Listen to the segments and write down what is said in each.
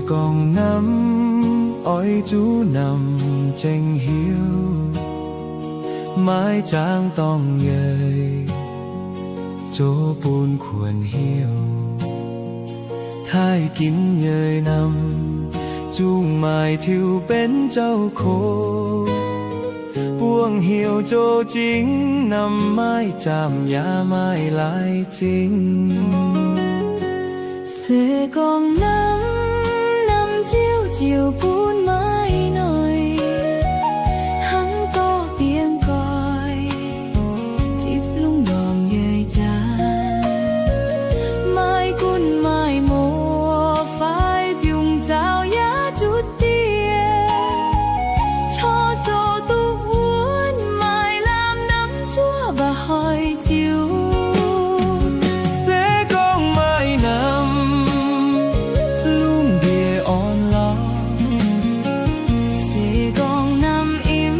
Gorngv namv oix zuqc namv ceng hiuv, maiv zaangc dorngc yeic zoux bun kuonx hiuv. Taaih ginv yeic namv zungv maaih tiux benx zaux kox, buangh heuc zoux zingx namv maiv zaamc yaac maiv laaix zingh. Se gorngv namv, namv ziouc ziouc bun maiv noic, hnangv dorh biengh goiv zipv lungh ndorm yeic jaax. Maiv gunv maaih muoz fai biungc zaux yaac zuqc diex, corc soux duqv wuonv maaih lamh namv zuov mba'hnoi ziux. Se gorngv maaih namv lungh ndiev orn lauh, se gorngv namv im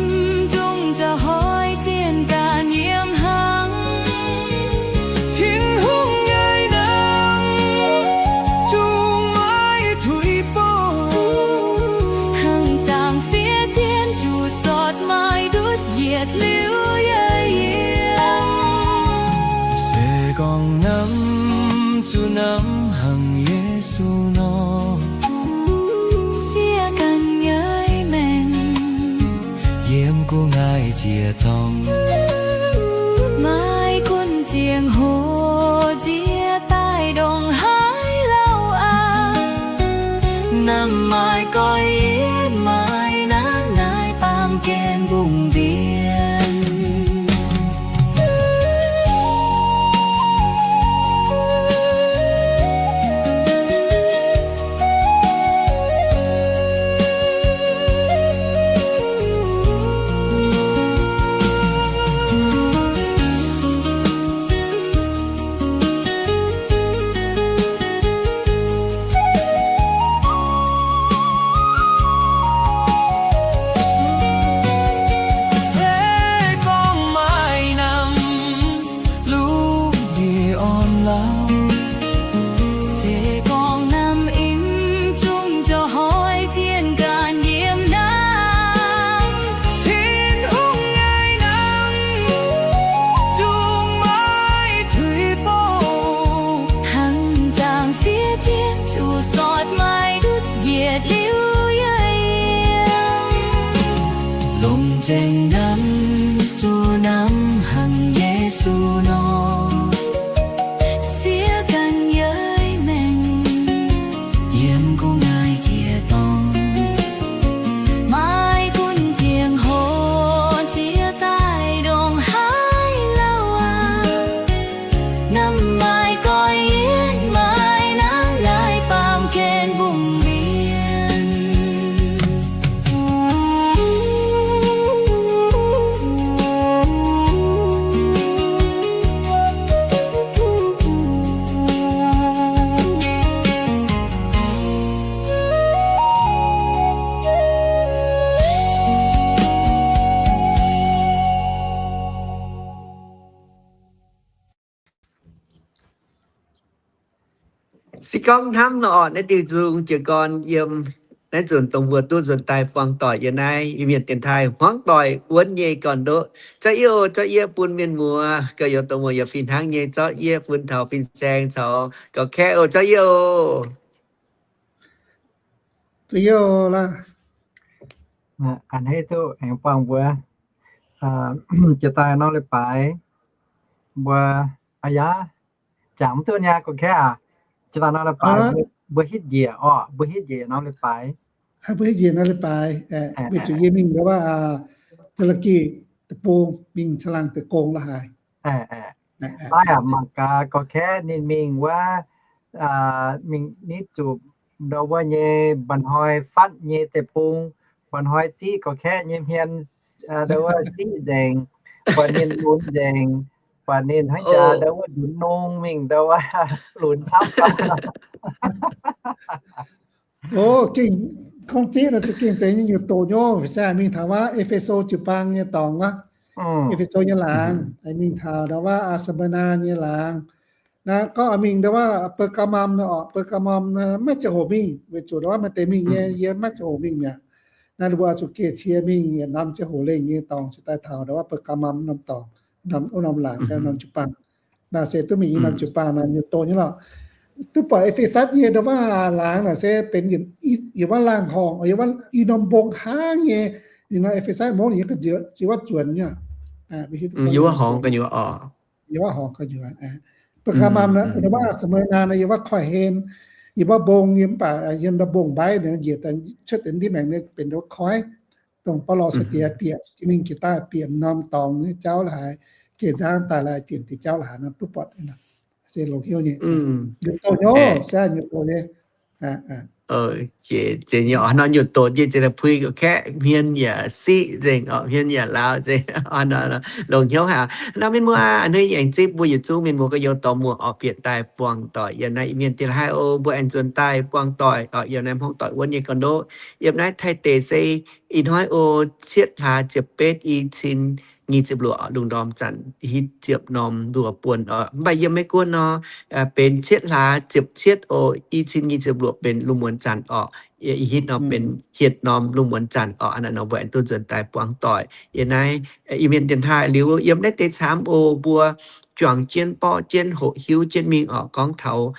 zungv za'hoix zien ganh yiem hnangv. Tin-Hungh nyei namv zungv maiv tuix bouh, hnangv zaangc fiev zien zuqc sortv maaih ndutv yietc liuz yeic yiem. Se gorngv namv zuqc namv hnangv Yesu nor, siev ganh nyei maengc yiem gu'nguaaic ziec dorngh, maiv gunv ziangh hoc nziex daaih ndongc haaix lauh aqv. Namv maaih goiv yietv maaih nangv naaiv baamh gen mbungv mbienx. Se gorngv maaih namv lungh ndiev orn lauh, se gorngv namv im zungv za'hoix zien ganh yiem hnangv. Tin-Hungh nyei namv zungv maiv tuix bouh, hnangv zaangc fiev zien zuqc sortv maaih ndutv yietc liuz yeic yiem. Longc zengc namv zuqc namv hnangv Yesu nor, siev ganh nyei maengc yiem gu'nguaaic ziec dorngh, maiv gunv ziangh hoc nziex daaih ndongc haaix lauh aqv. Namv maaih goiv yietv maaih nangv naaiv baamh gen mbungv mbienx. Se gorngv hnamv nor, orqc, naaiv diuh nzung jiez gorn yiem naaiv nzunc dongh mbuo duqv nzuonx daaih buangh doic yiem naaiv Iu-Mienh dienx taaih hmuangv doic wuonv nyei gorn-ndoqv. Zorqv yie oc, zorqv yie bun mienh muoz, gauh youz dongh muoz yaac fih hnangv nyei, zorqv yie bun taux fin-saeng caux gauh kaeqv oc, zorqv yie oc. Zorqv yie oc laaix. A'hneiv duqv aengx buangh mbuo jiex daaih norm leiz-baaix mbuo, aa yaac, jangx mv duqv nyei, gauh kaeqv aac. Jiex daaih norm leiz-baaix mbuo hitv njiec orqc, mbuo hitv njiec norm leiz-baaix. Mbuo hitv njiec norm leiz-baaix, weic zuqc yie mingh ndau wuov, Turkey deic-bung mingh caangh laangh deic gong la'haaix. Naaiv aac, mangc gaax gorx-kaeqv ninh mingh wuov, mingh nitv zuqc ndau wuov nyei mba'hnoi fatv nyei deic-bung, mba'hnoi ziqv gorx-kaeqv nyei hmien, ndau wuov siqv nzengc, buatc ninh lunx nzengc, buatc ninh hnangv jaax ndau wuov ndunx nongh mingh ndau wuov lunx camv. O, gengh gorngv ziqv nor za'gengh zeiz nyei nyutc doqc nyei. Ih zanc mingh taux wuov E^fe^so jiu-baang nyei dorngx wuov, E^fe^so nyei laangz, mingh taux ndau wuov Aa^saa^mbaa^naa nyei laangz, Naaiv gorngv mingh ndau wuov Beu^gaa^mam nor orqc, Beu^gaa^mam maiv ziangh hoc mingh, weic zuqc ndau wuov maaih deix mingh nyei, yie maiv ziangh hoc mingh mi'aqv. Naaiv ninh mbuo zuqc geh cie mingh yietc norm ziangh hoc lengh nyei dorngx cingx daaih taux ndau wuov Beu^gaa^mam norm dorngx, norm, wuov norm laangz fai norm jiu-baang. Naaiv se duqv mingh nyei norm jiu-baang naaiv nyei doz nyei lorqc. Duqv buatc E^fe^satv nyei ndau wuov laangz naaic se benx yiem wuov laangh horngc, yiem wuov i norm mbong hnangv nyei. Ninh nor E^fe^satv mouv ninh yiem wuov zuonx nyei, yiem wuov horngc gu'nyuoz. Beu^gaa^mam ndau wuov Saax^me^naa naaiv yiem wuov koiv-hlen, yiem wuov mbong, yiem mv baac yiem ndau mbong mbaiv njiec cuotv deix ndiev maengx benx ndau wuov koiv, dongh Baulo sai-diex bieqc, mingh jiex daaih bieqc norm dorngx nyei jauv la'haaix, geh nzangv daaih la'haaix, dienc deix jauv la'haaix nor duqv buatc. Se longx hnyouv nyei. Nyutc doh nyei, se nyutc doh nyei. Jiex nyei oc, nor nyutc doqc jiex, jiex daaih puix ga'kaeqv, hmien yaac siqv nzengc oc, hmien yaac lauz nzengc. Longx hnyouv haic. Nor mienh muoz, a'hneiv aengx zipv mbuo yietc zungv mienh muoz gorx-youz dorh muoz oc bieqc daaih buangh doic yiem naaiv Iu-Mienh dieh haiv oc. Mbuo aengx nzuonx daaih buangh doic oc yiem naaiv hmuangv doic wuonv nyei ga'ndov. Yiem naaiv Taiv deic se ih hnoi oc, cietv hlaax ziepc betv i cin nyic ziepc luoqc lungh ndorm zanc hitv ziepc norm luoqc buonc oc. Mv baac yiem Meiv Guoqv nor, benx cietv hlaax ziepc cietv oc, i cin nyic ziepc luoqc benx lungh muonz zanc oc. Hitv nor benx hietc norm lungh muonz zanc oc. Hnangv naaiv nor mbuo aengx duqv nzuonx daaih buangh doic yiem naaiv Iu-Mienh dienx taaih liuz, yiem naaiv deix camv oc, mbuo juangc jienv borqv jienv hoqc hiuv jienv mingh oc, gorngv taux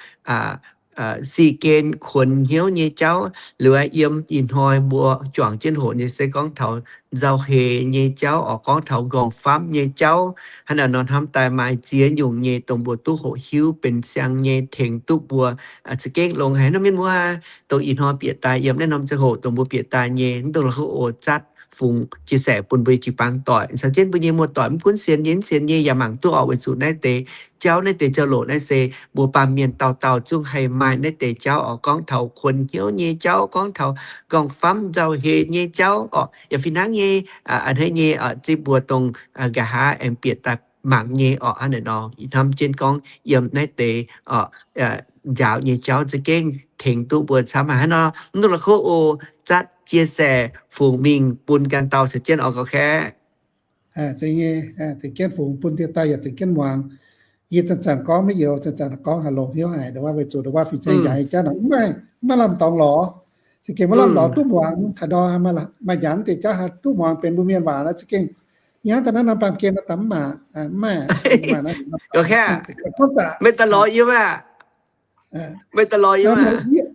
si gen kuonx hnyouv nyei jauv. Liuz yiem ih hnoi mbuo juangc jienv hoqc nyei se gorngv taux nzauh heix nyei jauv oc, gorngv taux nqorngv-famv nyei jauv. Hnangv naaiv nor hnamv daaih maaih ziex nyungc nyei dongh mbuo duqv hoqc hiuv benx siang nyei tengx duqv mbuo za'gengh longx haic nor mienh muoz. Dongh ih hnoi bieqc daaih yiem naaiv norm ziangh hoc dongh mbuo bieqc daaih nyei, mv dongh la'kuqv oc, zatv fungx chia sẻ bun mbuo jiu-baang doic, caux jienv mbuo nyei muoz-doic mv gunv sienx nyei mv sienx nyei yaac mangc duqv oc, weic zuqc naaiv deix jauv, naaiv deix jauv loc naaiv se mbuo baamh mienh dauh dauh zungv haih maaih naaiv deix jauv oc, gorngv taux kuonx hnyouv nyei jauv, gorngv taux nqorngv-famv nzauh heix nyei jauv oc. Yaac fih hnangv nyei, a'hneiv nyei zipv mbuo dongh nqa'haav aengx bieqc daaih mangc nyei oc. Hnangv naaiv nor ih hnamv jienv gorngv yiem naaiv deix njaaux nyei jauv za'gengh tengx duqv mbuo camv haic. Hnangv nor mv dongh la'kuqv oc, zatv chia sẻ fungx mingh bun ganh dauh caux jienv oc gauh kaeqv. Za'gengh fungx bun dieh daaih yaac za'gengh muangx. Yie zanc-zanc gorngv maiv youz, zanc-zanc gorngv haaix longx hnyouv haic, ndongc wuov weic zuqc ndongc wuov fin-saeng njaaux nyei jauv nor mv maaih, mv maaih lamh dorngx lorz. Za'gengh maiv lamh dorngx duqv muangx, haaix ndau maaih njaaux deix jauv haih duqv muangx benx mbuo mienh waac nor za'gengh yangh daaih naaiv norm baamh gen nor daaih mv maaih, mv maaih, mv maaih, meih daaih lorz yiem aqv. Meih daaih lorz yiem aqv.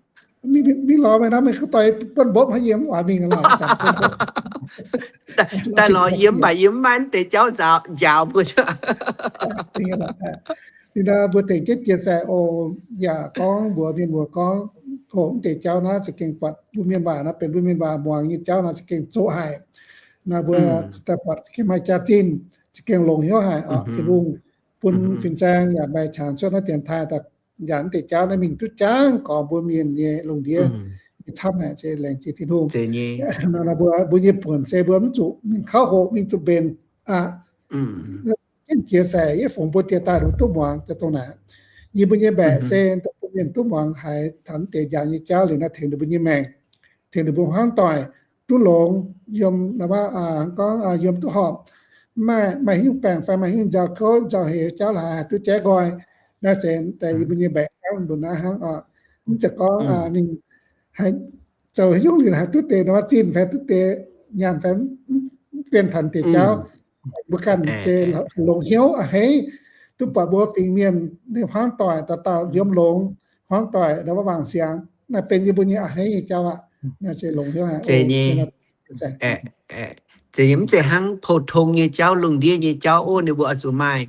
Mingh lorz meih nor, meih ga'doix buonv mbopv haaix yiem waac mingh lorz. Daaih lorz yiem mv baac yie mv maaih deix jauv njaaux mbuo. Ninh mbuo tengx jienv chia sẻ oc, yaac gorngv mbuox mienh muoz gorngv, tov mv deix jauv naaiv za'gengh buatc mbuo mienh waac naaiv benx mbuo mienh waac muangx nyei jauv naaiv za'gengh zoqc haic. Naaiv mbuo daaih buatc za'gengh maaih jaax-zinh, za'gengh longx hnyouv haic oc. Tin-Hungh bun fin-saeng yaac maaih qangx cuotv naaiv dienx taaih daaih njaaux mv deix jauv naaiv mingh duqv jangv gorx mbuo mienh nyei lungh ndiev nyei camv haic, se laengz zingh Tin-Hungh. Mbuo, mbuo nyei buonc se mbuo mv zuqc mingh kauv hoqc, mingh zuqc mbenc aqv. Jienv jiex saic, yie fungx mbuo dieh daaih duqv muangx dongh naaic. Yie mbuo nyei mbaeqc se dongh bun mienh duqv muangx haiz taux mv deix njaaux nyei jauv liuz naaiv tengx ninh mbuo nyei maengc, tengx ninh mbuo hmuangv doic duqv longx, yiem, gorngv yiem duqv horpc, maaih, maaih haaix nyungc baengc fai maaih haaix nyungc nzauh kouv nzauh heix jauv la'haaix haih duqv jaiv nqoi. Naaiv se deix yie mbuo nyei mbaeqc jauv mbuo naaiv hnangv oc. Mv zeiz gorngv ninh haih zoux haaix nyungc liuz haih duqv deix nor zinh fai duqv deix nyaanh fai mv bienh taux deix jauv. Mbuo ganh se longx hnyouv a'hneiv, duqv buatc mbuo fingx mienh ninh hmuangv doic dauh dauh yiem longx, hmuangv doic ndau wuov wangc siangx, naaiv benx yie mbuo nyei a'hneiv nyei jauv aqv. Naaiv se longx hnyouv haic. Zeiz nyei, mv zeiz hnangv pou-tong nyei jauv, lungh ndiev nyei jauv oc, ninh mbuo oix zuqc maaih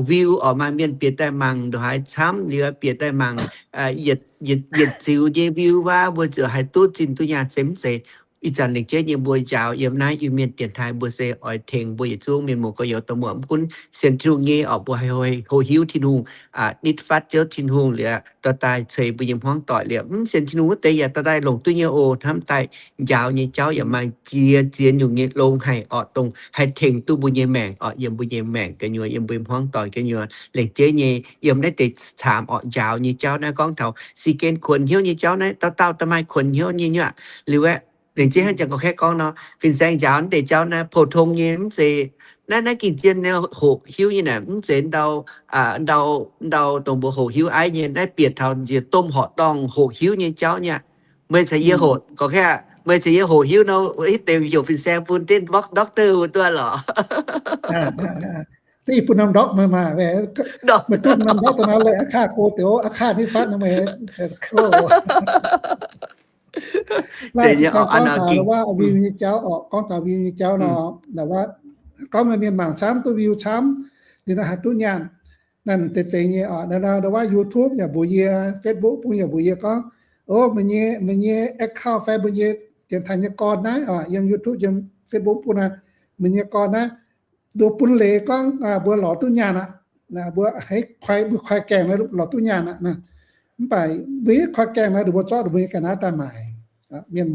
view oc, maaih mienh bieqc daaih mangc ndongc haaix camv liuz bieqc daaih mangc yietc ziux nyei view wuov, mbuo ziouc haih duqv zinh duqv nyaanh se mv zeiz. Ih zanc lengc jeiv nyei mbuo njaaux yiem naaiv Iu-Mienh dienx taaih mbuo se oix tengx mbuo yietc zungv mienh muoz gorx-youz dongh muoz mv gunv sienx Tin-Hungh nyei oc, mbuo haih hoqc hiuv Tin-Hungh nitv fatv Ziouv Tin-Hungh liuz dorh daaih ceix mbuo nyei hmuangv doic liuz mv sienx Tin-Hungh wuov deix yaac dorh daaih longc duqv nyei oc. Hnamv daaih njaaux nyei jauv yaac maaih ziex ziex nyungc nyei longx haic oc, dongh haih tengx duqv mbuo nyei maengc oc, yiem mbuo nyei maengc gu'nyuoz, yiem mbuo nyei hmuangv doic gu'nyuoz. Lengc jeiv nyei yiem naaiv deix caamx oc, njaaux nyei jauv naaiv gorngv taux si gen kuonx hnyouv nyei jauv naaiv, dauh dauh daaih maaih kuonx hnyouv nyei nyuoqc liuz aeqv, lengc jeiv hnangv jangx gorx-kaeqv gorngv nor, fin-saeng njaaux naaiv deix jauv naaiv pou-tong nyei, mv zeiz Naaiv, naaiv gengh zien nyei hoqc hiuv nyei naaic, mv zeiz ndau, ndau, ndau dongh mbuo hoqc hiuv aiv nyei. Naaiv bieqc taux njiec domh horqc dorngh hoqc hiuv nyei jauv nyei aqv. Meih caux yie hoqc, gorngv kaav meih caux yie hoqc hiuv nor, hitv deix heuc fin-saeng bun jienv doctor wuov duqv lorqc. Ih bun norm doc meih maah, meih duqv norm doc da'naaiv leiz aqv, kaav go deix aqv, kaav nitv fatv nor meih. Zeiz nyei, gorngv taux view nyei jauv oc, gorngv taux view nyei jauv nor, gorngv meih mienh mangc camv duqv view camv, liuz nor haih duqv nyaanh. Naaiv deix zeiz nyei oc. Ndau wuov YouTube yaac mbuox yie, Facebook bung yaac mbuox yie gorngv, o, meih nyei, meih nyei account fai mbuo nyei dienx taaih nyei gorn naaiv oc, yiem YouTube yiem Facebook bung naaiv, meih nyei gorn naaiv, nduov bun leiz gorngv mbuo lorz duqv nyaanh aqv. Mbuo haiz koi, mbuo koi gaengh naaiv lorz duqv nyaanh aqv. Mv baac mbuo koi gaengh naaiv, nduov mbuo zorqv nduov mbuo nyei ga'naaiv daaih maaic. Mienh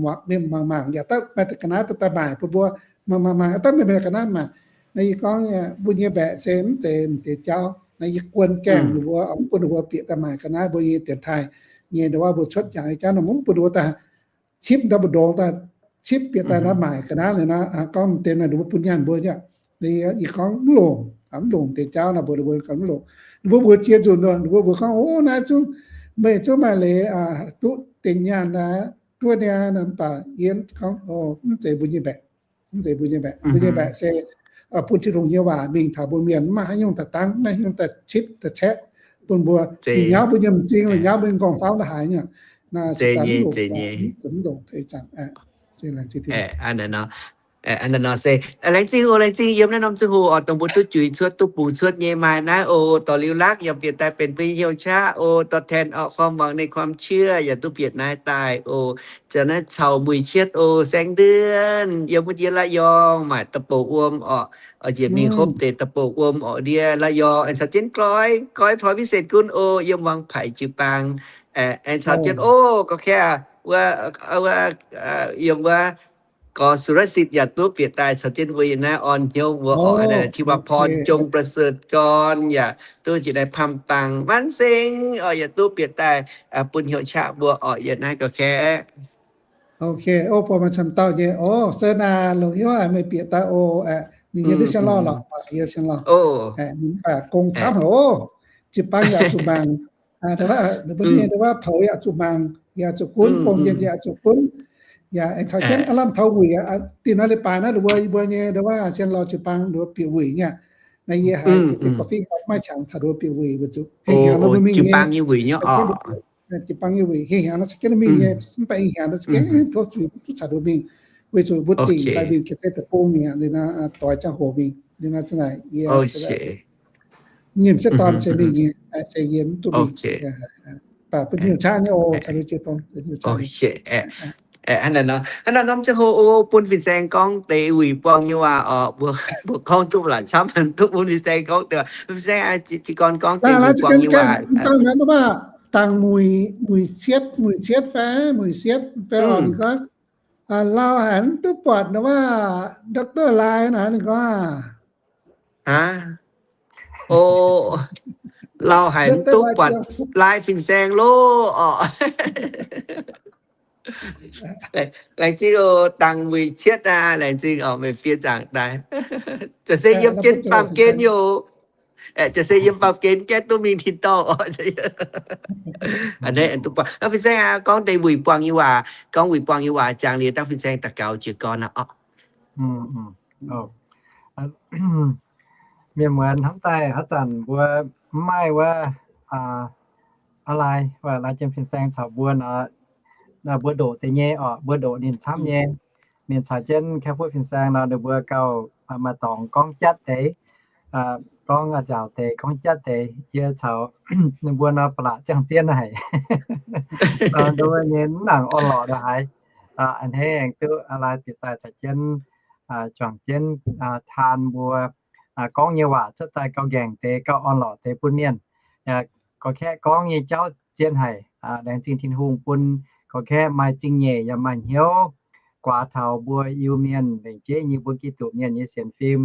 mangc mangc yaac daaih maaih ga'naaiv daaih maaic bun mbuo. Mangc mangc mangc daaih mienh maaih ga'naaiv maaic. Naaiv yie gorngv mbuo nyei mbaeqc se mv zeiz deix jauv. Naaiv yie guon gaengh nduov mbuo, mv bun nduov mbuo bieqc daaih maaic ga'naaiv, mbuo nyei dienx taaih nyei nduov mbuo cuotv jangx nyei jauv nor mv bun nduov mbuo daaih cipv ndau mbu'ndongx daaih cipv bieqc daaih naaiv maaic ga'naaiv naaic nor, gorngv m'deix naaic nduov mbuo bun nyaanh mbuo nyei. Yie gorngv mv longc, mv longc deix jauv naaic mbuox nduov mbuo ganh mv longc. Nduov mbuo mbuox ziex nzunc nor, nduov mbuo mbuox gorngv, o, naaiv zungv, meih zungv maaih leiz duqv dingc nyaanh naaic, duqv niaa, mv baac yie gorngv, o, mv zeiz mbuo nyei mbaeqc. Mv zeiz mbuo nyei mbaeqc. Mbuo nyei mbaeqc se bun Tin-Hungh nyei waac mingh taux mbuo mienh, mv maaih haaix nyungc daaih dangv, mv maaih haaix nyungc daaih cipv daaih caeqv bun mbuo. Ninh nyauv mbuo nyei m'zing, ninh nyauv mbuo nyei m'nqorngv faaux la'haaix nyungc. Naaiv se daaih mv longc, mv longc eix zanc. Laengz zingh oc, laengz zingh yiem naaiv norm ziangh hoc oc, dongh mbuo duqv juix cuotv, duqv bungx cuotv nyei maaih naaiv oc, dorh liuz lakv yaac bieqc daaih benx mbuo nyei hnyouv qaqv oc, dorh แทน ออกความหวังในความเชื่อ yaac duqv bieqc naaiv daaih oc. Ziouc naaiv caux Muic Cietv oc, Saeng Nduonv, yiem wuov ndiev La'yorngh maaih da'bouc wuom oc, njiec mingh hopv deix da'bouc wuom oc, ndiev La'yorngh aengx caux jienv Goiv, Goiv Poi Vincent Gunv oc, yiem Wangpaic jiu-baang aengx caux jienv oc, gorqv-kaeqv wuov, yiem wuov gorx สุรสิทธิ์ yaac duqv bieqc daaih caux jienv mbuo yiem naaiv orn hnyouv mbuo oc. ธีรพร จงประเสริฐกร yaac duqv jiex naaiv พามตัง Maan-Seng oc, yaac duqv bieqc daaih bun hnyouv qaqv mbuo oc, yiem naaiv gorqv-kaeqv. Ok, o, buatc maaih camv dauh nyei. O, se naaic longc hnyouv meih bieqc daaih oc. Ninh nyei duqv sienx lorh lorqc, yie sienx lorh. Ninh mv baac gong camv haic oc. Jiu-baang yaac zuqc mangc. Ninh mbuo nyei nduov poux yaac zuqc mangc, yaac zuqc gunv, gong-mienh yaac zuqc gunv. Yaac aengx caux jienv aav lamh taux wuic, dinh naaiv leiz-baaix naaiv nduov mbuo, yie mbuo nyei nduov sienx lorh jiu-baang nduov bieqc wuic nyei. Naaiv yie haiz ga'fin gorx-fiev maiv qangx caux nduov bieqc wuic, weic zuqc hengx hnyangx nor mbuo mingh nyei. Jiu-baang nyei wuic hengx hnyangx nor caux jienv mingh nyei, mv baac hengx hnyangx nor caux jienv tov zuqc duqv caux nduov mingh, weic zuqc mbuo dingc daaih mingh ga'zei deic-bung mingh, ninh nor doix ziangh hoc mingh, ninh nor za'naaic yie nyimc sieqv dorn se mingh nyei, se yie mv duqv mingh. Baac bun hnyouv qaqv nyei oc, caux jiu-baang. Hnangv naaiv nor, hnangv naaiv norm ziangh hoc oc, bun fin-saeng gorngv deix wuic buangh nyei waac oc. Mbuo gorngv duqv laaic camv, duqv bun fin-saeng gorngv deix. Fin-saeng jiez gorn gorngv deix wuic buangh nyei waac. Dangh muic, muic cietv, muic cietv fai muic sietv, beiv oc, ninh gorngv, lauh haic mv duqv buatc nor waac, Doctor Lai naaic ninh gorngv, aa, o, lauh haic mv duqv buatc Lai fin-saeng loh oc. Laengz zingh oc, dangh muic cietv aqv, laengz zingh oc, meih fiev zaangc daaih. Za'gengh se yiem jienv baamh gen oc. Za'gengh se yiem baamh gen gaeqv duqv mingh tin-dorngh oc. Aa, fin-saeng aqv, gorngv deix wuic buangh nyei waac, gorngv wuic buangh nyei waac jangx liuz dangh fin-saeng daux gaux jiez gorn aqv oc. Mienh muonz hnamv daaih haaix zanc mbuo mv maaih wuov, aa, lai, lai jien fin-saeng caux mbuo nor, mbuo ndoqc deix nyei oc, mbuo ndoqc ninh camv nyei. Ninh caux jienv Kaeqv-Fuqv fin-saeng nor, ninh mbuo gauh maaih dorngx gorngv jatv deix, gorngv nzaaux deix, gorngv jatv deix. Yie caux ninh mbuo nor ba'laqc ziangh zien haic. Nduov nyei mv nangc orn-lorqc ndongc haaix. A'hneiv aengx duqv lai bieqc daaih caux jienv, juangc jienv taan mbuo gorngv nyei waac cuotv daaih gauh nqaengc deix, gauh orn-lorqc deix bun mienh. Gorqv-kaeqv gorngv nyei jauv zien haic. Laengz zingh Tin-Hungh bun gorqv-kaeqv maaih zingh nyeic yaac maaih hnyouv guaax taux mbuo Iu-Mienh lengc jeiv nyei mbuo Giduc mienh nyei sienx fim.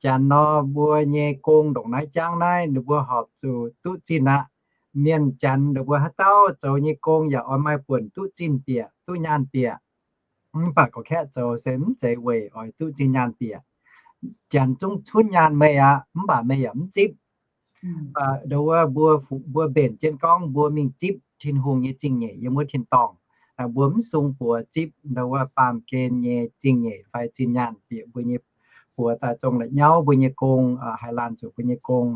Janx nor, mbuo nyei gong ndongc naaiv jangv naaiv, ninh mbuo horpc zuqc duqv zinh aqv. Mienh Janx ninh mbuo haaix dauh zoux nyei gong yaac oix maaih buonc duqv zinh bieqc, duqv nyaanh bieqc. Mv baac gorqv-kaeqv zoux se mv zeiz weic oix duqv zinh nyaanh bieqc. Janx zungv cunv nyaanh meih aqv, mv baac meih yaac mv zipv. Ndau wuov mbuo, mbuo mbenc jienv gorngv mbuo mingh zipv Tin-Hungh nyei zingh nyeic yiem wuov tin-dorngh. Mbuo mv sung buoz zipv ndau wuov baamh gen nyei zingh nyeic fai zinh nyaanh bieqc mbuo nyei buoz daaih zong la'nyauv mbuo nyei gong, haih laanh zuqc mbuo nyei gong.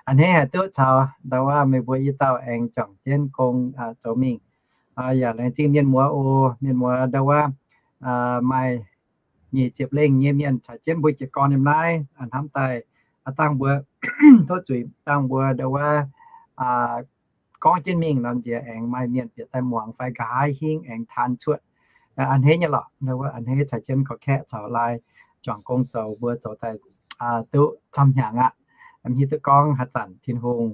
A'hneiv haiz duqv caux ndau wuov meih mbuo i dauh aengx juangc jienv gong zoux mingh. Yaac laengz zingh mienh muoz oc. Mienh muoz ndau wuov maaih nyic ziepc lengh nyei mienh caux jienv mbuo jiez gorn yiem naaiv hnamv daaih, dangh mbuo tov zuiz dangh mbuo ndau wuov gorngv jienv mingh nor nziex aengx maaih mienh bieqc daaih muangx fai nqa'haav hingv aengx taan cuotv. A'hneiv nyei lorqc, ndau wuov a'hneiv caux jienv gorx-kaeqv caux laai juangc gong zoux mbuo zoux daaih duqv camv hnyangx aqv. Hiuv duqv gorngv haaix zanc Tin-Hungh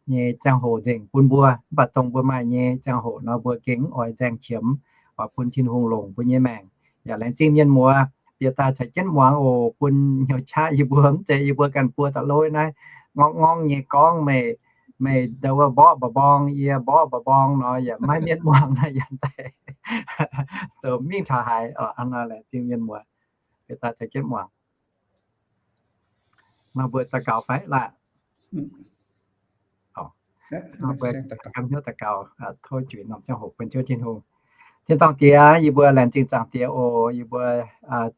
nyei ziangh hoc nzengc bun mbuo, mv baac dongh mbuo maaih nyei ziangh hoc nor mbuo gengh mv oix nzaeng qiemx, oix bun Tin-Hungh longc mbuo nyei maengc. Yaac laengz zingh mienh muoz bieqc daaih caux jienv muangx oc. Bun hnyouv qaqv yie mbuo mv zeiz yie mbuo ganh buo da'lov naaiv ngorngv ngorngv nyei gorngv meih, meih ndau wuov mborqv mba'mborng, yie mborqv mba'mborng nor yaac maiv mienh muangx nor yaac daaih zoux mingh taux haaix. Laengz zingh mienh muoz bieqc daaih caux jienv muangx. Nor mbuo daux gaux fai laah? Nor mbuo ganh hnyouv daux gaux, tov juix norm ziangh hoc bun Ziouv Tin-Hungh. Tin-dorngh Diex, yie mbuo laengz zingh Zaangc Diex oc. Yie mbuo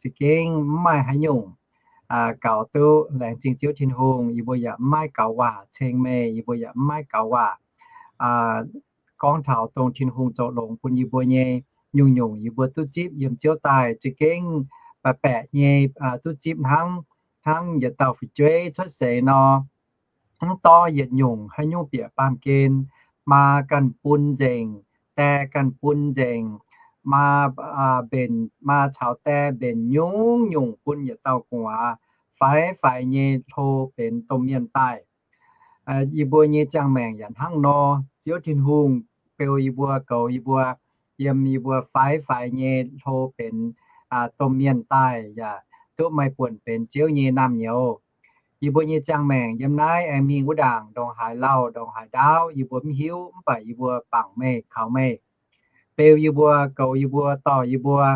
za'gengh mv maaih haaix nyungc gaux duqv laengz zingh Ziouv Tin-Hungh. Yie mbuo yaac mv maaih gaux waac ceng meih. Yie mbuo yaac mv maaih gaux waac gorngv taux dongh Tin-Hungh zoux longx bun yie mbuo nyei nyungc-nyungc yie mbuo duqv zipv yiem Ziouv daaih za'gengh baeqc baeqc nyei duqv zipv hnangv. Hnangv yietc dauh fu'jueiv cuotv seix nor, mv dorv yietc nyungc haaix nyungc bieqc baamh gen, maa ganh bun nzengc, die ganh bun nzengc, maa mbenc, maa caux die mbenc nyungc-nyungc bun yietc dauh gu'nguaaz faix-faix nyei hlo benx domh mienh daaih. Yie mbuo nyei ziangh maengc yaac hnangv nor, Ziouv Tin-Hungh beu yie mbuo, goux yie mbuo, yiem yie mbuo faix-faix nyei hlo benx domh mienh daaih yaac duqv maaih buonc benx Ziouv nyei naamh nyouz. Yie mbuo nyei ziangh maengc yiem naaiv aengx mingh wuov ndaangc ndongc haaix lauh ndongc haaix ndaauv yie mbuo mv hiuv, mv baac yie mbuo bangc meih, kaux meih beu yie mbuo, goux yie mbuo, dorh yie mbuo,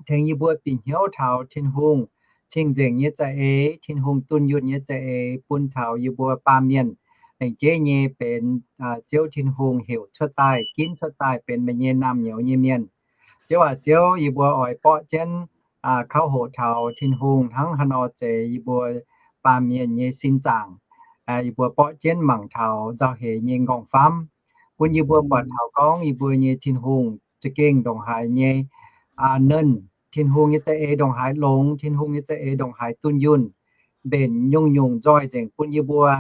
tengx yie mbuo bieqc hnyouv taux Tin-Hungh cing-nzengc nyei za'eix, Tin-Hungh dunh yunh nyei za'eix, bun taux yie mbuo baamh mienh lengc jeiv nyei benx Ziouv Tin-Hungh heuc cuotv daaih, ginv cuotv daaih benx meih nyei naamh nyouz nyei mienh. Ziouv aac, Ziouv, yie mbuo oix borqv jienv kauv hoqc taux Tin-Hungh hnangv haaix nor zeix yie mbuo baamh mienh nyei sin zaangc. Yie mbuo borqv jienv mangc taux nzauh heix nyei nqorngv-famv, bun yie mbuo buatc taux gorngv yie mbuo nyei Tin-Hungh za'gengh ndongc haaix nyei nernh, Tin-Hungh nyei za'eix ndongc haaix longx, Tin-Hungh nyei za'eix ndongc haaix dunh yunh, mbenc nyungc-nyungc nzoih nzengc bun yie mbuo,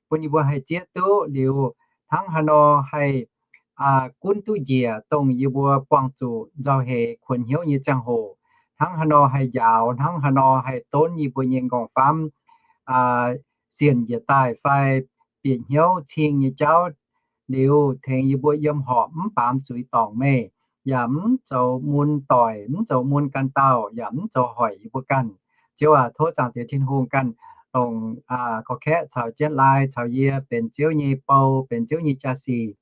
bun yie mbuo haih zieqv duqv liuz hnangv haaix nor haih gunv duqv njiec dongh yie mbuo buangh zuqc nzauh heix kuonx hnyouv nyei ziangh hoc, hnangv haaix nor haih njaaux, hnangv haaix nor haih donv yie mbuo nyei nqorngv-famv sienc njiec daaih fai bieqc hnyouv cing nyei jauv liuz, tengx yie mbuo yiem horpc mv baamz zuiz dorngc meih, yaac mv zoux mun doic, mv zoux mun ganh dauh, yaac mv zoux hoic yie mbuo ganh. Ziouv aac, tov Zaangc Diex Tin-Hungh ganh longc gorx-kaeqv caux jienv laai caux yie benx Ziouv nyei bou, benx Ziouv nyei jaa-sic,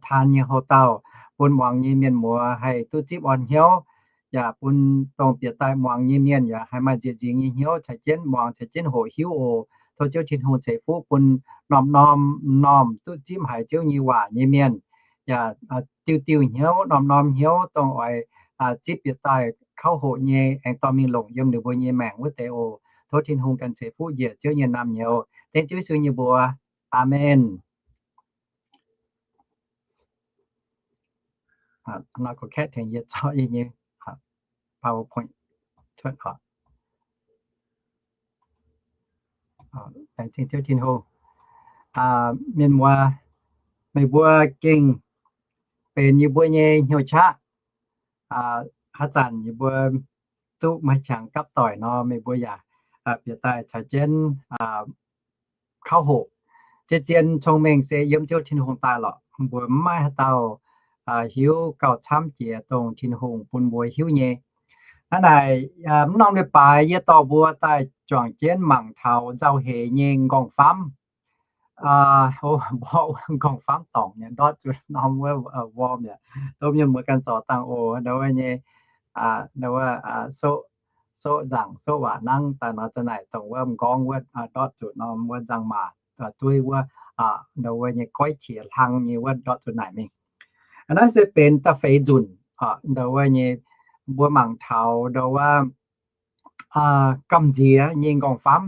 taan nyei houc dauh, bun muangx nyei mienh muoz haih duqv zipv orn hnyouv, yaac bun dongh bieqc daaih muangx nyei mienh yaac haih maaih nzieqc nzingx nyei hnyouv caux jienv muangx, caux jienv hoqc hiuv oc. Tov Ziouv Tin-Hungh ceix fuqv bun norm-norm, m'normh duqv zipv haiz Ziouv nyei waac nyei mienh, yaac diuh diuh hnyouv, norm-norm hnyouv dongh oix zipv bieqc daaih kauv hoqc nyei, aengx dorh mingh longc yiem ninh mbuo nyei maengc wuov deix oc. Tov Tin-Hungh ganh ceix fuqv njiec Ziouv nyei naamh nyouz. Dengv Ziouv Yesu nyei mbuox. Aamen. Nor gorx-kaeqv tengx yie zorqv yie nyei PowerPoint cuotv oc. Laengz zingh Ziouv Tin-Hungh. Mienh muoz, meih mbuo gengh benx yie mbuo nyei hnyouv qaqv. Haaix zanc yie mbuo duqv maaih qangx gapv doic nor, meih mbuo yaac bieqc daaih caux jienv kauv hoqc. Zien-zien cong-mengh se yiem Ziouv Tin-Hungh daaih lorqc. Mbuo mv maaih haaix dauh hiuv gauh camv jiex dongh Tin-Hungh bun mbuo hiuv nyei. Hnangv naaic, mv norm leiz-baaix yie dorh mbuo daaih juangc jienv mangc taux nzauh heix nyei nqorngv-famv. Mborqv nqorngv-famv dorngc nyei ndortv zuqc norm wuov worm yaac, dov mienh muoz ganh zorc dangh oc. Ndau wuov nyei, ndau wuov soqv, soqv nzaangc soqv waac nangv daaih nor za'naaic dongh wuov m'nqorngv wuov ndortv zuqc norm wuov nzangc-maac dueiv wuov, ndau wuov nyei goiv qiex hlang nyei wuov ndortv zuqc naaic mingh. Naaiv se benx da'feix nzunc ndau wuov nyei mbuo mangc taux ndau wuov gamh nziex nyei m'nqorngv-famv,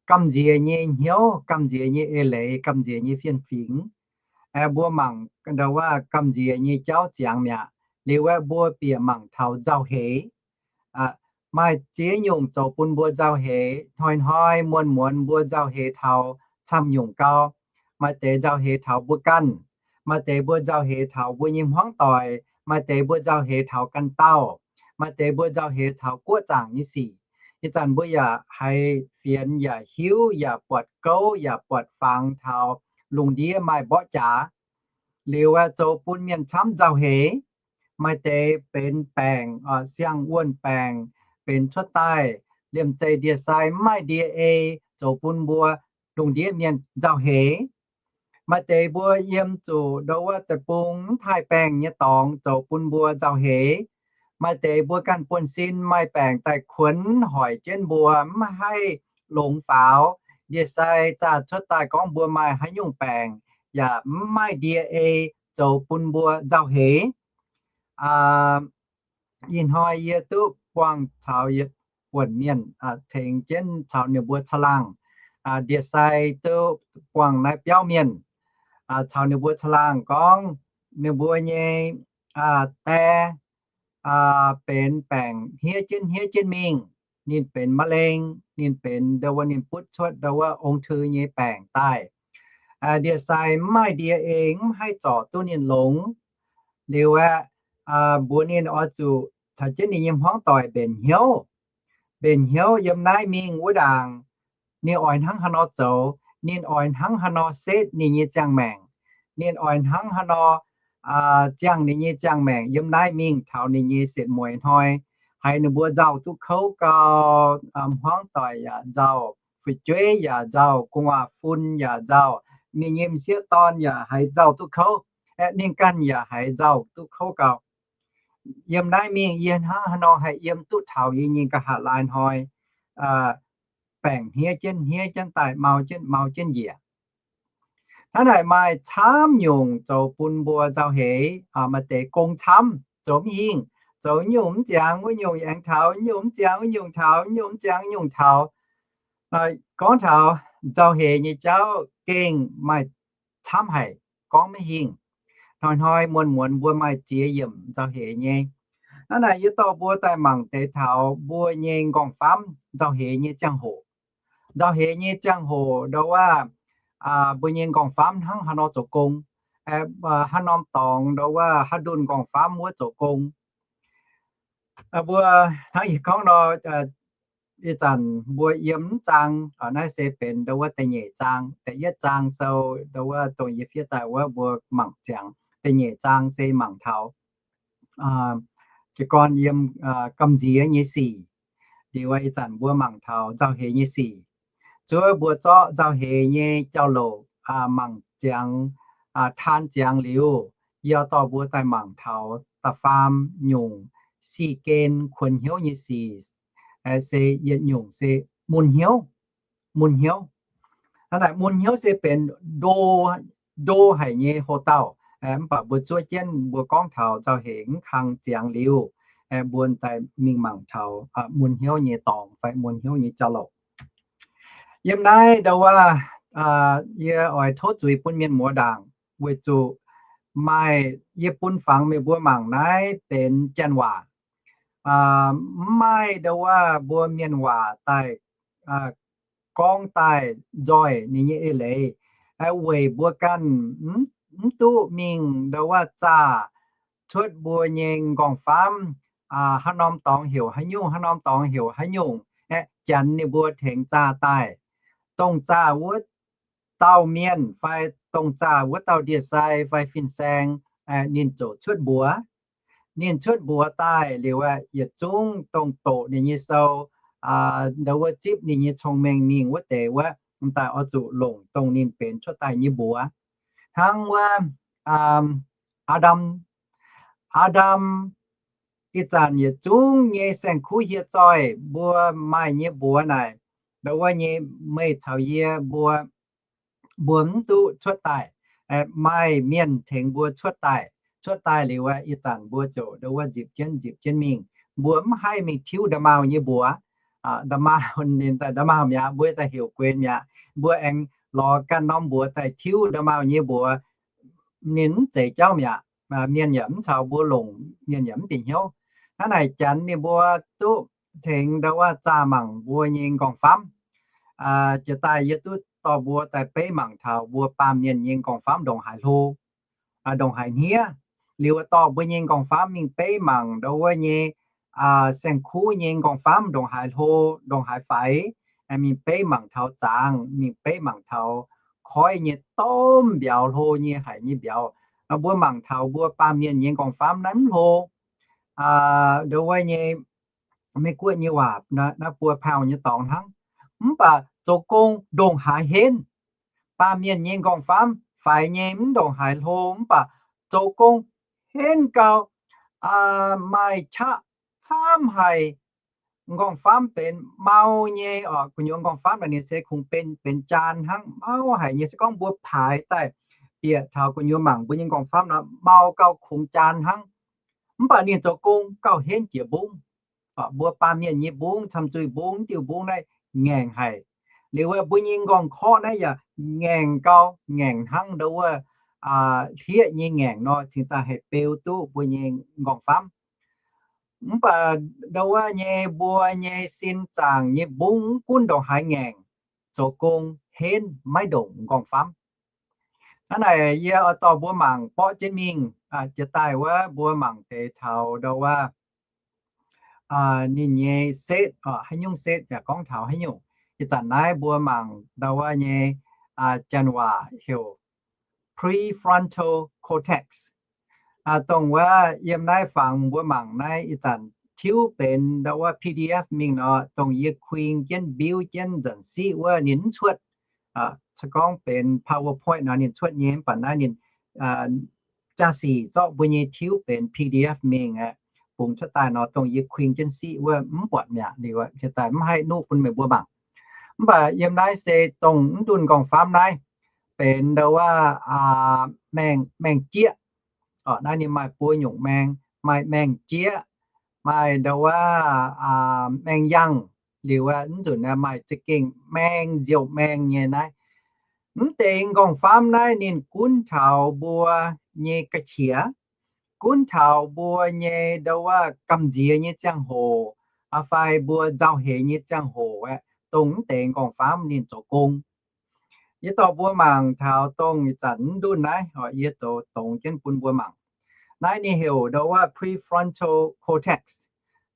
gamh nziex nyei hnyouv, gamh nziex nyei eix leiz, gamh nziex nyei fien-fingx. Mbuo mangc ndau wuov gamh nziex nyei jauv ziangx mi'aqv. Liuz aeqv, mbuo bieqc mangc taux nzauh heix. Maaih ziex nyungc zoux bun mbuo nzauh heix. Hnoi-hnoi muonz-muonz mbuo nzauh heix taux camv nyungc gau. Maaih deix nzauh heix taux mbuo ganh. Maaih deix mbuo nzauh heix taux mbuo nyei hmuangv doic. Maaih deix mbuo nzauh heix taux ganh dauh. Maaih deix mbuo nzauh heix taux guoqv zaangc nyei sic. Ih zanc mbuo yaac haiz fienx yaac hiuv yaac buatc gouv yaac buatc fangx taux lungh ndiev maaih mborqv jaax. Liuz aeqv, zoux bun mienh camv nzauh heix. Maaih deix benx baengc, siang-wuonh baengc, benx cuotv daaih liemh zeih ndie-sai mv maaih ndie-ei, zoux bun mbuo lungh ndiev mienh nzauh heix. Maaih deix mbuo yiem zuqc ndau wuov deic-bung mv taaih baengh nyei dorngx zoux bun mbuo nzauh heix. Maaih deix mbuo ganh buonv-sin maaih baengc daaih kuonx hoic jienv mbuo mv haih longx faaux. Ndie-sai zaah cuotv daaih gorngv mbuo maaih haaix nyungc baengc yaac mv maaih ndie-ei, zoux bun mbuo nzauh heix. Ih hnoi yie duqv buangh caux yietc buonc mienh tengx jienv caux ninh mbuo caangh laangh. Ndie-sai duqv buangh naaiv biauv mienh caux ninh mbuo caangh laangh gorngv ninh mbuo nyei die benx baengc hniev jienv hniev jienv mingh. Ninh benx มะเร็ง, ninh benx ndau wuov ninh butv cuotv ndau wuov องค์ทือ nyei baengc daaih. Ndie-sai mv maaih ndie-ei, mv haih zorc duqv ninh longx. Liuz aeqv, mbuox ninh oix zuqc caux jienv ninh nyei hmuangv doic mbenc hnyouv. Mbenc hnyouv yiem naaiv mingh wuov ndaangc, ninh oix hnangv haaix nor zoux, ninh oix hnangv haaix nor setv ninh nyei ziangh maengc, ninh oix hnangv haaix nor ziangh ninh nyei ziangh maengc yiem naaiv mingh taux ninh nyei setv mueiz hnoi. Haiz ninh mbuo nzauh duqv kouv gau, hmuangv doic yaac nzauh, fu'jueiv yaac nzauh, gu'nguaaz-fun yaac nzauh, ninh nyei m'sieqv dorn yaac haiz nzauh duqv kouv, aeqv, ninh ganh yaac haiz nzauh duqv kouv gau. Yiem naaiv mingh yie hnangv haaix nor haih yiem duqv taux yie nyei nqa'haav laai hnoi, baengc hniev jienv hniev jienv daaih, mau jienv mau jienv njiec. Hnangv naaic maaih camv nyungc zoux bun mbuo nzauh heix. Maaih deix gong camv, zoux mv hingh, zoux nyungc mv ziangx wuov nyungc aengx taux, nyungc mv ziangx wuov nyungc taux, nyungc mv ziangx nyungc taux. Gorngv taux nzauh heix nyei jauv gengh maaih camv haic, gorngv mv hingh. Hnoi-hnoi muonz-muonz mbuo maaih ziex yiemc nzauh heix nyei. Hnangv naaic yie dorh mbuo daaih mangc deix taux mbuo nyei m'nqorngv-famv nzauh heix nyei ziangh hoc. Nzauh heix nyei ziangh hoc ndau wuov, mbuo nyei m'nqorngv-famv hnangv haaix nor zoux gong, haaix norm dorngx ndau wuov haaix ndunh m'nqorngv-famv wuov zoux gong. Mbuo hnangv yie gorngv nor, ih zanc mbuo yiem mv zaang, naaiv se benx ndau wuov da'nyeic zaang. Da'yietv zaang sou ndau wuov dongh yie fiev daaih wuov mbuo mangc ziangx. Da'nyeic zaang se mangc taux jiez gorn yiem gamh nziex nyei sic. Liuz ih zanc mbuo mangc taux nzauh heix nyei sic. Zuov mbuo zorqv nzauh heix nyei jauv-louc mangc ziangx, taan ziangx liuz, yie dorh mbuo daaih mangc taux da'faam nyungc sic gen kuonx hnyouv nyei sic, se yietc nyungc se mun hnyouv. Mun hnyouv. Hnangv naaic mun hnyouv se benx ndo, ndo haic nyei hoc-dauh. Mv baac mbuo zuov jienv mbuo gorngv taux nzauh heix mv kang ziangx liuz, mbuo daaih mingh mangc taux mun hnyouv nyei dorngx fai mun hnyouv nyei jauv-louc. Yiem naaiv ndau wuov, yie oix tov zuiz bun mienh muoz ndaangc, weic zuqc maaih yie bun fangx meih mbuo mangc naaiv benx janx waac. Mv maaih ndau wuov mbuo mienh waac daaih gorngv daaih nzoih ninh nyei eix leiz, weic mbuo ganh mv duqv mingh ndau wuov zaah cuotv mbuo nyei m'nqorngv-famv, haaix norm dorngx heuc haaix nyungc, haaix norm dorngx heuc haaix nyungc, aeqv, janx ninh mbuo tengx zaah daaih. Dongh zaah wuov dauh mienh fai dongh zaah wuov dauh ndie-sai fai fin-saeng, ninh ziouc cuotv mbuox. Ninh cuotv mbuox daaih liuz aeqv, yietc zungv dongh doqc ninh nyei sou, ndau wuov zipv ninh nyei cong-mengh mingh wuov deix wuov, daaih oix zuqc longc dongh ninh benx cuotv daaih nyei mbuox. Hnangv wuov, Aa^ndam, Aa^ndam, ih zanc yietc zungv nyei saeng-kuv hieh zoih mbuo maaih nyei mbuox naaic, ndo wuov nyei meih caux yie mbuo, mbuo mv duqv cuotv daaih. Maaih mienh tengx mbuo cuotv daaih. Cuotv daaih liuz aqv, ih zanc mbuo ziouc ndo wuov nzipc jienv nzipc jienv mingh. Mbuo mv haih mingh tiuv nda'maauh nyei mbuox. Nda'maauh ninh daaih nda'maauh mi'aqv, mbuo daaih heuc guen mi'aqv. Mbuo aengx lorz ganh norm mbuox daaih tiuv nda'maauh nyei mbuox, ninh mv zeiz jauv mi'aqv. Mienh yaac mv caux mbuo longc, mienh yaac mv bieqc hnyouv. Hnangv naaic Janx ninh mbuo duqv tengx ndo wuov zaah mangc mbuo nyei nqorngv-famv. Jiex daaih yie duqv dorh mbuo daaih beiv mangc taux mbuo baamh mienh nyei nqorngv-famv ndongc haaix hlo, ndongc haaix hniev. Liuz dorh mbuo nyei nqorngv-famv mingh beiv mangc ndo wuov nyei saeng-kuv nyei nqorngv-famv ndongc haaix hlo, ndongc haaix faix, mingh beiv mangc taux zaangz, mingh beiv mangc taux koiv nyei domh mbiauz, hlo nyei haic nyei mbiauz. Mbuo mangc taux mbuo baamh mienh nyei nqorngv-famv naaiv mv hlo. Ndo wuov nyei Meiv-Guoqv nyei waac naaiv buo pound nyei dorngx hnangv. Mv baac zoux gong ndongc haaix henv. Baamh mienh nyei nqorngv-famv faix nyei mv ndongc haaix hlo, mv baac zoux gong henv gau, maaih qaqv camv haic. Nqorngv-famv benx mau nyei oc. Gu'nyuoz nqorngv-famv naaic ninh se kungx benx, benx jaan hnangv, mau haic nyei. Se gorngv mbuo paaix daaih bieqc taux gu'nyuoz mangc mbuo nyei nqorngv-famv nor, mau gau kungx jaan hnangv. Mv baac ninh zoux gong gauh henv jiex mbungv. Mbuo baamh mienh nyei mbungv, camv-zuih mbungv, diuh mbungv naaiv ngaengc haic. Liuz wuov mbuo nyei nqorngv-korqv naaiv yaac ngaengc gau, ngaengc hnangv ndo wuov hlieqv nyei ngaengc nor, cingx daaih haih beu duqv mbuo nyei nqorngv-famv. Mv baac ndo wuov nyei mbuo nyei sin zaangc nyei mbungv mv gunv ndongc haaix ngaengc, zoux gong henv maiv ndongc nqorngv-famv. Hnangv naaic yie oix dorh mbuo mangc borqv jienv mingh. Jiex daaih wuov mbuo mangc deix taux ndo wuov ninh nyei setv, haaix nyungc setv yaac gorngv taux haaix nyungc. Ih zanc naaiv mbuo mangc ndo wuov nyei janx waac heuc prefrontal cortex. Dongh wuov yiem naaiv fangx mbuo mangc naaiv ih zanc tiuv benx ndo wuov P D F mingh nor, dongh yie kuing jienv mbiuv jienv nzanc siqv wuov ninh mv cuotv. Se gorngv benx PowerPoint nor ninh cuotv nyei, mv baac naaiv ninh jaa-sic zorqv mbuo nyei tiuv benx P D F mingh aqv. Bungx cuotv daaih nor dongh yie kuing jienv siqv wuov mv buatc mi'aqv. Liuz jiex daaih mv haih nuqv bun meih mbuo mangc. Mv baac yiem naaiv se dongh mv ndunh nqorngv-famv naaiv benx ndo wuov maeng, maeng-jieqv. Naaiv ninh maaih buo nyungc maeng, maaih maeng-jieqv, maaih ndo wuov maeng-yangh, liuz mv nzunc maaih za'gengh maeng nziouv maeng nyei naaiv. Mv deix nqorngv-famv naaiv ninh gunv taux mbuo nyei ga'qiex, gunv taux mbuo nyei ndo wuov gamh nziex nyei ziangh hoc, fai mbuo nzauh heix nyei ziangh hoc aeqv, dongh mv deix nqorngv-famv ninh zoux gong. Yie dorh mbuo mangc taux dongh ih zanc mv ndunh naaiv, yie zoux dongz jienv bun mbuo mangc. Naaiv ninh heuc ndo wuov prefrontal cortex.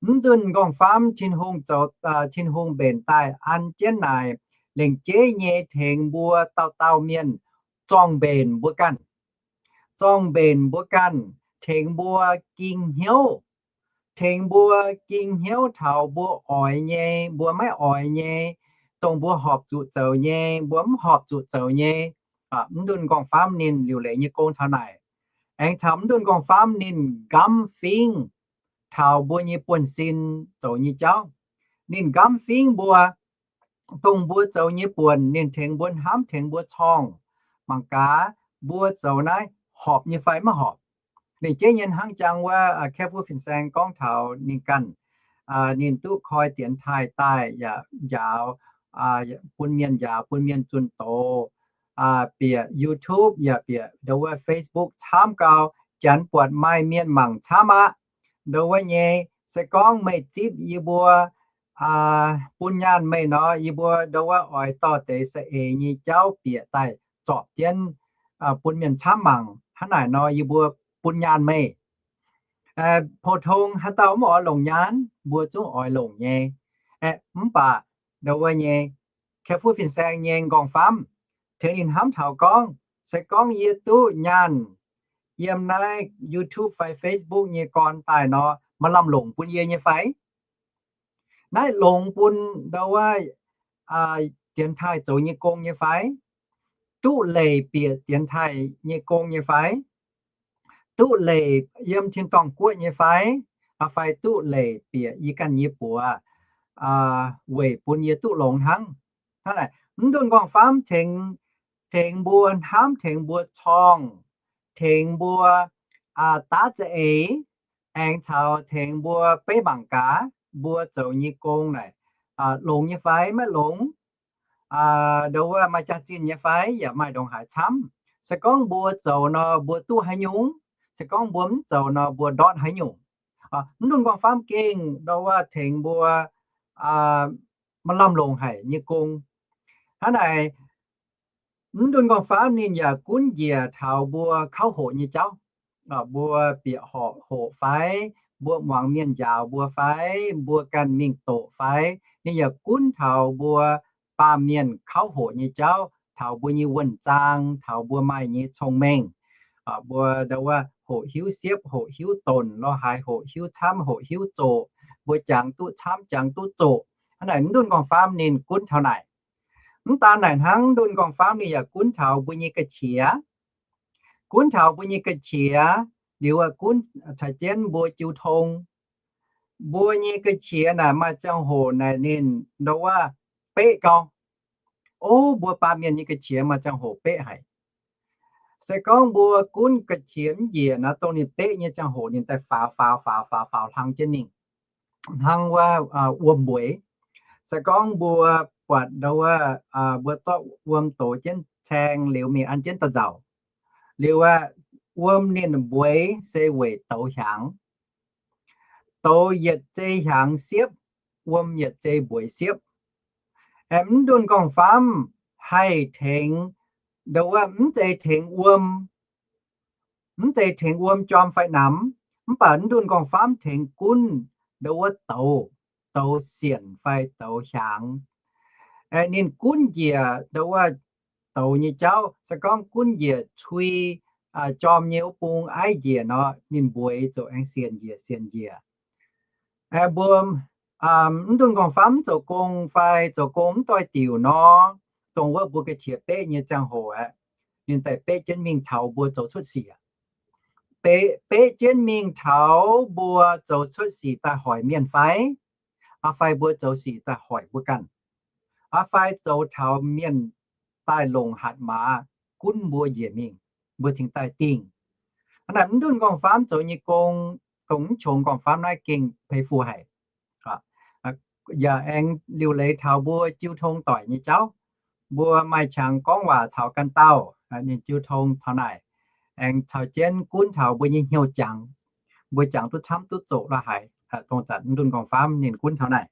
Mv ndunh nqorngv-famv Tin-Hungh zoux, Tin-Hungh mbenc daaih an jienv naaic lengc jeiv nyei tengx mbuo dauh dauh mienh zorng-mbenc mbuo ganh. Zorng-mbenc mbuo ganh, tengx mbuo ging hnyouv, tengx mbuo ging hnyouv taux mbuo oix nyei, mbuo maiv oix nyei, dongh mbuo horpc zuqc zoux nyei, mbuo mv horpc zuqc zoux nyei. Mv ndunh nqorngv-famv ninh liuc leiz nyei gong taux naaic. Aengx taux mv ndunh nqorngv-famv ninh nqamv fingv taux mbuo nyei buonv-sin zoux nyei jauv. Ninh nqamv fingv mbuo, dongh mbuo zoux nyei buonc ninh tengx mbuo hnamv, tengx mbuo corngh. Mangc gaax mbuo zoux naaiv horpc nyei fai maiv horpc. Lengc jeiv nyei hnangv jangx wuov Careful Fin-Saeng gorngv taux ninh ganh, ninh duqv koi dienx taaih daaih yaac njaaux, bun mienh njaaux, bun mienh zunh doz, bieqc YouTube yaac bieqc ndo wuov Facebook camv gau, janx buatc maaih mienh mangc camv aqv. Ndo wuov nyei, se gorngv meih zipv yie mbuo bun nyaanh meih nor, yie mbuo ndo wuov oix dorh deix saeng-eix nyei jauv bieqc daaih zorpc jienv bun mienh camv mangc. Hnangv naaic nor yie mbuo bun nyaanh meih. Pou-tong haaix dauh mv oix longc nyaanh, mbuo zungv oix longc nyei. Aeqv, mv baac ndo wuov nyei, Careful Fin-Saeng nyei nqorngv-famv tengx ninh hnamv taux gorngv, se gorngv yie duqv nyaanh yiem naaiv YouTube fai Facebook nyei gorn daaih nor, maaih lamh longc bun yie nyei fai? Naaiv longx bun ndo wuov dienx taaih zoux nyei gong nyei fai? Duqv leic bieqc dienx taaih nyei gong nyei fai? Duqv leic yiem tin-dorngh guoqv nyei fai? fai duqv leic bieqc yie ganh nyei buoz, weic bun yie duqv longx hnangv. Hnangv naaic, mv ndunh nqorngv-famv tengx, tengx mbuo hnamv, tengx mbuo corngh, tengx mbuo daav za'eix, aengx caux tengx mbuo beiv mangc gaax mbuo zoux nyei gong naaic longx nyei fai maiv longx, ndongc wuov maaih jaax-zinh nyei fai yaac maaih ndongc haaix camv. Se gorngv mbuo zoux nor, mbuo duqv haaix nyungc, se gorngv mbuo mv zoux nor, mbuo ndortv haaix nyungc. Mv ndunh nqorngv-famv gengh ndongc wuov tengx mbuo maaih lamh longc haic nyei gong. Hnangv naaic, mv ndunh nqorngv-famv ninh yaac gunv njiec taux mbuo kauv hoqc nyei jauv. Mbuo bieqc horqc hoqc fai, mbuo muangx mienh njaaux mbuo fai, mbuo ganh mingh doqc fai, ninh yaac gunv taux mbuo baamh mienh kauv hoqc nyei jauv, taux mbuo nyei wuonh zaang, taux mbuo maaih nyei cong-mengh. Mbuo ndongc wuov hoqc hiuv siepv, hoqc hiuv donc, lorz haaix hoqc hiuv camv, hoqc hiuv zoqc, mbuo jangx duqv camv, jangx duqv zoqc. Hnangv naaic, mv ndunh nqorngv-famv ninh gunv taux naaic. Mv daan naaic hnangv, ndunh nqorngv-famv ninh yaac gunv taux mbuo nyei ga'qiex. Gunv taux mbuo nyei ga'qiex liuz, gunv caux jienv mbuo jiu tong. Mbuo nyei ga'qiex naaic maaih ziangh hoc naaic ninh ndongc wuov beqv gau. O, mbuo baamh mienh nyei ga'qiex maaih ziangh hoc beqv haic. Se gorngv mbuo gunv ga'qiex mv njiec nor, dongh ninh beqv nyei ziangh hoc ninh daaih faaux, faaux, faaux, faaux, faaux hlang jienv mingh, hnangv wuov wuom mbueix. Se gorngv mbuo buatc ndongc wuov, mbuo zorqv wuom dox jienv caeng liuz mingh an jienv da'nzauc, liuz wuom ninh mbueix se weic douz hiaangx. Douz yietc zei hiaangx siepv, wuom yietc zei mbueix siepv. Aengx mv ndunh nqorngv-famv haih tengx, ndongc wuov mv zeiz tengx wuom, mv zeiz tengx wuom jorm fai namx, mv baac mv ndunh nqorngv-famv tengx gunv ndongc wuov douz, douz sienc fai douz hiaangx. Ninh gunv njiec ndongc wuov douz nyei jauv. Se gorngv gunv njiec cui jorm nyei wuov bung aiv njiec nor, ninh mbueix ziouc aengx sienc njiec, sienc njiec. Mbuo mv ndunh nqorngv-famv mv zoux gong fai zoux gong mv doix-diuc nor, dongh wuov mbuo ga'qiex beqv nyei ziangh hoc aeqv, ninh daaih beqv jienv mingh taux mbuo zoux cuotv sic. Beqv, beqv jienv mingh taux mbuo zoux cuotv sic daaih hoic mienh fai, fai mbuo zoux sic daaih hoic mbuo ganh, fai zoux taux mienh daaih longc hatc maaz gunv mbuo njiec mingh, mbuo cingx daaih dingh. Hnangv naaic mv ndunh nqorngv-famv zoux nyei gong, dongh mv qongx nqorngv-famv naaiv gengh peix fu haic. Yaac aengx liuc leiz taux mbuo jiu tong doic nyei jauv. Mbuo maaih qangx gorngv waac caux ganh dauh, ninh jiu tong taux naaic, aengx caux jienv gunv taux mbuo nyei hnyouv jangx, mbuo jangx duqv camv duqv zoqc la'haic, dongh zanc mv ndunh nqorngv-famv ninh gunv taux naaic.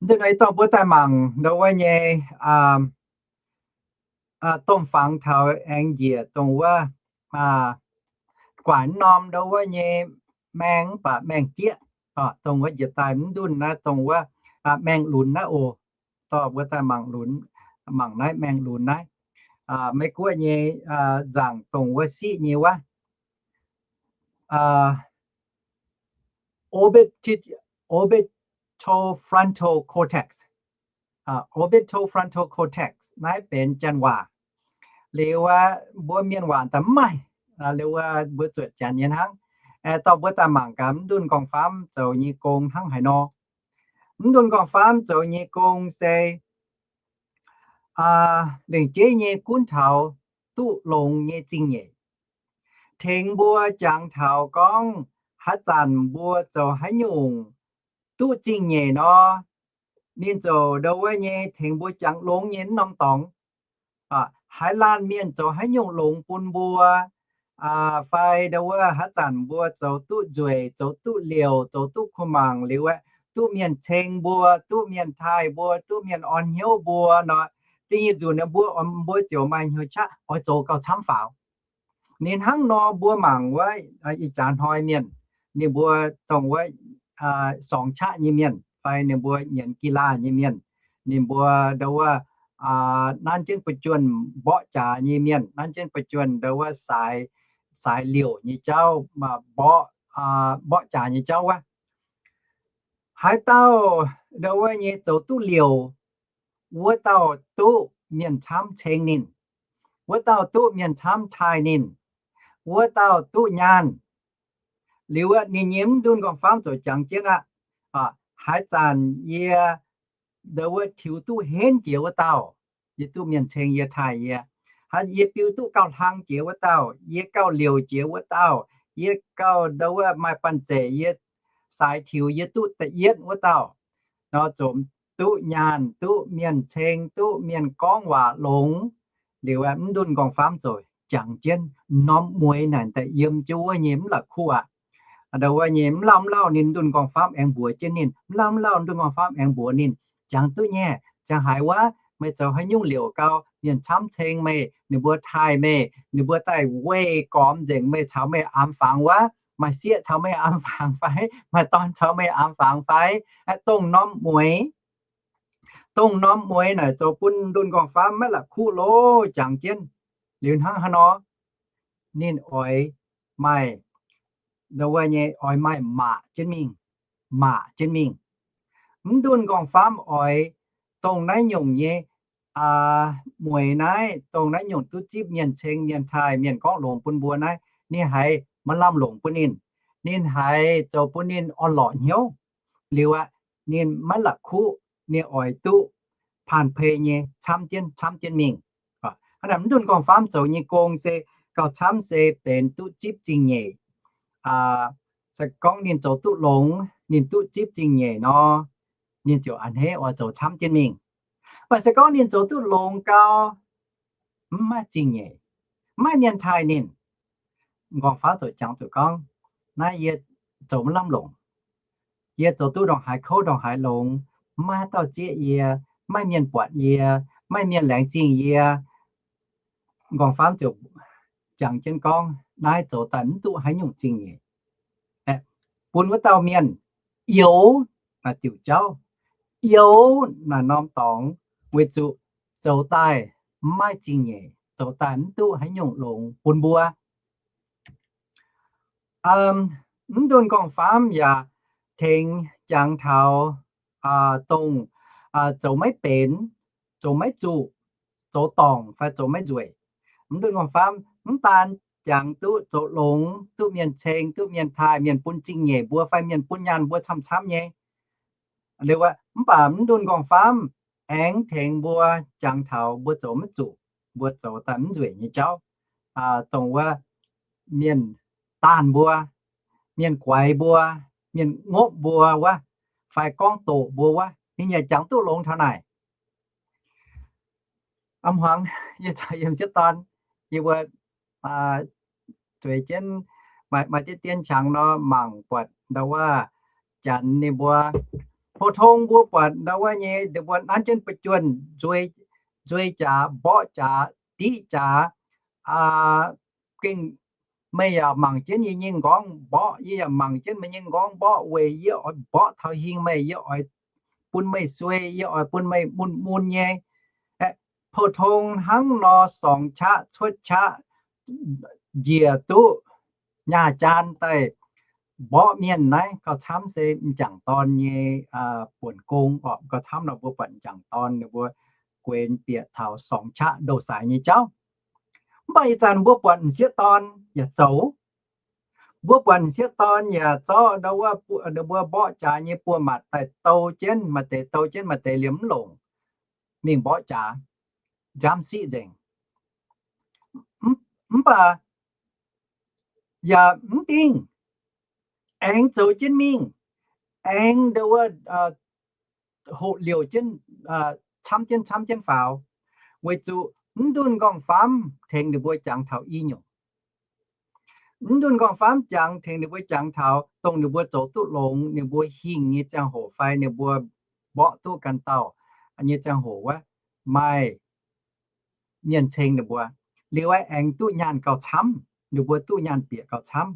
Nzunc naaiv dorh mbuo daaih mangc ndongc wuov nyei domh fangx taux aengx njiec dongh wuov guaaic mv norm ndongc wuov nyei maeng mv baac maeng-jieqv, dongh wuov njiec daaih mv ndunh naaiv dongh wuov maeng-lunx naaiv oc. Dorh mbuo daaih mangc lunx, mangc naaiv maeng-lunx naaiv. Meiv Guoqv nyei nzaangc dongh wuov siqv nyei wuov orbital frontal cortex. Orbital frontal cortex naaiv benx janx waac. Liuz wuov mbuo mienh waac daaih mv maaih. Liuz wuov mbuo zuotc janx nyei hnangv. Dorh mbuo daaih mangc gaax mv ndunh nqorngv-famv zoux nyei gong hnangv haaix nor. Mv ndunh nqorngv-famv zoux nyei gong se lengc jeiv nyei gunv taux duqv longx nyei zingh nyeic. Tengx mbuo jangx taux gorngv haaix zanc mbuo zoux haaix nyungc duqv zingh nyeic nor, ninh ziouc ndongc wuov nyei tengx mbuo jangx longx nyei mv norm dorngx. Haaix laanh mienh zoux haaix nyungc longx bun mbuo, fai ndongc wuov haaix zanc mbuo zoux duqv nzueic, zoux duqv liouc, zoux duqv kuh mangc liuz aeqv, duqv mienh ceng mbuo, duqv mienh taaih mbuo, duqv mienh orn hnyouv mbuo nor, da'nyeic nzunc mbuo, mbuo ziouc maaih hnyouv qaqv oix zoux gauh camv faaux. Ninh hnangv nor mbuo mangc wuov ih jaax hnoi mienh, ninh mbuo dongh wuov sorngx qaqv nyei mienh fai ninh mbuo nyienz gi laah nyei mienh, ninh mbuo ndongc wuov nanv jienv buoz-juonh mborqv jaax nyei mienh, nanv jienv buoz-juonh ndongc wuov saaix, saaix liouc nyei jauv, mborqv, mborqv jaax nyei jauv wuov. Haaix dauh ndongc wuov nyei zoux duqv liouc, wuov dauh duqv mienh camv ceng ninh, wuov dauh duqv mienh camv taaih ninh, wuov dauh duqv nyaanh. Liuz aqv, ninh nyei mv ndunh nqorngv-famv ziouc jangx jienv aqv, haaix zanc yie ndo wuov tiux duqv henv jiex wuov dauh, yie duqv mienh ceng yie taaih yie. Haaix yie biu duqv gauh hlang jiex wuov dauh, yie gauh liouc jiex wuov dauh, yie gauh ndo wuov maaih banh zeic yie saaix tiux yie duqv da'yietv wuov dauh nor, ziouc duqv nyaanh, duqv mienh ceng, duqv mienh gorngv waac longx. Liuz aqv, mv ndunh nqorngv-famv ziouc jangx jienv norm mueix naaic daaih yiem jienv wuov nyei mv la'kuqv aqv. Ndo wuov nyei mv lauh mv lauh ninh ndunh nqorngv-famv aengx mbuox jienv ninh, mv lauh mv lauh ndunh nqorngv-famv aengx mbuox ninh, jangx duqv nyei, ziangh haaix wuov meih zoux haaix nyungc liouc gau, mienh camv ceng meih, ninh mbuo taaih meih, ninh mbuo daaih weih gormx nzengc meih caux meih aamx fangx wuov, maaih sieqv caux meih aamx fangx fai, maaih dorn caux meih aamx fangx fai, dongh norm mueix. Dongh norm mueix naaic zoux bun ndunh nqorngv-famv maiv la'kuqv loh jangx jienv. Liuz hnangv haaix nor, ninh oix maaih, ndo wuov nyei oix maaih maac jienv mingh, maac jienv mingh. Mv ndunh nqorngv-famv oix dongh naaiv nyungc nyei mueix naaiv, dongh naaiv nyungc duqv zipv mienh ceng, mienh taaih, mienh gorngv longx bun mbuo naaiv, ninh haiz maaih lamh longc bun ninh. Ninh haiz zoux bun ninh orn-lorqc hnyouv. Liuz aqv, ninh maiv la'kuqv, ninh oix duqv paan-pei nyei camv jienv, camv jienv mingh. Hnangv naaic mv ndunh nqorngv-famv zoux nyei gong se gauh camv se benx duqv zipv zingh nyeic. Se gorngv ninh zoux duqv longx, ninh duqv zipv zingh nyeic nor, ninh ziouc a'hneiv oix zoux camv jienv mingh. Mv baac se gorngv ninh zoux duqv longx gau, mv maaih zingh nyeic, mv maaih mienh taaih ninh, nqorngv-famv ziouc jangx zuqc gorngv, naaiv yie zoux maiv lamh longc. Yie zoux duqv ndongc haaix kouv ndongc haaix longx, mv maaih haaix dauh zieqv yie, mv maaih mienh buatc yie, mv maaih mienh laengz zingh yie. Nqorngv-famv ziouc jangx jienv gorngv, naaiv zoux daaih mv duqv haaix nyungc zingh nyeic. Bun wuov dauh mienh youx naaic diuc jauv, youx naaic norm dorngx, weic zuqc zoux daaih mv maaih zingh nyeic, zoux daaih mv duqv haaix nyungc longx bun mbuo. Mv ndunh nqorngv-famv yaac tengx jangx taux dongh zoux maiv benx, zoux maiv zuqc, zoux dorngc fai zoux maiv nzueic. Mv ndunh nqorngv-famv mv daan jangx duqv zoux longx, duqv mienh ceng, duqv mienh taaih, mienh bun zingh nyeic mbuo fai mienh bun nyaanh mbuo camv-camv nyei. Liuz aqv, mv baac mv ndunh nqorngv-famv aengx tengx mbuo jangx taux mbuo zoux maiv zuqc, mbuo zoux daaih mv nzueic nyei jauv, dongh wuov mienh daanh mbuo, mienh guaix mbuo, mienh ngopv mbuo wuov, fai gorngv doqc mbuo wuov, ninh yaac jangx duqv longx taux naaic. A'hmuangx yie caux yiem sieqv dorn, yie mbuo zueiz jienv maaih deix dien qangx nor mangc buatc ndau wuov Janx ninh mbuo, pou-tong mbuo buatc ndau wuov nyei, ninh mbuo nanv jienv ba'juonh nzuei jaax, mborqv jaax, diqv jaax. Gengh meih yaac mangc jienv yie nyei nqorngv mborqv, yie yaac mangc jienv meih nyei nqorngv mborqv, weic yie oix mborqv taux hingh meih, yie oix bun meih suei, yie oix bun meih mun-mun nyei. Pou-tong hnangv nor sorngx qaqv cuotv qaqv njiec duqv nyaah jaan daaih mborqv mienh naaiv gauh camv se m'jangc dorn nyei buonc gong orqc. Gauh camv nor mbuo buatc m'jangc dorn ninh mbuo guenx bieqc taux sorngx qaqv ndou-saaix nyei jauv. Mv baac ih zanc mbuo buatc m'sieqv dorn yaac zoux. Mbuo buatc m'sieqv dorn yaac zorqv ndau wuov ninh mbuo mborqv jaax nyei buoz-matc daaih dou jienv, maaih deix dou jienv, maaih deix liemh mv longc, mingh mborqv jaax, njamv siqv nzengc. Mv baac yaac mv dingh, aengx zoux jienv mingh, aengx ndau wuov hoqc liouc jienv, camv jienv camv jienv faaux, weic zuqc mv ndunh nqorngv-famv tengx ninh mbuo jangx taux i nyungc. Mv ndunh nqorngv-famv jangx tengx ninh mbuo jangx taux dongh ninh mbuo zoux duqv longx, ninh mbuo hingh nyei ziangh hoc fai ninh mbuo mborqv duqv ganh dauh nyei ziangh hoc wuov, maaih mienh ceng ninh mbuo. Liuz aengx duqv nyaanh gauh camv, ninh mbuo duqv nyaanh bieqc gauh camv.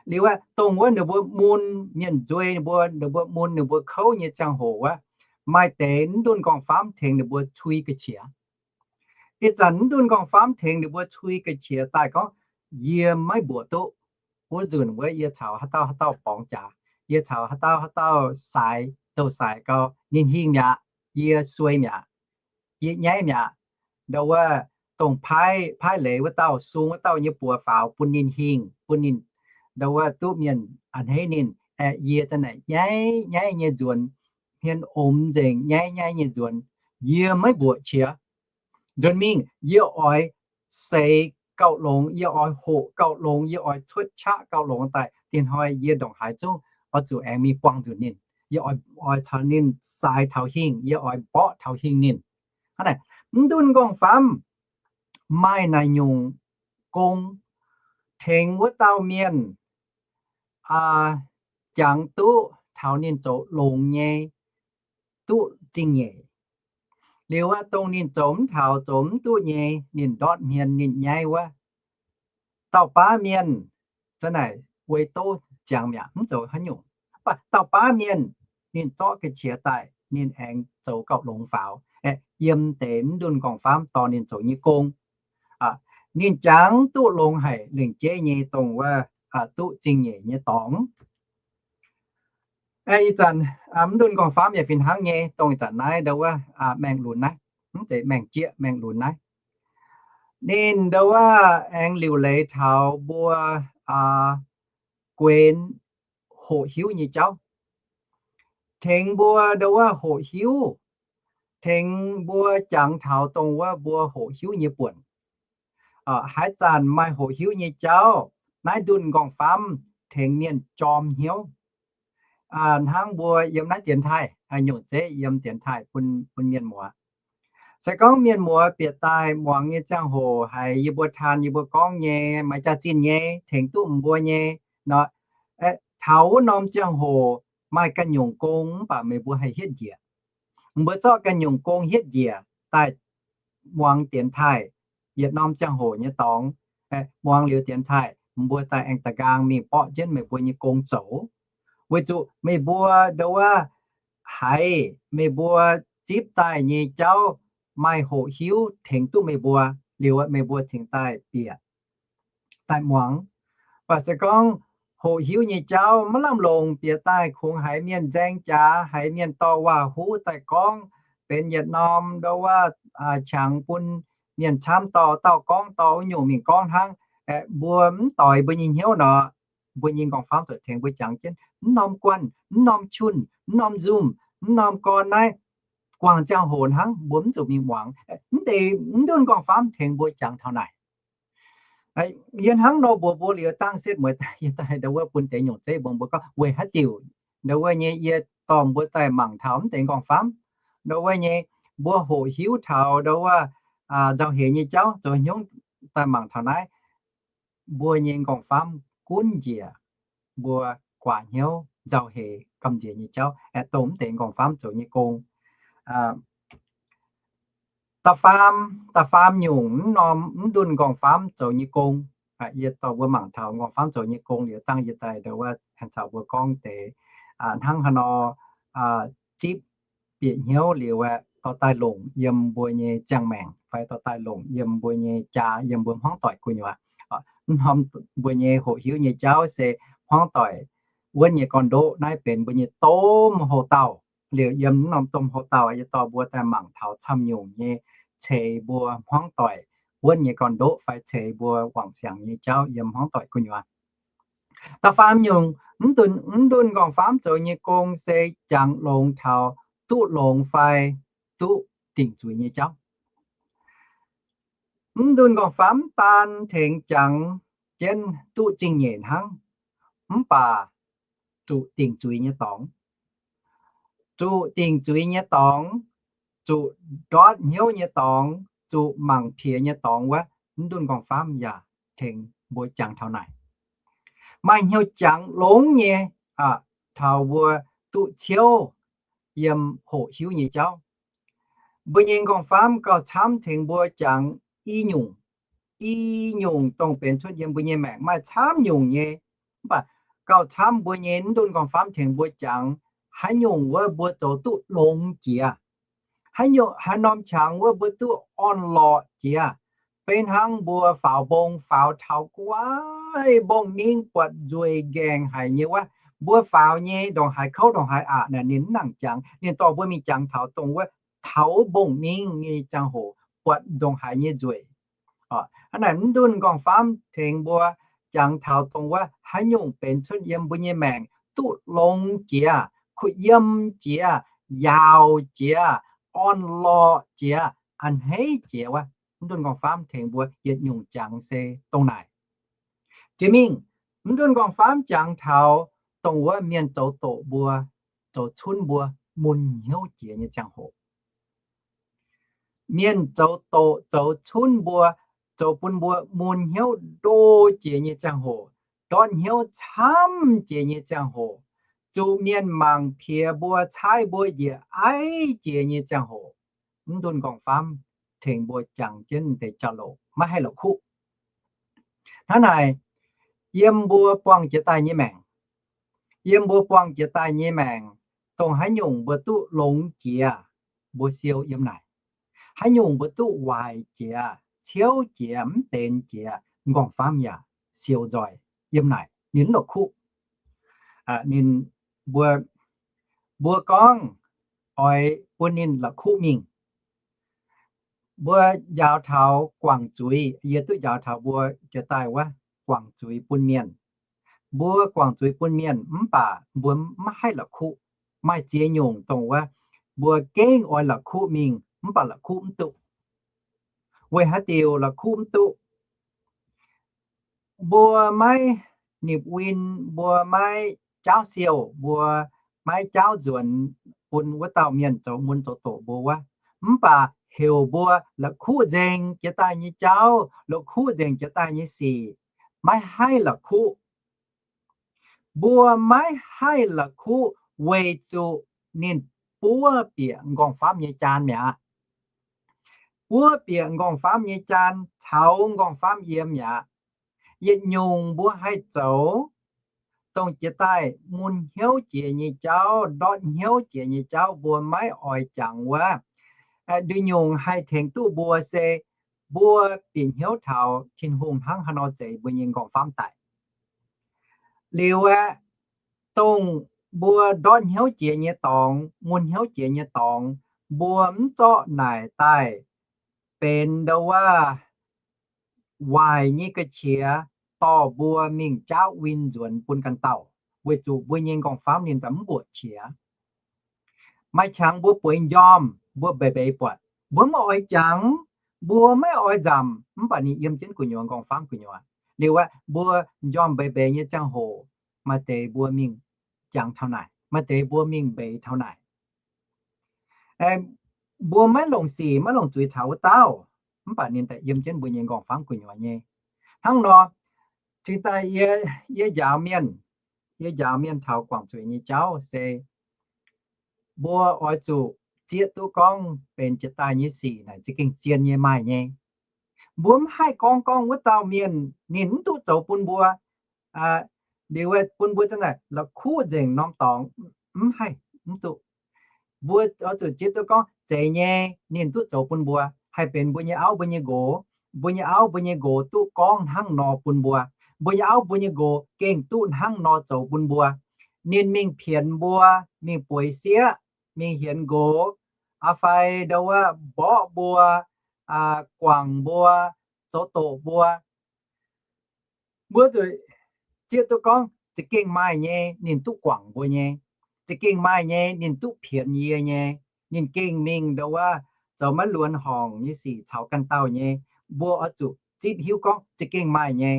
Liuz dongh wuov ninh mbuo mun, mienh nzuei ninh mbuo, ninh mbuo mun ninh mbuo kouv nyei ziangh hoc wuov, maaih deix mv ndunh nqorngv-famv tengx ninh mbuo cui ga'qiex. Ih zanc mv ndunh nqorngv-famv tengx ninh mbuo cui ga'qiex daaih gorngv, yie maiv mbuoqc duqv. Wuov nzunc wuov yie caux haaix dauh haaix dauh borngz jaax, yie caux haaix dauh haaix dauh saaix, ndou-saaix gau, ninh hingh mi'aqv, yie suei mi'aqv, yie nyaiv mi'aqv. Ndau wuov dongh paaiv, paaiv leiz wuov dauh, sung wuov dauh nyei buoz faaux bun ninh hingh, bun ninh ndau wuov duqv mienh a'hneiv ninh, aeqv, yie za'naaic nyaiv nyaiv nyei nzuonx, hmien omx nzengc nyaiv nyaiv nyei nzuonx, yie maiv mbuoqc qiex. Nzuonx mingh yie oix seix gauh longx, yie oix hoqc gauh longx, yie oix cuotv qaqv gauh longx daaih. Diex hnoi yie ndongc haaix zungv oix zuqc aengx mingh buangh nzunc ninh. Yie oix, oix caux ninh saaix taux hingh, yie oix mborqv taux hingh ninh. Hnangv naaic, mv ndunh nqorngv-famv maaih naaic nyungc gong tengx wuov dauh mienh jangx duqv taux ninh zoux longx nyei, duqv zingh nyeic. Liuz wuov, dongh ninh zoux mv taux, zoux mv duqv nyei, ninh ndortv hmien ninh nyaiv wuov, dauh baav mienh za'naaic weic doz ziangx mi'aqv, mv zoux haaix nyungc. Mv baac dauh baav mienh ninh zorqv ga'qiex daaih, ninh aengx zoux gauh longx faaux, aeqv, yiem deix mv ndunh nqorngv-famv dorh ninh zoux nyei gong. Ninh jangx duqv longx haic, lengc jeiv nyei dongh wuov, duqv zingh nyeic nyei dorngx. Ih zanc mv ndunh nqorngv-famv yaac fih hnangv nyei, dongh ih zanc naaiv ndau wuov maengh lunx naaiv, mv zeiz maengh jieqv, maengh lunx naaiv. Ninh ndau wuov aengx liuc leiz taux mbuo guenx hoqc hiuv nyei jauv, tengx mbuo ndau wuov hoqc hiuv, tengx mbuo jangx taux dongh wuov mbuo hoqc hiuv nyei buonc. Haaix zanc maaih hoqc hiuv nyei jauv, naaiv ndunh nqorngv-famv tengx mienh jorm hnyouv. Hnangv mbuo yiem naaiv dienx taaih, nyungc zeiv yiem dienx taaih bun, bun mienh muoz. Se gorngv mienh muoz bieqc daaih muangx nyei ziangh hoc haiz yie mbuo taan yie mbuo gorngv nyei, maaih jaax-zinh nyei, tengx duqv mbuo nyei nor, taux wuov norm ziangh hoc maaih ganh nyungc gong mv baac meih mbuo haih hietv njiec. Mbuo zorqv ganh nyungc gong hietv njiec daaih muangx dienx taaih yietc norm ziangh hoc nyei dorngx. Muangx liuz dienx taaih, mbuo daaih aengx da'nqaang mingh borqv jienv meih mbuo nyei gong zoux. Weic zuqc meih mbuo ndau wuov haiz meih mbuo zipv daaih nyei jauv maaih hoqc hiuv tengx duqv meih mbuo, liuz meih mbuo cingx daaih bieqc daaih muangx. Mv baac se gorngv hoqc hiuv nyei jauv maiv lamh longc, bieqc daaih kungx haiz mienh nzaeng jaax, haiz mienh dorh waac-huv daaih gorngv, benx yietc norm ndau wuov qangx bun mienh camv dorh, dauh gorngv dorh wuov nyungc mingh gorngv hnangv. Mbuo mv doix mbuo nyei hnyouv nor, mbuo nyei nqorngv-famv zuqc tengx mbuo jangx jienv mv norm guanh, mv norm junh, mv norm nzumh, mv norm gorn naaiv guangc ziangh hoc hnangv, mbuo mv zuqc mingh muangx. Mv deix mv ndunh nqorngv-famv tengx mbuo jangx taux naaic. Yie hnangv nor mbuox mbuo liuz, dangh setv mueiz daaih yie daaih ndau wuov bun deix nyungc zeiv mbuox mbuo gorngv weic haaix diuc ndau wuov nyei yie dorh mbuo daaih mangc taux mv deix nqorngv-famv. Ndau wuov nyei mbuo hoqc hiuv taux ndau wuov nzauh heix nyei jauv zoux hnyouv daaih mangc taux naaiv, mbuo nyei nqorngv-famv gunv njiec mbuo guaax hnyouv nzauh heix gamh nziex nyei jauv aeqv, dongh mv deix nqorngv-famv zoux nyei gong. Da'faam, da'faam nyungc mv norm mv ndunh nqorngv-famv zoux nyei gong. Yie dorh mbuo mangc taux nqorngv-famv zoux nyei gong liuz, dangh yie daaih ndau wuov caux mbuo gorngv deix hnangv haaix nor zipv bieqc hnyouv liuz aeqv, dorh daaih longc yiem mbuo nyei ziangh maengc fai dorh daaih longc yiem mbuo nyei jaax, yiem mbuo hmuangv doic gu'nyuoz. Mv norm mbuo nyei hoqc hiuv nyei jauv se hmuangv doic wuonv nyei gorn-ndoqv. Naaiv benx mbuo nyei domh houx-daauh. Liuz yiem mv norm domh houx-daauh yie dorh mbuo daaih mangc taux camv nyungc nyei ceix mbuo hmuangv doic wuonv nyei gorn-ndoqv fai ceix mbuo wangc siangx nyei jauv yiem hmuangv doic gu'nyuoz. Da'faam nyungc mv ndunh nqorngv-famv zoux nyei gong se jangx longx taux duqv longx fai duqv dingc zuiz nyei jauv. Mv ndunh nqorngv-famv mv daan tengx jangx jienv duqv zingh nyeic hnangv, mv baac zuqc dingc zuiz nyei dorngx. Zuqc dingc zuiz nyei dorngx, zuqc ndortv hnyouv nyei dorngx, zuqc mangc piex nyei dorngx wuov, mv ndunh nqorngv-famv yaac tengx mbuo jangx taux naaic. Maaih hnyouv jangx longx nyei taux mbuo duqv ciouv yiem hoqc hiuv nyei jauv. Mbuo nyei nqorngv-famv gauh camv tengx mbuo jangx i nyungc, i nyungc dongh benx cuotv yiem mbuo nyei maengc maaih camv nyungc nyei. Mv baac gauh camv mbuo nyei mv ndunh nqorngv-famv tengx mbuo jangx haaix nyungc wuov mbuo zoux duqv longx jiex, haaix nyungc, haaix norm qangx wuov mbuo duqv orn-lorqc jiex. Beiv hnangv mbuo faaux mbong faaux taux gu'nguaaic mbong-ningv buatc nzueic nqaengc haic nyei wuov, mbuo faaux nyei ndongc haaix kouv ndongc haaix aqc naaic ninh mv nangc jangx. Ninh dorh mbuo mingh jangx taux dongh wuov taux mbong-ningv nyei ziangh hoc buatc ndongc haaix nyei nzueic. Hnangv naaic mv ndunh nqorngv-famv tengx mbuo jangx taux dongh wuov haaix nyungc benx cuotv yiem mbuo nyei maengc duqv longx jiex, kuh yiem jiex, yaauc jiex, orn-lorqc jiex, a'hneiv jiex wuov, mv ndunh nqorngv-faamv tengx mbuo yietc nyungc jangx se dongh naaic. Jiex mingh, mv ndunh nqorngv-faamv jangx taux dongh wuov mienh zoux doqc mbuo, zoux cunv mbuo mun hnyouv jiex nyei ziangh hoc. Mienh zoux doqc zoux cunv mbuo, zoux bun mbuo mun hnyouv ndo jiex nyei ziangh hoc, ndortv hnyouv camv jiex nyei ziangh hoc, zuqc mienh mangc piex mbuo, caaiv mbuo njiec aiv jiex nyei ziangh hoc, mv ndunh nqorngv-faamv tengx mbuo jangx jienv deix jauv-louc maiv haih la'kuqv. Hnangv naaic, yiem mbuo buangh jiex daaih nyei maengc, yiem mbuo buangh jiex daaih nyei maengc, dongh haaix nyungc mbuo duqv longx jiex, mbuo siou yiem naaic. Haaix nyungc mbuo duqv waaic jiex, ciouv jiex, mv benx jiex, nqorngv-faamv yaac siou nzoih yiem naaic, ninh mv la'kuqv. Ninh, mbuo, mbuo gorngv oix bun ninh la'kuqv mingh. Mbuo njaaux taux guangc zuiz, yie duqv njaaux taux mbuo jiex daaih wuov guangc zuiz bun mienh. Mbuo guangc zuiz bun mienh mv baac mbuo maiv haih la'kuqv. Maaih ziex nyungc dongh wuov mbuo gengh oix la'kuqv mingh mv baac la'kuqv mv duqv. Weic haaix diuc la'kuqv mv duqv? Mbuo maiv nipc win, mbuo maiv jaauv siou, mbuo maiv jaauv nzuonx bun wuov dauh mienh zoux mun zoux doqc mbuo wuov. Mv baac heuc mbuo la'kuqv nzengc jiex daaih nyei jauv, la'kuqv nzengc jiex daaih nyei sic, maiv haih la'kuqv. Mbuo maiv haih la'kuqv weic zuqc ninh buov bieqc nqorngv-faamv nyei jaan mi'aqv. Buov bieqc nqorngv-faamv nyei jaan caux nqorngv-faamv yiem mi'aqv. Yietc nyungc mbuo haih zoux, dongh jiex daaih mun hnyouv jiex nyei jauv, ndortv hnyouv jiex nyei jauv mbuo maiv oix jangx wuov, nduqc nyungc haih tengx duqv mbuo se mbuo bieqc hnyouv taux Tin-Hungh hnangv haaix nor zeix mbuo nyei nqorngv-faamv daic. Liuz aeqv, dongh mbuo ndortv hnyouv jiex nyei dorngx, mun hnyouv jiex nyei dorngx, mbuo mv zorqv naaic daaih benx ndau wuov waaic nyei ga'qiex dorh mbuo mingh jaauv win nzuonx bun ganh dauh, weic zuqc mbuo nyei nqorngv-faamv ninh daaih mv mbuoqc qiex. Maaih qangx mbuo bueix njormh, mbuo mbeix mbeix buatc, mbuo mv oix jangx, mbuo maiv oix nzamc, mv baac ninh yiem jienv gu'nyuoz nqorngv-faamv gu'nyuoz. Liuz aeqv, mbuo njormh mbeix mbeix nyei ziangh hoc, maaih deix mbuo mingh jangx taux naaic, maaih deix mbuo mingh mbeix taux naaic. Mbuo maiv longc sic maiv longc zuiz taux wuov dauh, mv baac ninh daaih yiem jienv mbuo nyei nqorngv-faamv gu'nyuoz nyei. Hnangv nor, cingx daaih yie, yie njaaux mienh, yie njaaux mienh taux guangc zuiz nyei jauv se, mbuo oix zuqc zieqv duqv gorngv benx jiex daaih nyei sic naaic za'gengh zien nyei maaih nyei. Mbuo mv haih gorngv gorngv wuov dauh mienh ninh mv duqv zoux bun mbuo, liuz bun mbuo za'naaic la'kuqv nzengc norm dorngx, mv haih, mv duqv. Mbuo oix zuqc zieqv duqv gorngv zeiz nyei ninh duqv zoux bun mbuo, haih benx mbuo nyei auv mbuo nyei nqox. Mbuo nyei auv mbuo nyei nqox duqv gorngv hnangv nor bun mbuo. Mbuo nyei auv mbuo nyei nqox gengh duqv hnangv nor zoux bun mbuo. Ninh mingh pienx mbuo, mingh bueix sieqv, mingh hienx nqox, aa fai ndau wuov mborqv mbuo, guangc mbuo, zoux doqc mbuo. Mbuo zuqc zieqv duqv gorngv za'gengh maaih nyei ninh duqv guangc mbuo nyei, za'gengh maaih nyei ninh duqv pienx yie nyei, ninh gengh mingh ndau wuov zoux maiv luonx horngc nyei sic caux ganh dauh nyei. Mbuo oix zuqc zipv hiuv gorngv za'gengh maaih nyei.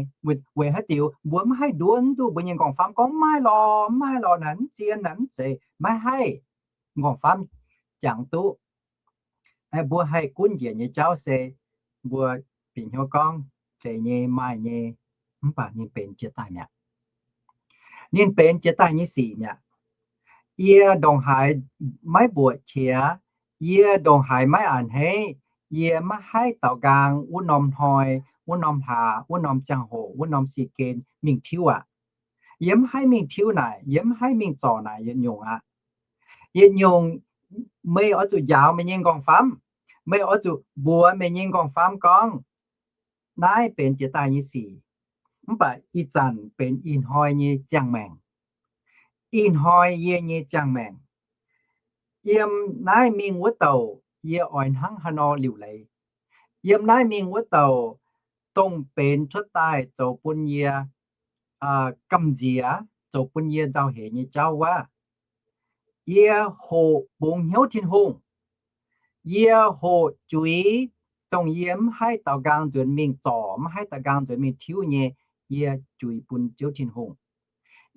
Weic haaix diuc mbuo mv haih nduov duqv mbuo nyei nqorngv-faamv gorngv mv maaih lorh, mv maaih lorh naaic, mv zien naaic, mv zeiz, maiv haih. Nqorngv-faamv jangx duqv, mbuo haih gunv njiec nyei jauv se mbuo bieqc hnyouv gorngv zeiz nyei maaih nyei, mv baac ninh benx jiex daaih mi'aqv. Ninh benx jiex daaih nyei sic mi'aqv. Yie ndongc haaix maiv mbuoqc qiex, yie ndongc haaix maiv a'hneiv, yie maiv haih daaux nqaang wuov norm hnoi, wuov norm hlaax, wuov norm ziangh hoc, wuov norm si gen mingh tiuv aqv. Yie mv haih mingh tiuv naaic, yie mv haih mingh zorc naaic yietc nyungc aqv. Yietc nyungc meih oix zuqc njaaux meih nyei nqorngv-famv, meih oix zuqc mbuox meih nyei nqorngv-famv gorngv, naaiv benx jiex daaih nyei sic, mv baac ih zanc benx ih hnoi nyei ziangh maengc. Ih hnoi yie nyei ziangh maengc. Yiem naaiv mingh wuov douc yie oix hnangv haaix nor liuc leiz. Yiem naaiv mingh wuov douc dongh benx cuotv daaih zoux bun yie gamh nziex zoux bun yie nzauh heix nyei jauv wuov. Yie hoqc bungx hnyouv Tin-Hungh. Yie hoqc juix, dongh yie mv haih daaux nqaang nzuonx mingh zorc, mv haih daaux nqaang nzuonx mingh tiuv nyei, yie juix bun Ziouv Tin-Hungh.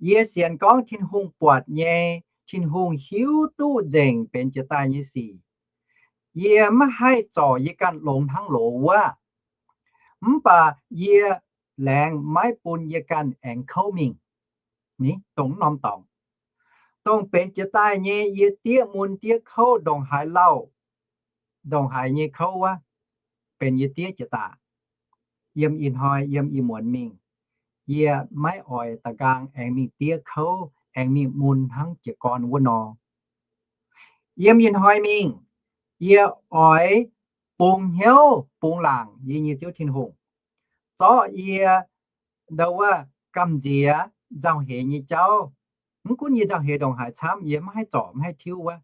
Yie sienx gorngv Tin-Hungh buatc nyei, Tin-Hungh hiuv duqv nzengc benx jiex daaih nyei sic. Yie mv haih zorc yie ganh longx hnangv loz wuov, mv baac yie laengz maiv bun yie ganh aengx kouv mingh. Ni dongh norm dorngx, dongh benx jiex daaih nyei yie diev mun diev kouv ndongc haaix lauh, ndongc haaix nyei kouv wuov, benx yie diev jiex daaih. Yiem ih hnoi yiem ih muonz mingh, yie maiv oix daaux nqaang aengx mingh diev kouv, aengx mingh mun hnangv jiez gorn wuov nor. Yiem ih hnoi mingh, yie oix bungx hnyouv bungx laangc yie nyei Ziouv Tin-Hungh, zorqv yie ndau wuov gamh nziex nzauh heix nyei jauv. Mv gunv yie nzauh heix ndongc haaix camv, yie mv haih zorc mv haih tiuv wuov,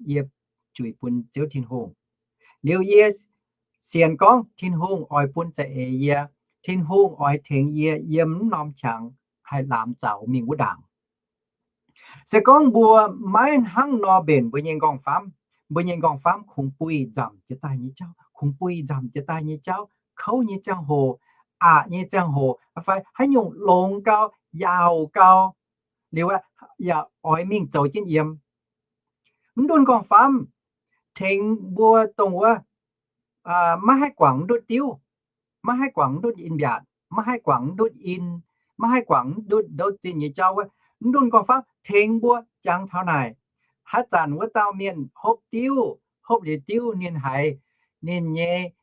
yie juix bun Ziouv Tin-Hungh. Liuz yie sienx gorngv Tin-Hungh oix bun za'eix yie, Tin-Hungh oix tengx yie yiem mv norm qangx haih lamz zaux mingh wuov ndaangc. Se gorngv mbuo maiv hnangv nor mbenc mbuo nyei nqorngv-famv, mbuo nyei nqorngv-famv kungx buih nzamc jiex daaih nyei jauv, kungx buih nzamc jiex daaih nyei jauv, kouv nyei ziangh hoc, aqc nyei ziangh hoc, fai haaix nyungc longx gau, yaauc gau, liuz yaac oix mingh zoux jienv yiem. Mv ndunh nqorngv-famv tengx mbuo dongh wuov maiv haih guangc mv ndutv diuv, maiv haih guangc mv ndutv in-mbiaatc, maiv haih guangc mv ndutv in, maiv haih guangc mv ndutv ndouv zinh nyei jauv wuov. Mv ndunh nqorngv-famv tengx mbuo jangx taux naaic. Haaix zanc wuov dauh mienh hopv diuv, hopv liuz diuv ninh haiz ninh nyei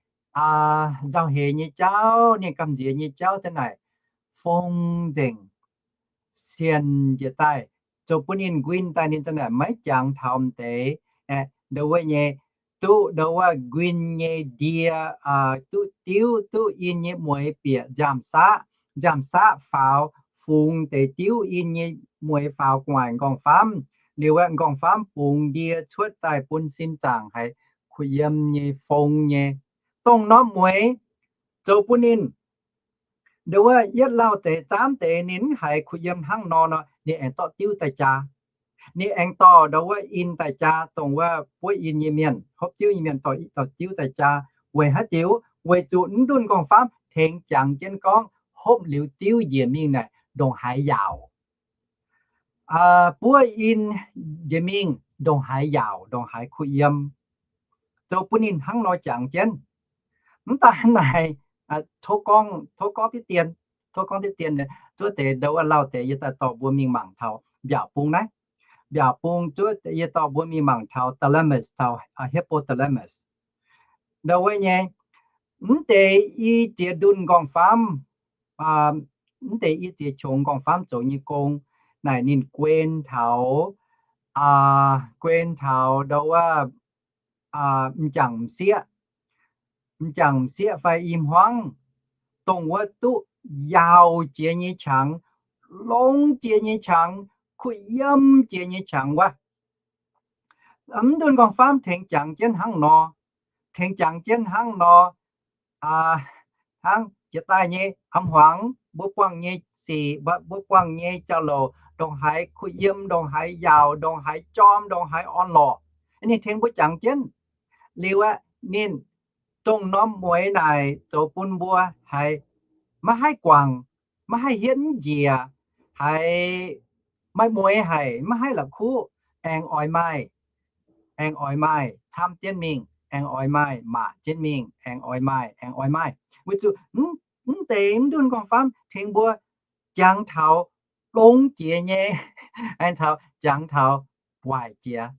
nzauh heix nyei jauv, ninh gamh nziex nyei jauv zanc naaic fong nzengc, sienx njiec daaih, zoux bun ninh nquin daaih ninh zanc naaic maiv jangx taux m'deix, aeqv, ndau wuov nyei, duqv ndau wuov nquin nyei ndie, duqv diuv duqv in nyei mueix bieqc nziaamv-saqv, nziaamv-saqv faaux fungx deix diuv in nyei mueix faaux gu'nguaaic nqorngv-famv, liuz wuov nqorngv-famv bungx ndie cuotv daaih bun sin zaangc haiz kuh yiem nyei fong nyei. Dongh norm mueix zoux bun ninh ndau wuov yietv lauh deix zaamv deix ninh mv haiz kuh yiem hnangv nor nor, ninh aengx dorh diuv daaih jaa. Ninh aengx dorh ndau wuov in daaih jaa, dongh wuov buov in nyei mienh, hopv diuv nyei mienh dorh, dorh diuv daaih jaa. Weic haaix diuc? Weic zuqc mv ndunh nqorngv-famv tengx jangx jienv gorngv hopv liuz diuv njiec mingh naaic ndongc haaix yaauc, buov in njiec mingh ndongc haaix yaauc, ndongc haaix kuh yiem, zoux bun ninh hnangv nor jangx jienv. Mv daaih naaic, tov gorngv, tov gorngv diqv dien, tov gorngv diqv dien, zuov deix ndau wuov lauh deix yie daaih dorh mbuo mingh mangc taux mbiaauc bung naaiv. Mbiaauc bung zuov yie dorh mbuo mingh mangc taux thalamus, taux hypothalamus. Ndau wuov nyei, mv deix i ziex ndunh nqorngv-famv, mv deix i ziex qongx nqorngv-famv zoux nyei gong, naaic ninh guen taux, guen taux ndau wuov m'jangc m'sieqv, m'jangc m'sieqv fai i hmuangv, dongh wuov duqv yaauc jiex nyei qangx, longx jiex nyei qangx, kuh yiem jiex nyei qangx wuov. Mv ndunh nqorngv-famv tengx jangx jienv hnangv nor, tengx jangx jienv hnangv nor, hnangv jiex daaih nyei a'hmuangx, mbuo buangh nyei sic, mbuo buangh nyei jauv-louc, ndongc haaix kuh yiem, ndongc haaix yaauc, ndongc haaix jorm, ndongc haaix orn-lorqc, ninh tengx mbuo jangx jienv. Liuz aqv, ninh dongh norm mueix naaic zoux bun mbuo haiz maiv haih guangc, maiv haih hietv njiec, haiz maaih mueix haic, maiv haih la'kuqv, aengx oix maaih, aengx oix maaih camv jienv mingh, aengx oix maaih maac jienv mingh, aengx oix maaih, aengx oix maaih. Weic zuqc mv deix mv ndunh nqorngv-famv tengx mbuo jangx taux longx jiex nyei, aengx taux jangx taux waaic jiex,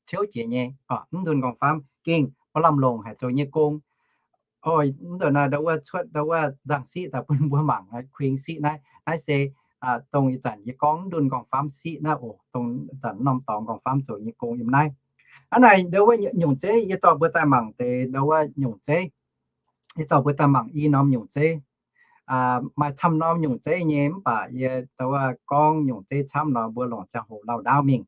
ciouv jiex nyei. Mv ndunh nqorngv-famv gengh maiv lamh longc haaix zoux nyei gong. Ndau naaiv ndau wuov cuotv ndau wuov nzangc-siqv daaih bun mbuo mangc, kuingx siqv naaiv. Naaiv se dongh ih zanc yie gorngv mv ndunh nqorngv-famv siqv naaiv oc. Dongh ih zanc norm dorngx nqorngv-famv zoux nyei gong yiem naaiv. Hnangv naaic ndau wuov nyungc zeiv yie dorh mbuo daaih mangc deix ndau wuov nyungc zeiv. Yie dorh mbuo daaih mangc i norm nyungc zeiv. Maaih camv norm nyungc zeiv nyei, mv baac yie ndau wuov gorngv nyungc zeiv camv nor mbuo longc ziangh hoc lauh ndaauv mingh.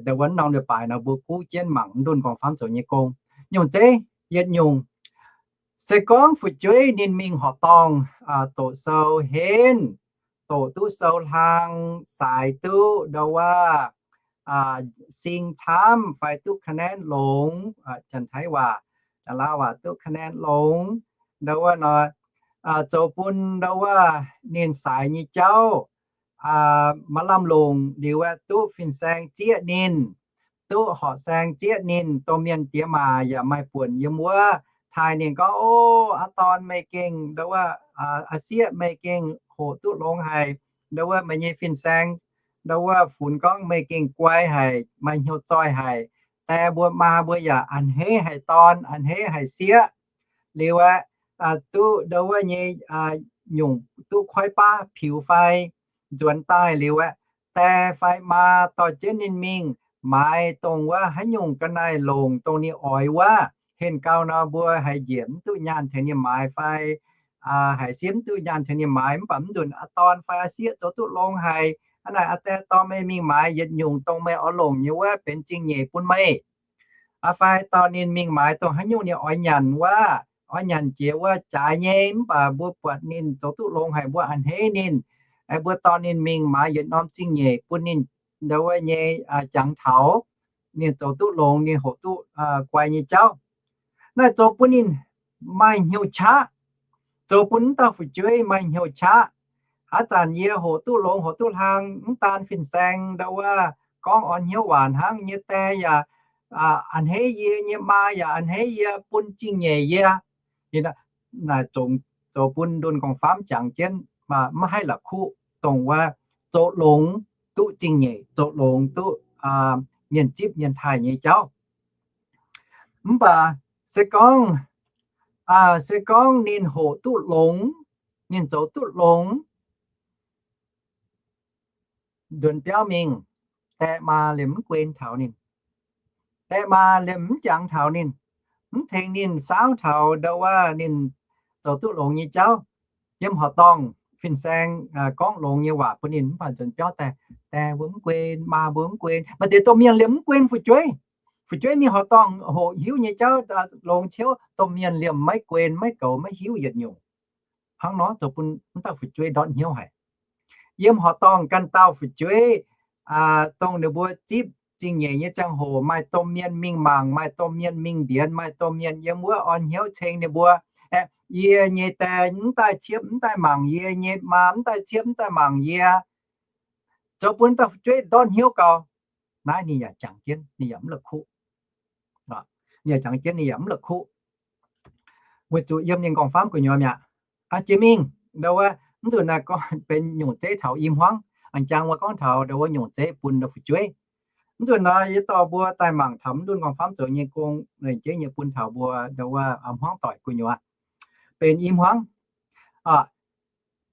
Ndau wuov norm leiz-baaix nor mbuo guv jienv mangc mv ndunh nqorngv-famv zoux nyei gong. Nyungc zeiv yietc nyungc, se gorngv fu'jueiv ninh mingh horqc dorngh, doqc sou henv, doqc duqv sou hlang, saaix duqv ndau wuov sing camv fai duqv คะแนน longx, Janx-Taiv waac, Janx-Lauv waac duqv คะแนน longx, ndau wuov nor, zoux bun ndau wuov ninh saaix nyei jauv maaih lamh longc liuz aeqv, duqv fin-saeng zieqv ninh, duqv horqc saeng zieqv ninh. Domh mienh diex maac yaac maaih buonc yiem wuov taaih ninh gorngv, O, aa dorn, meih gengh ndau wuov, aa sieqv, meih gengh hoqc duqv longx haic. Ndau wuov meih nyei fin-saeng ndau wuov funx gorngv meih gengh guai haic, maaih hnyouv zoih haic. Die mbuo maa mbuo yaac a'hneiv haic dorn, a'hneiv haic sieqv. Liuz aeqv, duqv ndau wuov nyei nyungc duqv koiv baav piux fai nzuonx daaih liuz aeqv, die fai maa dorh jienv ninh mingh maaiz dongh wuov haaix nyungc ga'naaiv longc dongh ninh oix wuov. Henh gau nor mbuo haiz njiec mv duqv nyaanh tengx ninh maaiz fai haiz sieqv mv duqv nyaanh tengx ninh maaiz, mv baac mv nzunc aa dorn fai aa sieqv zoux duqv longx haic. Aa naaic aa die dorh meih mingh maaiz yietc nyungc dongh meih oix longc nyei wuov benx zingh nyeic bun meih. Aa fai dorh ninh mingh maaiz dongh haaix nyungc ninh oix nyanc wuov, oix nyanc jiex wuov jaaix nyei, mv baac mbuo buatc ninh zoux duqv longx haic mbuo a'hneiv ninh. Mbuo dorh ninh mingh maaiz yietc norm zingh nyeic bun ninh ndau wuov nyei jangx taux ninh zoux duqv longx, ninh hoqc duqv guai nyei jauv. Naaiv zoux bun ninh maaih hnyouv qaqv, zoux bun wuov dauh fu'jueiv maaih hnyouv qaqv. Haaix zanc yie hoqc duqv longx hoqc duqv hlang, mv daan fin-saeng ndau wuov gorngv orn hnyouv waac hnangv, yie die yaac a'hneiv yie, yie maa yaac a'hneiv yie, bun zingh nyeic yie. Naaic zoux bun ndunh gorngv-faamv jangx jienv maiv haih la'kuqv dongh wuov zoux longx duqv zingh nyeic, zoux longx duqv mienh zipv mienh taaih nyei jauv. Mv baac se gorngv, se gorngv ninh hoqc duqv longx, ninh zoux duqv longx, nzuonx biauv mingh, die maa liemh mv guen taux ninh. Die maa liemh mv jangx taux ninh, mv tengx ninh saauv taux ndau wuov ninh zoux duqv longx nyei jauv. Yiem horqc dorngh fin-saeng gorngv longx nyei waac bun ninh, mv baac nzuonx biauv daaih, die mbuo mv guen, maa mbuo mv guen. Maaih deix domh mienh liemh mv guen fu'jueiv. Fu'jueiv mingh horqc dorngh hoqc hiuv nyei jauv longx ciouv, domh mienh liemh maiv guen, maiv goux, maiv hiuv yietc nyungc. Hnangv nor zoux bun wuov dauh fu'jueiv ndortv hnyouv haic. Yiem horqc dorngh ganh dauh fu'jueiv, dongh ninh mbuo zipv zingh nyeic nyei ziangh hoc, maaih domh mienh mingh mangc, maaih domh mienh mingh mbienx, maaih domh mienh yiem wuov orn hnyouv ceng ninh mbuo, aeqv, yie nyei die mv daaih ciepv mv daaih mangc yie, yie nyei maa mv daaih ciepv mv daaih mangc yie, zoux bun dauh fu'jueiv ndortv hnyouv gau. Naaiv ninh yaac jangx jienv, ninh yaac mv la'kuqv. Ninh yaac jangx jienv, ninh yaac mv la'kuqv, weic zuqc yiem ninh gorngv-faamv gu'nyuoz mi'aqv. Jiex mingh ndau wuov, mv nzunc naaiv gorngv benx nyungc zeiv taux i hmuangv. A'jangv wuov gorngv taux ndau wuov nyungc zeiv bun ndau fu'jueiv. Mv nzunc naaiv yie dorh mbuo daaih mangc taux mv ndunh gorngv-faamv zoux nyei gong, lengc jeiv nyei bun taux mbuo ndau wuov hmuangv doic gu'nyuoz, benx i hmuangv.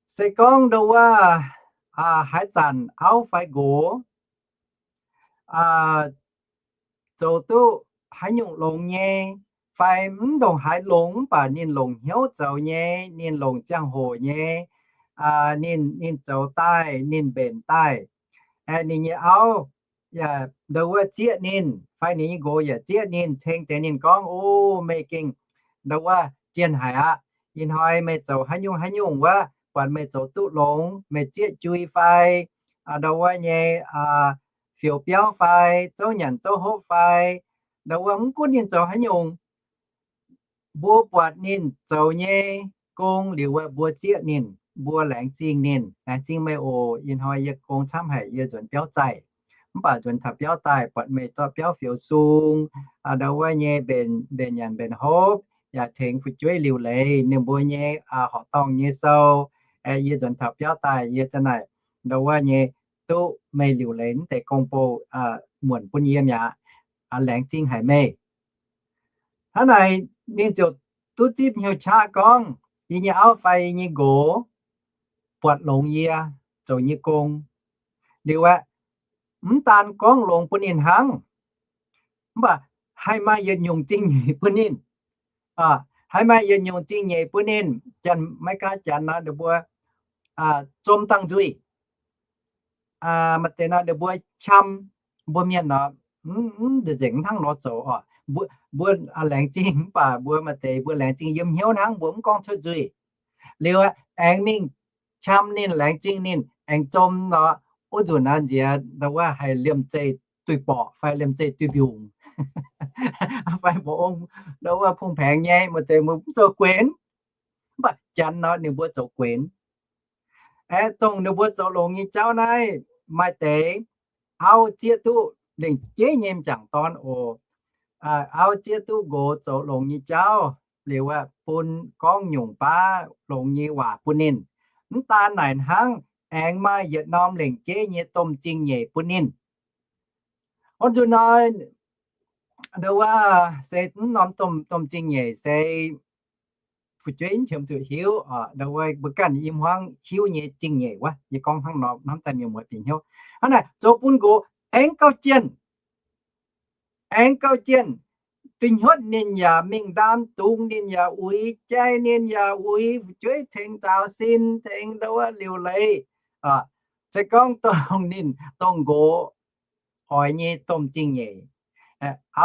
Se gorngv ndau wuov haaix zanc auv fai nqox zoux duqv haaix nyungc longx nyei, fai mv ndongc haaix longx mv baac ninh longc hnyouv zoux nyei, ninh longc ziangh hoc nyei, ninh, ninh zoux daaih, ninh mbenc daaih, ninh nyei auv yaac ndau wuov zieqv ninh, fai ninh nyei nqox yaac zieqv ninh, ceng deix ninh gorngv, O, meih gengh ndau wuov jienh haic aqv. Ih hnoi meih zoux haaix nyungc haaix nyungc wuov, buatc meih zoux duqv longx, meih zieqv jui fai ndau wuov nyei fioux biauv fai zouv nyanc zouv hopv fai ndau wuov mv gunv ninh zoux haaix nyungc, mbuo buatc ninh zoux nyei gong liuz wuov, mbuo zieqv ninh, mbuo laengz zingh ninh. Laengz zingh meih oc. Ih hnoi yie gong camv haic, yie nzuonx biauv zaih. Mv baac nzuonx taux biauv daaih buatc meih zorqv biauv fioux sung, ndau wuov nyei mbenc, mbenc nyanc mbenc hopv, yaac tengx fu'jueiv liuc leiz ninh mbuo nyei horqc dorngh nyei sou. Yie nzuonx taux biauv daaih yie za'naaic ndau wuov nyei duqv meih liuc leiz mv deix gong-bou muonc bun yie mi'aqv. Laengz zingh haic meih. Hnangv naaic ninh ziouc duqv zipv hnyouv qaqv gorngv, Yie nyei auv fai yie nyei nqox buatc longx yie zoux nyei gong. Liuz aeqv, mv daan gorngv longx bun ninh hnangv, mv baac haih maaih yietc nyungc zingh nyeic bun ninh. Haih maaih yietc nyungc zingh nyeic bun ninh. Janx, maiv gaax Janx nor ninh mbuo zom dangh nzuih. Maaih deix nor ninh mbuo qam, mbuo mienh nor mv nzengc hnangv nor zoux oc. Mbuo laengz zingh mv baac mbuo maaih deix mbuo laengz zingh yiem hnyouv hnangv, mbuo mv gorngv cuotv nzuih. Liuz aengx mingh qam ninh, laengz zingh ninh, aengx zom nor, wuov nzunc naaiv nziex ndau wuov haih liemh zeih duih borqc fai liemh zeih duih mbiungc, fai mbuo ong ndau wuov pong-paengx nyei, maaih deix mbuo mv zoux guenx. Mv baac janx nor ninh mbuo zoux guenx. Aeqv, dongh ninh mbuo zoux longx nyei jauv naaiv, maaih deix auv zieqv duqv lengc jeiv nyei m'jangc dorn oc. Auv zieqv duqv nqox zoux longx nyei jauv liuz, bun gorngv nyungc baav longx nyei waac bun ninh. Mv daan naaic hnangv, aengx maaih yietc norm lengc jeiv nyei domh zingh nyeic bun ninh. Orn nzunc hnoi, ndau wuov se mv norm domh, domh zingh nyeic se fu'jueiv mv qiemx zuqc hiuv oc. Ndau wuov mbuo ganh i hmuangv hiuv nyei zingh nyeic wuov, yie gorngv hnangv nor hnamv daaih mienh muoz bieqc hnyouv. Hnangv naaic zoux bun nqox aengx gauh jienh, aengx gauh jienh. Duih hnyotv ninh yaac mingh ndaam dungz, ninh yaac uix jai, ninh yaac uix fu'jueiv tengx nzaaux sin, tengx ndau wuov liuc leiz. Se gorngv dongh ninh, dongh nqox oix nyei domh zingh nyeic,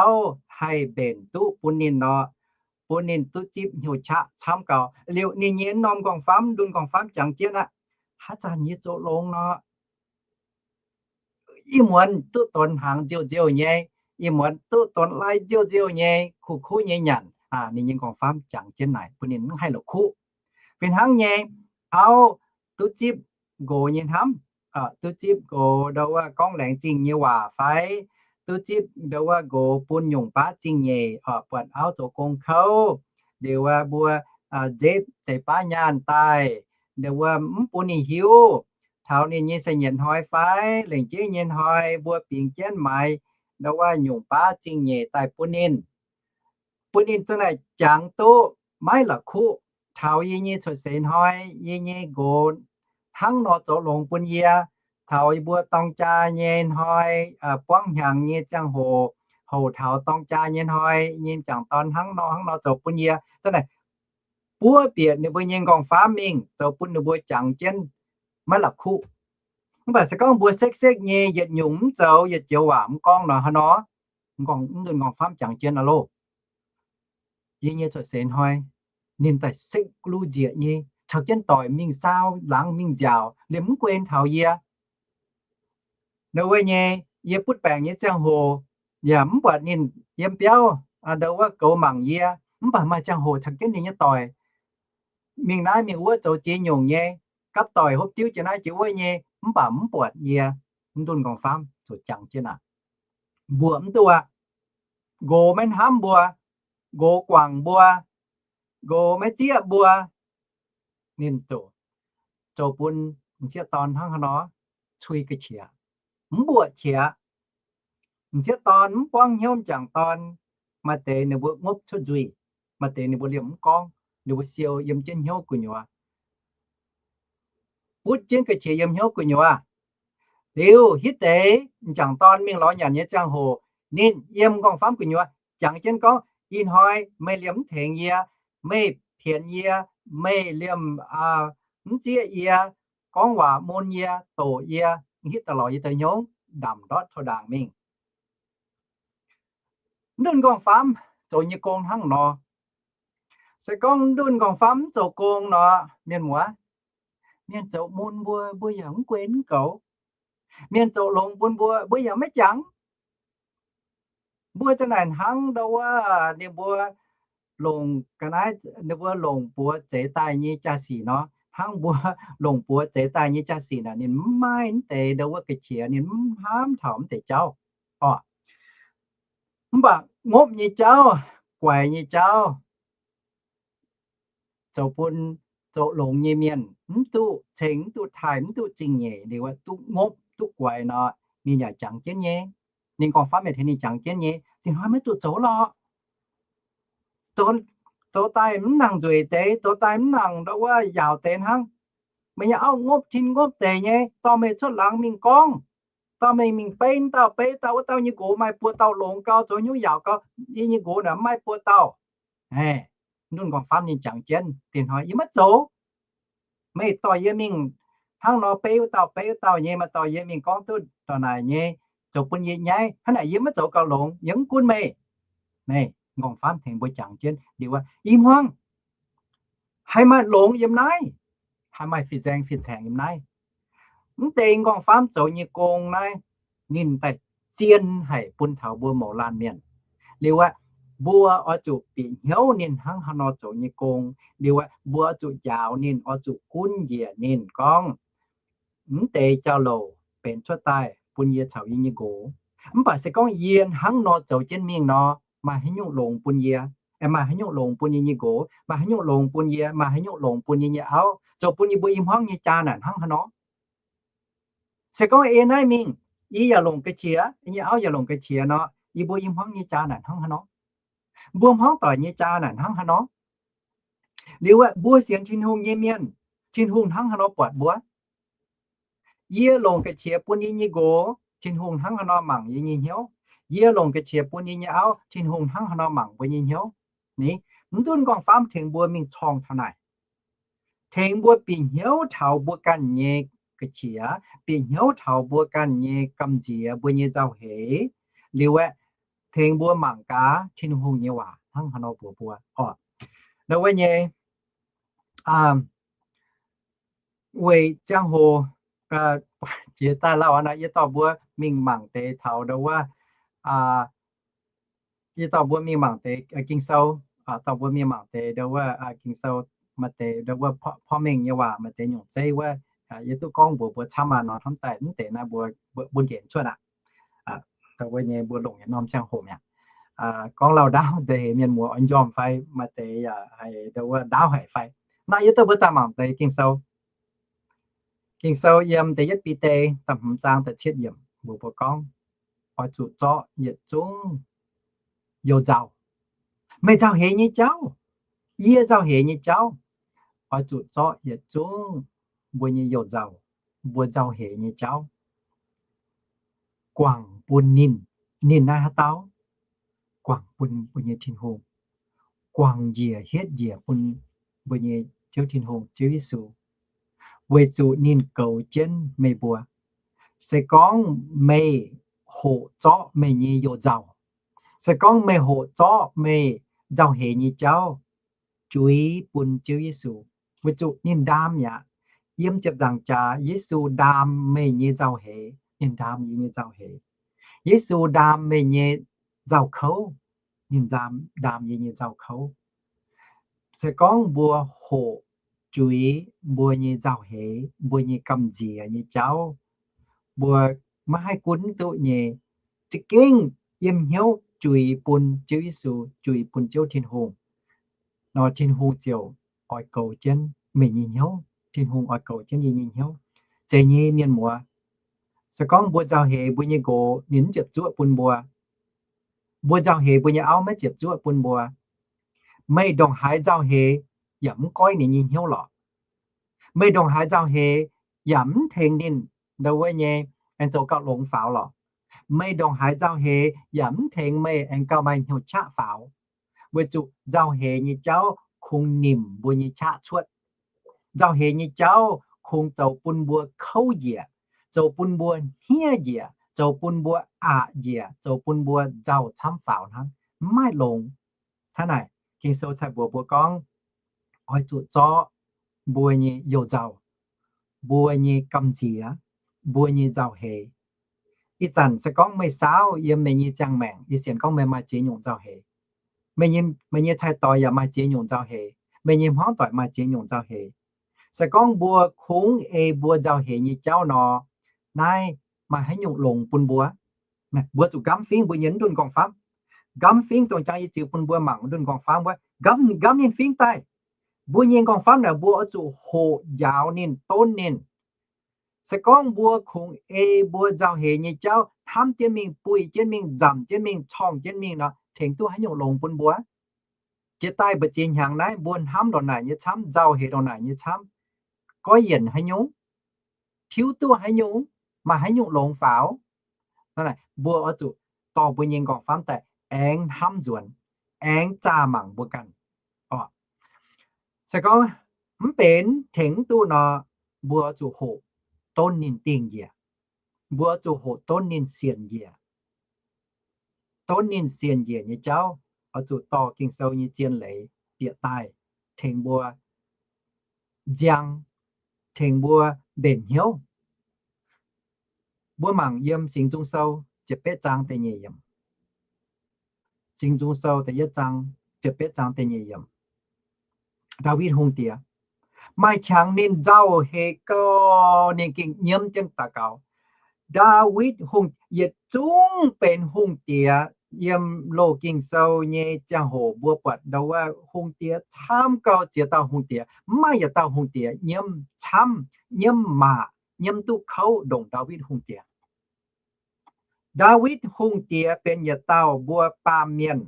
auv haih mbenc duqv bun ninh nor, bun ninh duqv zipv hnyouv qaqv camv gau. Liuz ninh nyei norm nqorngv-famv, ndunh nqorngv-famv jangx jienv aqv. Haaix zanc yie zoux longx nor, ih muonz duqv donx hnaangx nziouv-nziouv nyei, ih muonz duqv donx lai nziouv-nziouv nyei, kuv-kuv nyei nyanc. Ninh nyei nqorngv-famv jangx jienv naaic bun ninh mv haih la'kuqv. Fih hnangv nyei, auv duqv zipv nqox nyei hnamv, duqv zipv nqox ndau wuov gorngv laengz zingh nyei waac fai duqv zipv ndau wuov nqox bun nyungc baav zingh nyeic, buatc auv zoux gong kouv, liuz mbuo nzepv deix baav nyaanh daaih, ndau wuov mv bun ninh hiuv. Taux ninh nyei sai nyeic hnoi fai lengc jeiv nyei hnoi mbuo bingx jienv maaiz ndau wuov nyungc baav zingh nyeic daaih bun ninh, bun ninh za'naaic jangx duqv maiv la'kuqv. Taux yie nyei cuotv seix hnoi, yie nyei nqox hnangv nor zoux longx bun yie. Taux yie mbuo dorng jaa nyei hnoi, buangv hnyangx nyei ziangh hoc, hoc taux dorng jaa nyei hnoi, yie nyei m'jangc dorn hnangv nor hnangv nor zoux bun yie. Za'naaic buov bieqc ninh mbuo nyei nqorngv-famv mingh zoux bun ninh mbuo jangx jienv maiv la'kuqv. Mv baac se gorngv mbuo sekv-sekv nyei yietc nyungc mv zoux, yietc joux waac mv gorngv nor, hnangv nor, nqorngv, mv ndunh nqorngv-famv jangx jienv aqv loh. Yie nyei cuotv seix hnoi, ninh daaih sekv luv nzieqc nyei, caux jienv doic mingh saau laangz mingh nziaauc, liemh mv guei taux yie. Ndau wuov nyei, yie butv baengc nyei ziangh hoc, yaac mv buatc ninh yiem biauv, ndau wuov goux mangc yie, mv baac maaih ziangh hoc caux jienv ninh nyei doic mingh naaiv mingh wuov zoux ziex nyungc nyei, gapv doic hopv diuv jiex naaiv jiex wuov nyei, mv baac mv buatc yie. Mv ndunh nqorngv-famv zoux jangx jienv aqv. Mbuoqc mv duqv aqv. Nqox maiv hnamv mbuo, nqox guangc mbuo, nqox maiv zieqv mbuo, ninh zoux, zoux bun m'sieqv dorn hnangv haaix nor, cui ga'qiex, mv mbuoqc qiex. M'sieqv dorn mv buangv hnyouv m'jangc dorn, maaih deix ninh mbuo ngopv cuotv nzuih, maaih deix ninh mbuo liemh mv gorngv, ninh mbuo siou yiem jienv hnyouv gu'nyuoz, butv jienv ga'qiex yiem hnyouv gu'nyuoz. Liuz hitv deix m'jangc dorn mingh lorz nyanc nyei ziangh hoc, ninh yiem m'nqorngv-famv gu'nyuoz jangx jienv gorngv, ih hnoi meih liemh mv tengx yie, meih pienx yie, meih liemh mv zieqv yie, gorngv waac mun yie, doqc yie, hitv daaih lorz yie zoux hnyouv ndamc ndortv coux ndaangc mingh. Mv ndunh nqorngv-famv zoux nyei gong hnangv nor. Se gorngv mv ndunh nqorngv-famv mv zoux gong nor, mienh muoz, mienh zoux mun mbuo, mbuo yaac mv guei mv goux. Mienh zoux longx bun mbuo, mbuo yaac maiv jangx. Mbuo za'naaic hnangv ndau wuov ninh mbuo longc ga'naaiv, ninh mbuo longc buoz zeix daaih nyei jaa-sic nor, hnangv mbuo longc buoz zeix daaih nyei jaa-sic naaic, ninh mv maaih mv deix ndau wuov ga'qiex, ninh mv hnamv taux mv deix jauv. Orqc, mv baac ngopv nyei jauv, guaix nyei jauv, zoux bun zoux longx nyei mienh mv duqv ceng, mv duqv taaih, mv duqv zingh nyeic liuz, duqv ngopv duqv guaix nor, ninh yaac jangx jienv nyei. Ninh nqorngv-famv yaac tengx ninh jangx jienv nyei. Dingc hnoi maiv duqv zoux lorqc. Zoux, zoux daaih mv nangc nzueic deix, zoux daaih mv nangc ndau wuov yaauc deix hnangv. Meih nyei auv ngopv tin ngopv deic nyei, dorh meih cuotv laangz mingh gorngv, dorh meih mingh beiv dauh beiv dauh, wuov dauh nyei nqox maaih buo dauh longx gau, zoux hnyouv yaauc gau. Yie nyei nqox naaic mv maaih buo dauh. Mv ndunh nqorngv-famv ninh jangx jienv, dingc hnoi yie maiv zoux. Meih dorh yie mingh hnangv nor beiv wuov dauh beiv wuov dauh nyei, maaih dorh yie mingh gorngv duqv ndongc naaic nyei, zoux bun yie nyaiv hnangv naaic, yie maiv zoux gauh longx, yie mv gunv meih. Naaiv nqorngv-famv tengx mbuo jangx jienv liuz, i hmuangx haiz maaih longx yiem naaiv, haih maaih fih nzaeng fih nzaengc yiem naaiv. Mv deix nqorngv-famv zoux nyei gong naaiv, ninh daaih zien haic bun taux mbuo mouz laanh mienh. Liuz aeqv, mbuo oix zuqc bieqc hnyouv ninh hnangv haaix nor zoux nyei gong. Liuz aeqv, mbuo oix zuqc njaaux ninh, oix zuqc gunv njiec ninh gorngv, mv deix jauv-louc benx cuotv daaih bun yie caux yie nyei nqox. Mv baac se gorngv yie hnangv nor zoux jienv mingh nor, maaih haaix nyungc longx bun yie? Maaih haaix nyungc longx bun yie nyei nqox? Maaih haaix nyungc longx bun yie? Maaih haaix nyungc longx bun yie nyei auv? Zoux bun yie mbuo i hmuangv nyei jaa naaic hnangv haaix nor? Se gorngv ei naaiv mingh, yie yaac longc ga'qiex, yie nyei auv yaac longc ga'qiex nor, yie mbuo i hmuangv nyei jaa naaic hnangv haaix nor? Mbuo hmuangv doic nyei jaa naaic hnangv haaix nor? Liuz aeqv, mbuo sienx Tin-Hungh nyei mienh, Tin-Hungh hnangv haaix nor buatc mbuo? Yie longc ga'qiex bun yie nyei nqox, Tin-Hungh hnangv haaix nor mangc yie nyei hnyouv? Yie longc ga'qiex bun yie nyei auv, Tin-Hungh hnangv haaix nor mangc mbuo nyei hnyouv? Ni, mv duqv nqorngv-famv tengx mbuo mingh corngh taux naaic. Tengx mbuo bieqc hnyouv taux mbuo ganh nyei ga'qiex, bieqc hnyouv taux mbuo ganh nyei gamh nziex, mbuo nyei nzauh heix. Liuz aeqv, tengx mbuo mangc gaax Tin-Hungh nyei waac hnangv haaix nor mbuox mbuo oc. Ndau wuov nyei, weic ziangh hoc jiex daaih lauh nor, yie dorh mbuo mingh mangc deix taux ndau wuov, yie dorh mbuo mingh mangc deix Ging-Sou, dorh mbuo mingh mangc deix ndau wuov Ging-Sou, maaih deix ndau wuov porv mengh nyei waac, maaih deix nyungc zeiv wuov, yie duqv gorngv mbuox mbuo camv aqv nor, hnamv daaih mv deix naaiv mbuo, mbuo nqenx cuotv aqv. Ndau wuov nyei mbuo longc yietc norm ziangh hoc mi'aqv. Gorngv lauh ndaauv deix mienh muoz oix njormh fai, maaih deix yaac haiz ndau wuov ndaauv haic fai. Naaiv yie dorh mbuo daaih mangc deix Ging-Sou. Ging-Sou yiem da'yietv Bide da'hmz zaang da'cietv yiemc mbuox mbuo gorngv, oix zuqc zorqv yietc zungv you-nzauh. Meih nzauh heix nyei jauv, yie nzauh heix nyei jauv, oix zuqc zorqv yietc zungv mbuo nyei you-nzauh, mbuo nzauh heix nyei jauv guangc bun ninh. Ninh naaiv haaix dauh? Guangc bun mbuo nyei Tin-Hungh, guangc njiec hietv njiec bun mbuo nyei Ziouv Tin-Hungh, Ziouv Yesu, weic zuqc ninh goux jienv meih mbuo. Se gorngv meih hoqc zorqv meih nyei you-nzauh, se gorngv meih hoqc zorqv meih nzauh heix nyei jauv, juix bun Ziouv Yesu, weic zuqc ninh ndaam mi'aqv. Yiem ziepc nzaangc jaax Yesu ndaam meih nyei nzauh heix, ninh ndaam yie nyei nzauh heix. Yesu ndaam meih nyei nzauh kouv, ninh ndaam, ndaam yie nyei nzauh kouv. Se gorngv mbuo hoqc juix mbuo nyei nzauh heix, mbuo nyei gamh nziex nyei jauv, mbuo maiv haih gunv duqv nyei, za'gengh yiem hnyouv juix bun Ziouv Yesu, juix bun Ziouv Tin-Hungh nor, Tin-Hungh ziouc oix goux jienv meih nyei hnyouv. Tin-Hungh oix goux jienv yie nyei hnyouv. Zeiz nyei mienh muoz, se gorngv mbuo nzauh heix mbuo nyei nqox ninh mv ziepc zuoqv bun mbuo, mbuo nzauh heix mbuo nyei auv maiv ziepc zuoqv bun mbuo, meih ndongc haaix nzauh heix yaac mv goiv ninh nyei hnyouv lorqc. Meih ndongc haaix nzauh heix yaac mv tengx ninh ndau wuov nyei aengx zoux gauh longx faaux lorqc. Meih ndongc haaix nzauh heix yaac mv tengx meih aengx gauh maaih hnyouv qaqv faaux, weic zuqc nzauh heix nyei jauv kungx nimc mbuo nyei qaqv cuotv. Nzauh heix nyei jauv kungx zoux bun mbuo kouv njiec, zoux bun mbuo hniev njiec, zoux bun mbuo aqc njiec, zoux bun mbuo nzauh camv faaux hnangv, mv maaih longx. Hnangv naaic, Ging-Sou cai mbuox mbuo gorngv, oix zuqc zorqv mbuo nyei you-nzauh, mbuo nyei gamh nziex, mbuo nyei nzauh heix. Ih zanc se gorngv meih saauv yiem meih nyei ziangh maengc, yie sienx gorngv meih maaih ziex nyungc nzauh heix. Meih nyei, meih nyei cai-doix yaac maaih ziex nyungc nzauh heix. Meih nyei hmuangv doic maaih ziex nyungc nzauh heix. Se gorngv mbuo kungx ei mbuo nzauh heix nyei jauv nor, naaiv maaih haaix nyungc longx bun mbuo? Mbuo zuqc nqamv fingv mbuo nyei mv ndunh nqorngv-famv. Nqamv fingv dongh jang yie ziux bun mbuo mangc mv ndunh nqorngv-famv wuov, nqamv, nqamv ninh fingv daaih. Mbuo nyei nqorngv-famv naaic mbuo oix zuqc hoqc njaaux ninh, donv ninh. Se gorngv mbuo kungx ei mbuo nzauh heix nyei jauv hnamv jienv mingh, buih jienv mingh, nzamc jienv mingh, corngh jienv mingh nor, tengx duqv haaix nyungc longx bun mbuo? Jiex daaih mbu'ziex hnyangx naaiv mbuo hnamv ndongc naaic nyei camv, nzauh heix ndongc naaic nyei camv, goiv yienc haaix nyungc, tiuv duqv haaix nyungc, maaih haaix nyungc longx faaux? Mbuo oix zuqc dorh mbuo nyei nqorngv-famv daaih aengx hnamv nzuonx, aengx zaah mangc mbuo ganh. Se gorngv mv benx tengx mv duqv nor, mbuo oix zuqc hoqc donv ninh dingh njiec. Mbuo oix zuqc hoqc donv ninh sienc njiec. Donv ninh sienc njiec nyei jauv, oix zuqc dorh Ging-Sou nyei zien leiz bieqc daaih tengx mbuo nziang, tengx mbuo mbenc hnyouv. Mbuo mangc yiem Singx Nzung Sou ziepc betv zaang da'nyeic yiemc. Singx Nzung Sou da'yietv zaang ziepc betv zaang da'nyeic yiemc. Ndaawitv Hungh Diex maaih qangx ninh nzauh heix gau, ninh gengh nyiemv jienv daux gaux. Ndaawitv Hungh, yietc zungv benx hungh diex yiem loz Ging-Sou nyei ziangh hoc mbuo buatc ndau wuov hungh diex camv gau, ziex dauh hungh diex, mv maaih yietc dauh hungh diex nyiemv camv, nyiemv maac, nyiemv duqv kouv ndongc Ndaawitv Hungh Diex. Ndaawitv Hungh Diex benx yietc dauh mbuo baamh mienh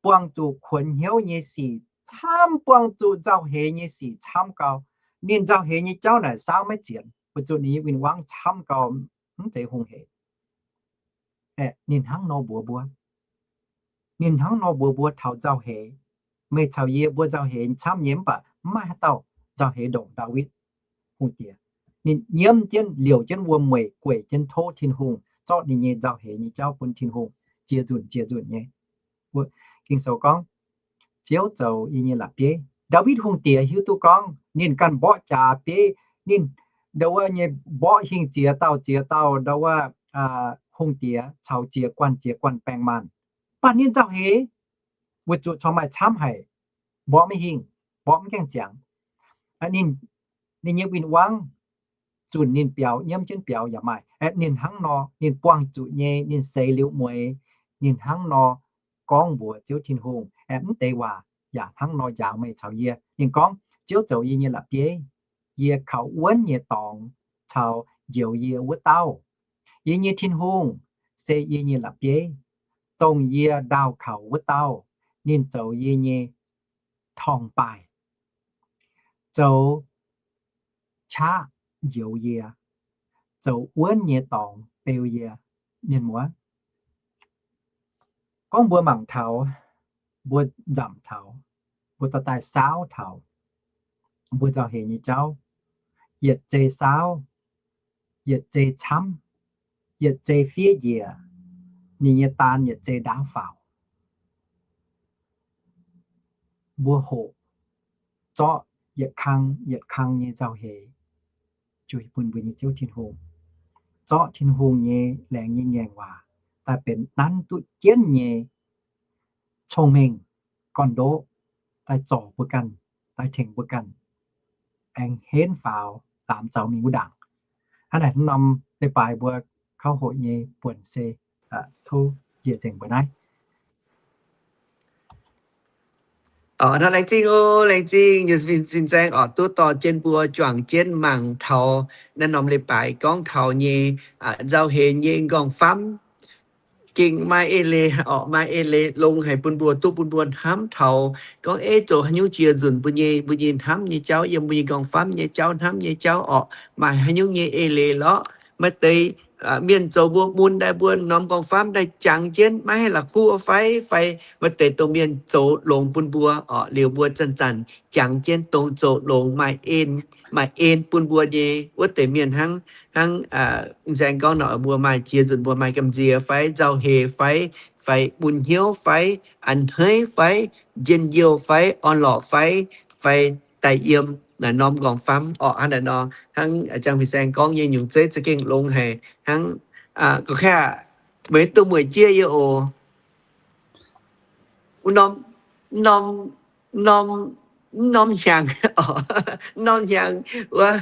buangh zuqc kuonx hnyouv nyei sic camv, buangh zuqc nzauh heix nyei sic camv gau. Ninh nzauh heix nyei jauv naaic saauv maiv zienx, weic zuqc ninh nyei win-wangv camv gau, mv zeiz hungh hec. Aeqv, ninh hnangv nor mbuox mbuo, ninh hnangv nor mbuox mbuo taux nzauh heix. Meih caux yie mbuo nzauh heix camv nyei mv baac mv maaih haaix dauh nzauh heix ndongc Ndaawitv Hungh Diex. Ninh nyiemv jienv, liouc jienv wuom-mueic gueic jienv tov Tin-Hungh, zorqv ninh nyei nzauh heix nyei jauv bun Tin-Hungh, ziex nzunc ziex nzunc nyei. Ging-Sou gorngv, Ziouv zoux yie nyei la'bieiv. Ndaawitv Hungh Diex hiuv duqv gorngv ninh ganh mborqv jaax bieiv, ninh ndau wuov nyei mborqv hingh ziex dauh ziex dauh ndau wuov hungh diex caux ziex guanh ziex guanh baeng maanh. Mv baac ninh nzauh heix, weic zuqc corc maaih camv haic, mborqv maiv hingh, mborqv mv gaengh ziangx. Ninh, ninh nyei win-wangv zunc ninh biaux, nyiemv jienv biaux yaac maaih. Aeqv, ninh hnangv nor, ninh buangh zuqc nyei, ninh seix liuz mueix, ninh hnangv nor gorngv mbuox Ziouv Tin-Hungh. Aeqv, mv deix waac yaac hnangv nor njaaux meih caux yie. Ninh gorngv, Ziouv zoux yie nyei la'bieiv, yie kaux wuonv nyei dorngx caux njoux yie wuov dauh. Yie nyei Tin-Hungh se yie nyei la'bieiv, dongh yie ndaauh kaux wuov dauh. Ninh zoux yie nyei torngv-baaih, zoux qaqv njoux yie, zoux wuonv nyei dorngx beu yie. Mienh muoz, gorngv mbuo mangc taux, mbuo nzamc taux, mbuo dorh daaih saauv taux mbuo nzauh heix nyei jauv, yietc zei saauv, yietc zei camv, yietc zei fiev njiec, ninh nyei daan yietc zei ndaauv faaux. Mbuo hoqc zorqv yietc kang yietc kang nyei nzauh heix juix bun mbuo nyei Ziouv Tin-Hungh, zorqv Tin-Hungh nyei laengz nyei ngaengc waac daaih benx nanv duqv jienv nyei cong-mengh gorn-ndoqv daaih zorc mbuo ganh, daaih tengx mbuo ganh aengx henv faaux lamz zaux mingh wuov ndaangc. Hnangv naaic, norm leiz-baaix mbuo kauv hoqc nyei buonc se tov njiec nzengc mbuo naaiv. Hnangv laengz zingh oc, laengz zingh nyei fin-saeng oc, duqv dorh jienv mbuo juangc jienv mangc taux naaiv norm leiz-baaix gorngv taux nyei nzauh heix nyei nqorngv-famv. Gengh maaih eix leiz oc, maaih eix leiz longx haic bun mbuo, duqv bun mbuo hnamv taux gorngv, ei, zoux haaix nyungc jiex nzunc mbuo nyei, mbuo nyei hnamv nyei jauv, yiem mbuo nyei nqorngv-famv nyei jauv, hnamv nyei jauv oc, maaih haaix nyungc nyei eix leiz lorqc. Maaih deix mienh zoux mbuo mun daaih mbuo norm nqorngv-famv daaih jangx jienv maiv haih la'kuqv fai, fai maaih deix dongh mienh zoux longx bun mbuo oc, liuz mbuo zanc-zanc jangx jienv dongh zoux longx maaih en, maaih en bun mbuo nyei wuov deix mienh hnangv, hnangv saeng gorngv nor, mbuo maaih jiex nzunc mbuo maaih gamh nziex fai nzauh heix fai, fai bun hnyouv fai, a'hneiv fai, njien-youh fai, orn-lorqc fai, fai daaih yiem naaiv norm nqorngv-famv oc. Hnangv naaiv nor, hnangv jang fin-saeng gorngv nyei nyungc zeiv za'gengh longx haic hnangv. Gorngv kaav, meih duqv mueic jieqv yie oc. Wuov norm, norm, norm, norm hnyangx, norm hnyangx wuov,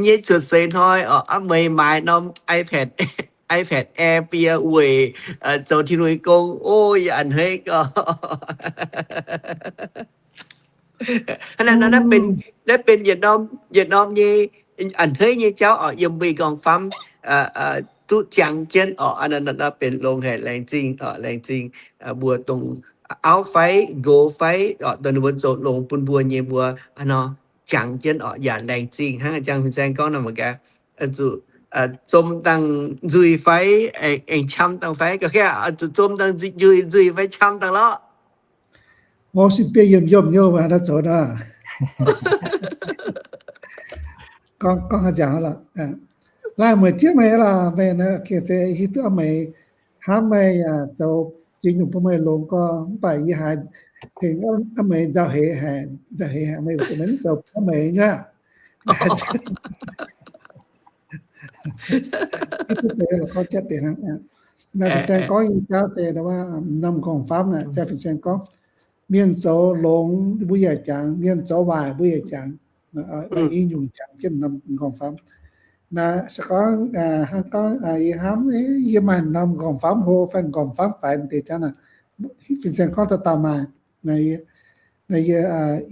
nyei cuotv seix hnoi oc, aav meih maaiz norm iPad, iPad Air bun yie weic zoux Tin-Hungh nyei gong, o, yie a'hneiv gau. Hnangv naaiv nor, naaiv benx, naaiv benx yietc norm, yietc norm nyei a'hneiv nyei jauv oc, yiem mbuo nqorngv-famv duqv jangx jienv oc. Naaiv benx longx haic, laengz zingh oc, laengz zingh mbuo dongh auv fai nqox fai oc, dongh ninh mbuo zoux longx bun mbuo nyei mbuo nor, jangx jienv oc, yaac laengz zingh hnangv jang fin-saeng gorngv nor mangc gaax, zuqc zom dangh nzuih fai, aengx qam dangh fai, ga'fei zuqc zom dangh nzuih, nzuih fai qam dangh lorqc. O, sin-bieiv yiemh yiemh nyei waac naaiv zoux nor. Gorngv, gorngv haaix nziangx lorqc. Laanh mueic jieqv meih lorqc, meih naaiv se hiuv duqv aav meih hnamv meih yaac zoux ziex nyungc bun meih longx gorx, mv baac yie haiz tengx aav meih nzauh heix haic, nzauh heix haic, meih mv zoux aav meih nyuoqc. Naaiv fin-saeng gorngv nyei jauv se wuov norm nqorngv-famv naaic, jaa fin-saeng gorngv, mienh zoux longx mbuo yaac jangx, mienh zoux waaic mbuo yaac jangx. I nyungc jangx jienv norm nqorngv-famv. Naaiv se gorngv hnangv gorngv yie hnamv, yie maaih norm nqorngv-famv hlo fai nqorngv-famv faix deix jauv naaic, fin-saeng gorngv dauh dauh maaih. Naaiv yie,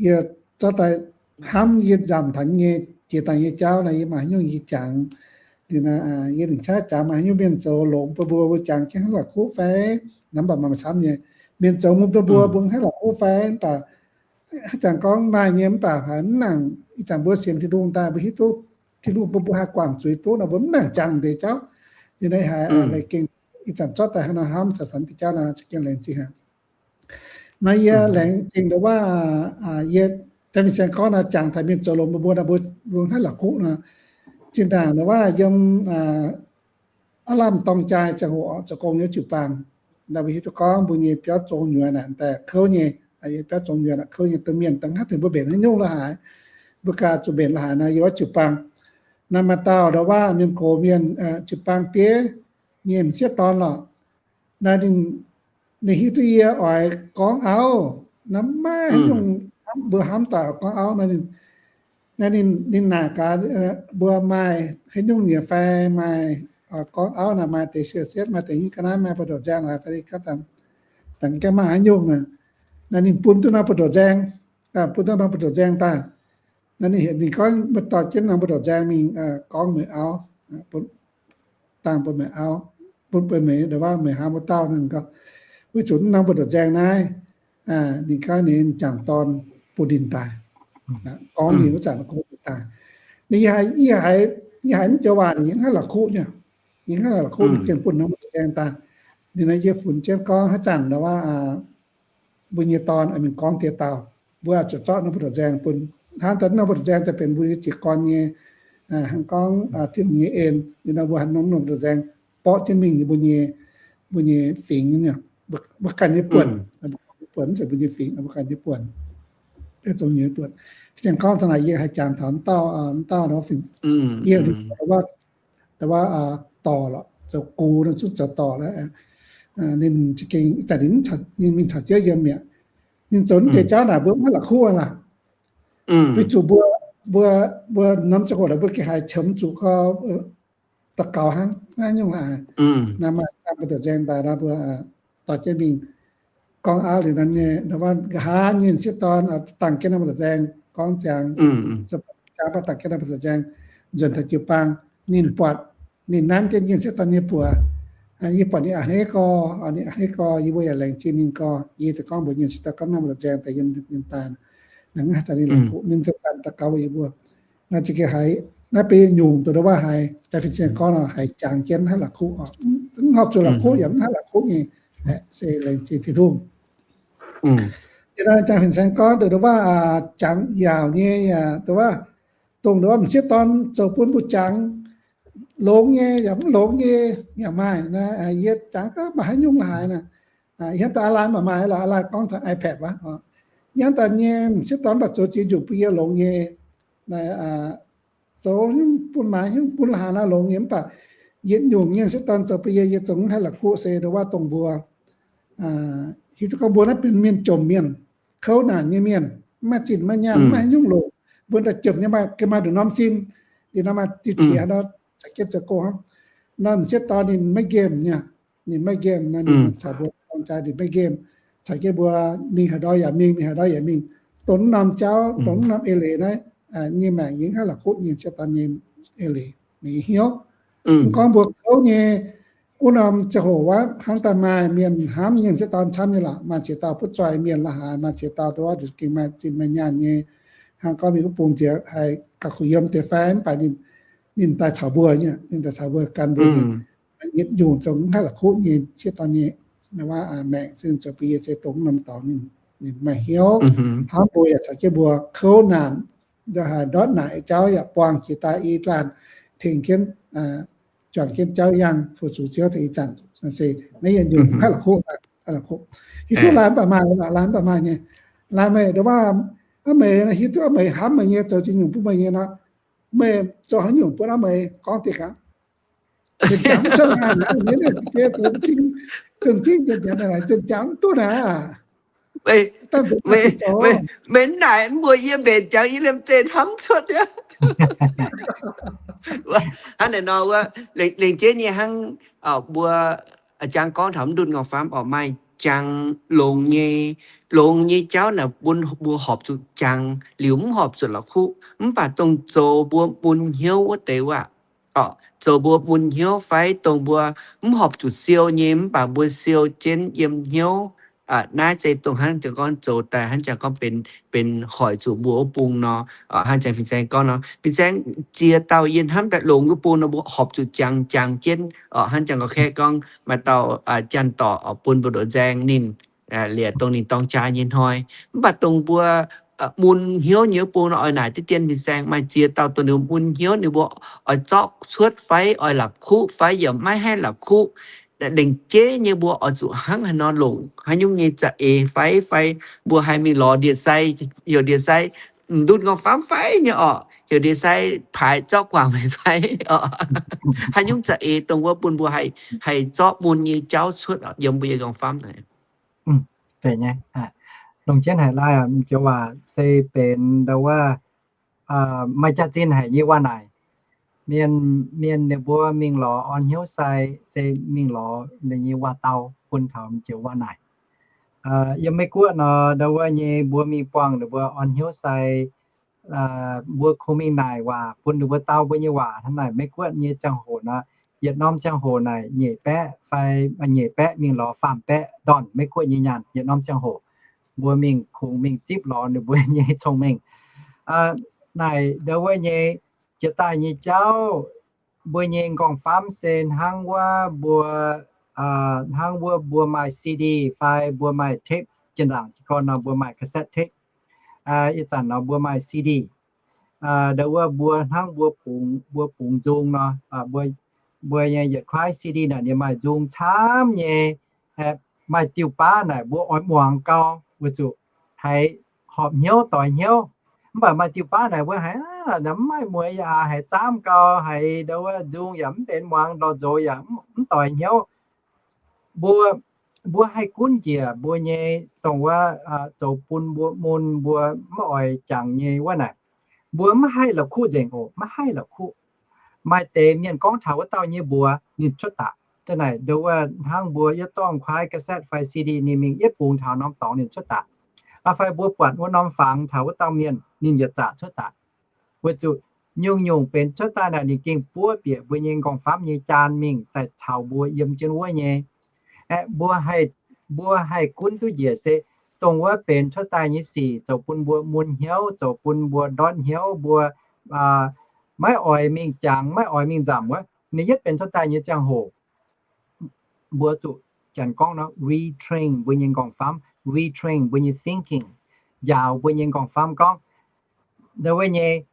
yie zorqv daaih hnamv yie nzamc taux nyei jiex daaih nyei jauv naaic, yie maaih haaix nyungc yie jangx. Liuz naaiv yie lingc qaqv jangx maaih haaix nyungc mienh zoux longx bun mbuo, mbuo jangx jienv haaix la'kuqv fai? Naaiv mv baac maaih camv nyei, mienh zoux mbuo mbuo mbuo haaix la'kuqv fai? Mv baac haaix zanc gorngv maaih nyei mv baac haiz mv nangc. Ih zanc mbuo sienx Tin-Hungh daaih mbuo hiuv duqv Tin-Hungh bun mbuo haih guangc zuiz duqv nor, mbuo mv nangc jangx deix jauv. Yie naaiv haiz laengz zingh, ih zanc zorqv daaih hnangv nor hnamv caux taux deix jauv nor, za'gengh laengz zingh aqv. Naaiv yie laengz zingh nduov waac, yie deix fin-saeng gorngv naaiv jangx taux mienh zoux longx mbuo mbuo nor, mbuo haaix la'kuqv nor, zinh ndaangc nduov waac yiem aav lamh dorng jaa ziangh hoc zoux gong nyei jiu-baang, naaiv mbuo hiuv duqv gorngv mbuo nyei biauv zong nyuoz naaic daaih kouv nyei, biauv zong nyuoz naaic kouv nyei, dongh mienh daaih haaix deix mbuo mbenc haaix nyungc la'haaix, mbuo ganh zuqc mbenc la'haaix nor, yiem wuov jiu-baang. Naaiv maaih dauh nduov waac mienh gox mienh jiu-baang diev nyei m'sieqv dorn lorqc. Naaiv ninh, ninh hiuv duqv yie oix gorngv auv, naaiv maiv haaix nyungc mbuo hnamv daaih gorngv auv nor, naaiv ninh, ninh naaic gaax mbuo maaih haaix nyungc nyei fai maaih gorngv auv naaic maaih deix siou setv, maaih deix nyungc ga'naaiv, maaih buoz-ndoqv nzaeng laaix fai dangh gaengh maaih haaix nyungc naaic. Naaiv ninh bun duqv norm buoz-ndoqv nzaeng, bun duqv norm buoz-ndoqv nzaeng daaih. Naaiv ninh heuc ninh gorngv meih dorh jienv norm buoz-ndoqv nzaeng mingh gorngv meih auv, dangh bun meih auv, bun bun meih nduov waac meih hnamv wuov dauh nor, ninh gorngv, weic zuqc norm buoz-ndoqv nzaeng naaiv, ninh gorngv ninh jangc dorn bun ninh daaih, gorngv ninh wuov zanc gorngv ninh daaih. Ninh, yie haiz, yie haiz mv joux waac ninh yie mv haih la'kuqv nyei, yie mv haih la'kuqv ninh gengh bun norm buoz-ndoqv nzaeng daaih. Ninh naaiv yie funx jienv gorngv haaix zanc nduov waac mbuo nyei dorn mingh gorngv deix dauh, mbuo zuqc zorqv norm buoz-ndoqv nzaeng bun. Hnangv daaih norm buoz-ndoqv nzaeng daaih benx mbuo nyei jiez gorn nyei, hnangv gorngv Tin-Hungh nyei en. Liuz nor mbuo hnamv norm buoz-ndoqv nzaeng borqv jienv mingh mbuo nyei, mbuo nyei fingx, mbuo ganh nyei buonc, buonc mv zeiz mbuo nyei fingx, mbuo ganh nyei buonc, biauv zong nyuoz buonc. Fin-saeng gorngv taux naaic yie haih jangx taux dauh, dauh nor, yie, waac, dorc lorqc, zoux gux nor, zungv zoux dorc lorqc. Ninh za'gengh ih zanc ninh mingh caux Ziouv yiem mi'aqv. Ninh zoux deix jauv naaic mbuo mv haih la'kuqv aqv laac. Weic zuqc mbuo, mbuo, mbuo norm ziangh hoc naaic mbuo gengh haiz qiemx zuqc gorngv daux gaux hnangv, maiv nyungc la'haaix. Naaiv maaih norm buoz-ndoqv nzaeng daaih nor, mbuo dorh jienv mingh gorngv auv liuz nor, nqa'haav nyei m'sieqv dorn dangh jienv norm buoz-ndoqv nzaeng gorngv ziangx, jangx baac dangh jienv norm buoz-ndoqv nzaeng nzuonx taux jiu-baang. Ninh buatc, ninh nanv jienv nyei m'sieqv dorn nyei buoz. Yie buatc ninh a'hneiv gorx, ninh a'hneiv gorx, yie mbuo yaac laengz zingh ninh gorx. Yie daaih gorngv mbuox nyei m'sieqv dorn gorngv norm buoz-ndoqv nzaeng daaih yiem ninh daaih, ninh mv haih caux ninh la'kuqv, ninh zoux ganh daux gaux yie mbuo. Naaiv za'gengh haiz, naaiv benx nyungc dongh waac haiz jaa fin-saeng gorngv nor, haiz jangx jienv mv haih la'kuqv oc. Mv horpc zuqc la'kuqv yaac mv haih la'kuqv nyei. Se laengz zingh Tin-Hungh. Yie naaiv jaa fin-saeng gorngv dongh waac jangx yaauc nyei, yaac dongh waac, dongh waac m'sieqv dorn zoux bun mbuo jangx, longx nyei yaac mv longx nyei yaac maaih. Naaiv yie jangx gaax maaih haaix nyungc la'haaix naaic. Hnangv daaih aa lai mv baac maaih lorqc, aa lai gorngv taux iPad wuov. Hnangv daaih nyei m'sieqv dorn mv baac zoux ziex nyungc bun yie longx nyei. Zoux bun maaiz hnyouv bun la'haaix naaiv longx nyei, mv baac yietc nyungc nyei m'sieqv dorn zoux bun yie, yie zoux mv haih la'kuqv se dongh waac dongh mbuo hiuv duqv gorngv mbuo naaiv benx mienh jomc mienh, kouv naanc nyei mienh, mv maaih zinh maiv maaih nyaanh, mv maaih haaix nyungc longc. Mbuo daaih jomc nyei maaih, gengh maaih nduqc norm sin, liuz nor maaih diuh qiex nor, caux jienv zoux gong hnangv. Nor m'sieqv dorn ninh maiv nqemh nyei, ninh maiv nqemh nor, ninh caux mbuo dorng jaa ninh maiv nqemh, caux jienv mbuo mingh haaix ndau yaac mingh, mingh haaix ndau yaac mingh, dongh mv norm jauv, dongh mv norm eix leiz naaiv, nyei maengc yie mv haih la'kuqv nyei m'sieqv dorn nyei eix leiz, ninh hnyouv. Mv gorngv mbuo kouv nyei, wuov norm ziangh hoc wuov hnangv daaih maaih mienh hnamv nyei m'sieqv dorn camv nyei lorqc. Maaih ziex dauh butv zoih mienh la'haaix, maaih ziex dauh dongh waac gengh maaih zinh maaih nyaanh nyei. Hnangv gorngv mingh wuov bung nziex haih gauh kuh yiem deix fai, mv baac ninh, ninh daaih caux mbuo nyei, ninh daaih caux mbuo gan mbuo nyei. Yietc nyungc zoux mv haih la'kuqv nyei m'sieqv dorn nyei, waac maengc se ninh zoux bun yie se dongh mv norm dorngx ninh, ninh maaih hnyouv hnamv mbuo yaac caux jienv mbuo kouv naanc, ndortv naaic jauv yaac buangh jiex daaih i laanh tengx jienv, juangc jienv jauv yangh fu-sux Ziouv daaih ih zanc. Naaiv se naaiv yietc nyungc mv haih la'kuqv, haih la'kuqv. Hiuv duqv laanh mv baac maaih, laanh mv baac maaih nyei. Laanh meih ndongh waac, aav meih hiuv duqv aav meih hnamv meih nyei, zoux ziex nyungc bun meih nyei nor, Meih zoux haaix nyungc bun aqv meih gorngv diqv gaax. Ninh jangx mv cuotv naaic, ninh jiex zoux zinh, zinh jiex naaic, zinh jangx mv duqv naaic. Meih, meih, meih naaic mbuo yie mbenc jangx yie liemh zeih hnamv cuotv aqv. Hnangv naaic nor wuov, lengc jeiv nyei hnangv mbuo jangx gorngv taux mv ndutv nqorngv-famv oc, maaih jangx longx nyei, longx nyei jauv naaic bun mbuo horpc zuqc jangx liuz mv horpc zuqc la'kuqv. Mv baac dongh zoux mbuo mun hnyouv wuov deix waac, zoux mbuo mun hnyouv fai dongh mbuo mv horpc zuqc siou nyei, mv baac mbuo siou jienv yiem hnyouv. Naaiv se dongh hnangv jangx gorngv zoux daaih hnangv jangx gorngv benx, benx hoic zuqc mbuo wuov bung nor. Hnangv jangx fin-saeng gorngv nor, fin-saeng ziex dauh yie hnamv daaih longx wuov bung nor, mbuo horpc zuqc jangx, jangx jienv. Hnangv jangx gorngv, gorngv maaih dauh janx-dorc bun mbu'ndongx nzaeng ninh, liuz dongh ninh dorng jaa nyei hnoi. Mv baac dongh mbuo mun hnyouv nyei wuov bung nor, oix naaic diqv dien fin-saeng maaih ziex dauh dongh ninh mun hnyouv ninh mbuo oix zorqv cuotv fai oix la'kuqv fai yaac maiv haih la'kuqv. Lengc jeiv nyei mbuo oix zuqc hnangv haaix nor longc, haaix nyungc nyei za'eix fai, fai mbuo haih mingh lorz ndie-sai, heuc ndie-sai ndutv nqorngv-famv fai nyei orqc, heuc ndie-sai paaix zorqv guangc meih fai orqc. Haaix nyungc za'eix dongh wuov bun mbuo haih, haih zorqv mun nyei jauv cuotv yiem mbuo nyei nqorngv-famv naaic. Zeiz nyei. Longc jienv haic lai, joux waac se benx ndo wuov, maaih jaax-zinh haic nyei waac naaic. Mienh, mienh ninh mbuo mingh lorz orn hnyouv sai se mingh lorz ninh nyei waac-dau bun taux joux waac naaic. Yiem Meiv Guoqv nor, ndo wuov nyei mbuo mingh buangh ninh mbuo orn hnyouv sai, mbuo kungx mingh naaic waac bun ninh mbuo dau mbuo nyei waac hnangv naaic. Meiv Guoqv nyei ziangh hoc nor, yietc norm ziangh hoc naaic nyeic baeqv fai, nyeic baeqv mingh lorz faam baeqv ndorn Meiv Guoqv nyei nyaanh yietc norm ziangh hoc. Mbuo mingh kungx mingh zipv lorz ninh mbuo nyei cong-mengh. Naaic ndo wuov nyei jiex daaih nyei jauv, mbuo nyei nqorngv-famv se hnangv wuov mbuo, hnangv wuov mbuo maaih C D fai mbuo maaih tape, jiex ndaangc jiez gorn nor mbuo maaih cassette tape. Ih zanc nor mbuo maaih C D. Ndo wuov mbuo hnangv mbuo bungx, mbuo bungx nzung nor, mbuo nyei yietc kuaaiv C D naaic ninh maaih nzung camv nyei. Maaih diuh baav naaic mbuo oix muangx gau, weic zuqc haiz horpc hnyouv doix hnyouv. Mv baac maaih diuh baav naaic mbuo haiz, mv maaih mueiz yaac haiz zaamv gau, haiz ndo wuov nzung yaac mv benx muangx, lorz nzox yaac mv doix hnyouv. Mbuo, mbuo haih gunv njiec mbuo nyei dongh wuov zoux bun mbuo mun mbuo mv oix jangx nyei wuov naaic, mbuo mv haih la'kuqv nzengc oc, mv haih la'kuqv. Maaih deix mienh gorngv taux wuov dauh nyei mbuox ninh cuotv daqc. Za'gengh naaic ndo wuov hnangv mbuo yietv zorqv kuaaiv cassette fai C D ninh mingh yietv bungx taux norm dorngx ninh cuotv daqc. Fai mbuo buatc wuov norm fangx taux wuov dauh mienh ninh yietc zaqc cuotv daqc. Weic zuqc nyungc-nyungc benx cuotv daaih naaic ninh gengh buov bieqc mbuo nyei nqorngv-famv nyei jaan mingh daaih caux mbuo yiem jienv wuov nyei. Aeqv, mbuo haih, mbuo haih gunv duqv njiec se dongh wuov benx cuotv daaih nyei sic zoux bun mbuo mun hnyouv, zoux bun mbuo ndortv hnyouv, mbuo maiv oix mingh jangx, maiv oix mingh nzamc wuov, ninh yietv benx cuotv daaih nyei ziangh hoc, mbuo zuqc janx gorngv nor retrain mbuo nyei nqorngv-famv, retrain mbuo nyei thinking, njaaux mbuo nyei nqorngv-famv gorngv, ndo wuov nyei,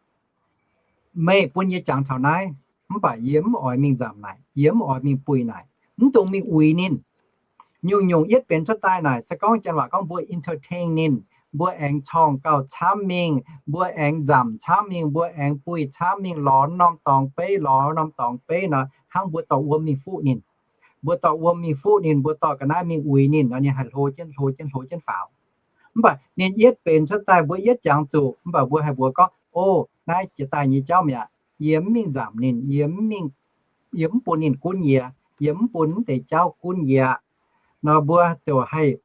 meih bun yie jangx taux naaiv, mv baac yie mv oix mingh nzamc naaic, yie mv oix mingh buih naaic, mv dungx mingh uix ninh. Nyungc-nyungc yietv benx cuotv daaih naaic se gorngv janx waac gorngv mbuo entertain ninh, mbuo aengx corngh gauh camv mingh, mbuo aengx nzamc camv mingh, mbuo aengx buih camv mingh, lorz norm dorngx beiv, lorz norm dorngx beiv nor, hnangv mbuo dorh wuom mingh fuqv ninh. Mbuo dorh wuom mingh fuqv ninh, mbuo dorh ga'naaiv mingh uix ninh nor, ninh haih hlo jienv, hlo jienv, hlo jienv faaux. Mv baac ninh yietv benx cuotv daaih mbuo yietv jangx zuqc, mv baac mbuo haih mbuox gorngv, o, naaiv jiex daaih nyei jauv mi'aqv. Yie mv mingh nzamc ninh, yie mv mingh, yie mv bun ninh gunv yie, yie mv bun mv deix jauv gunv yie aqv. Nor mbuo ziouc haih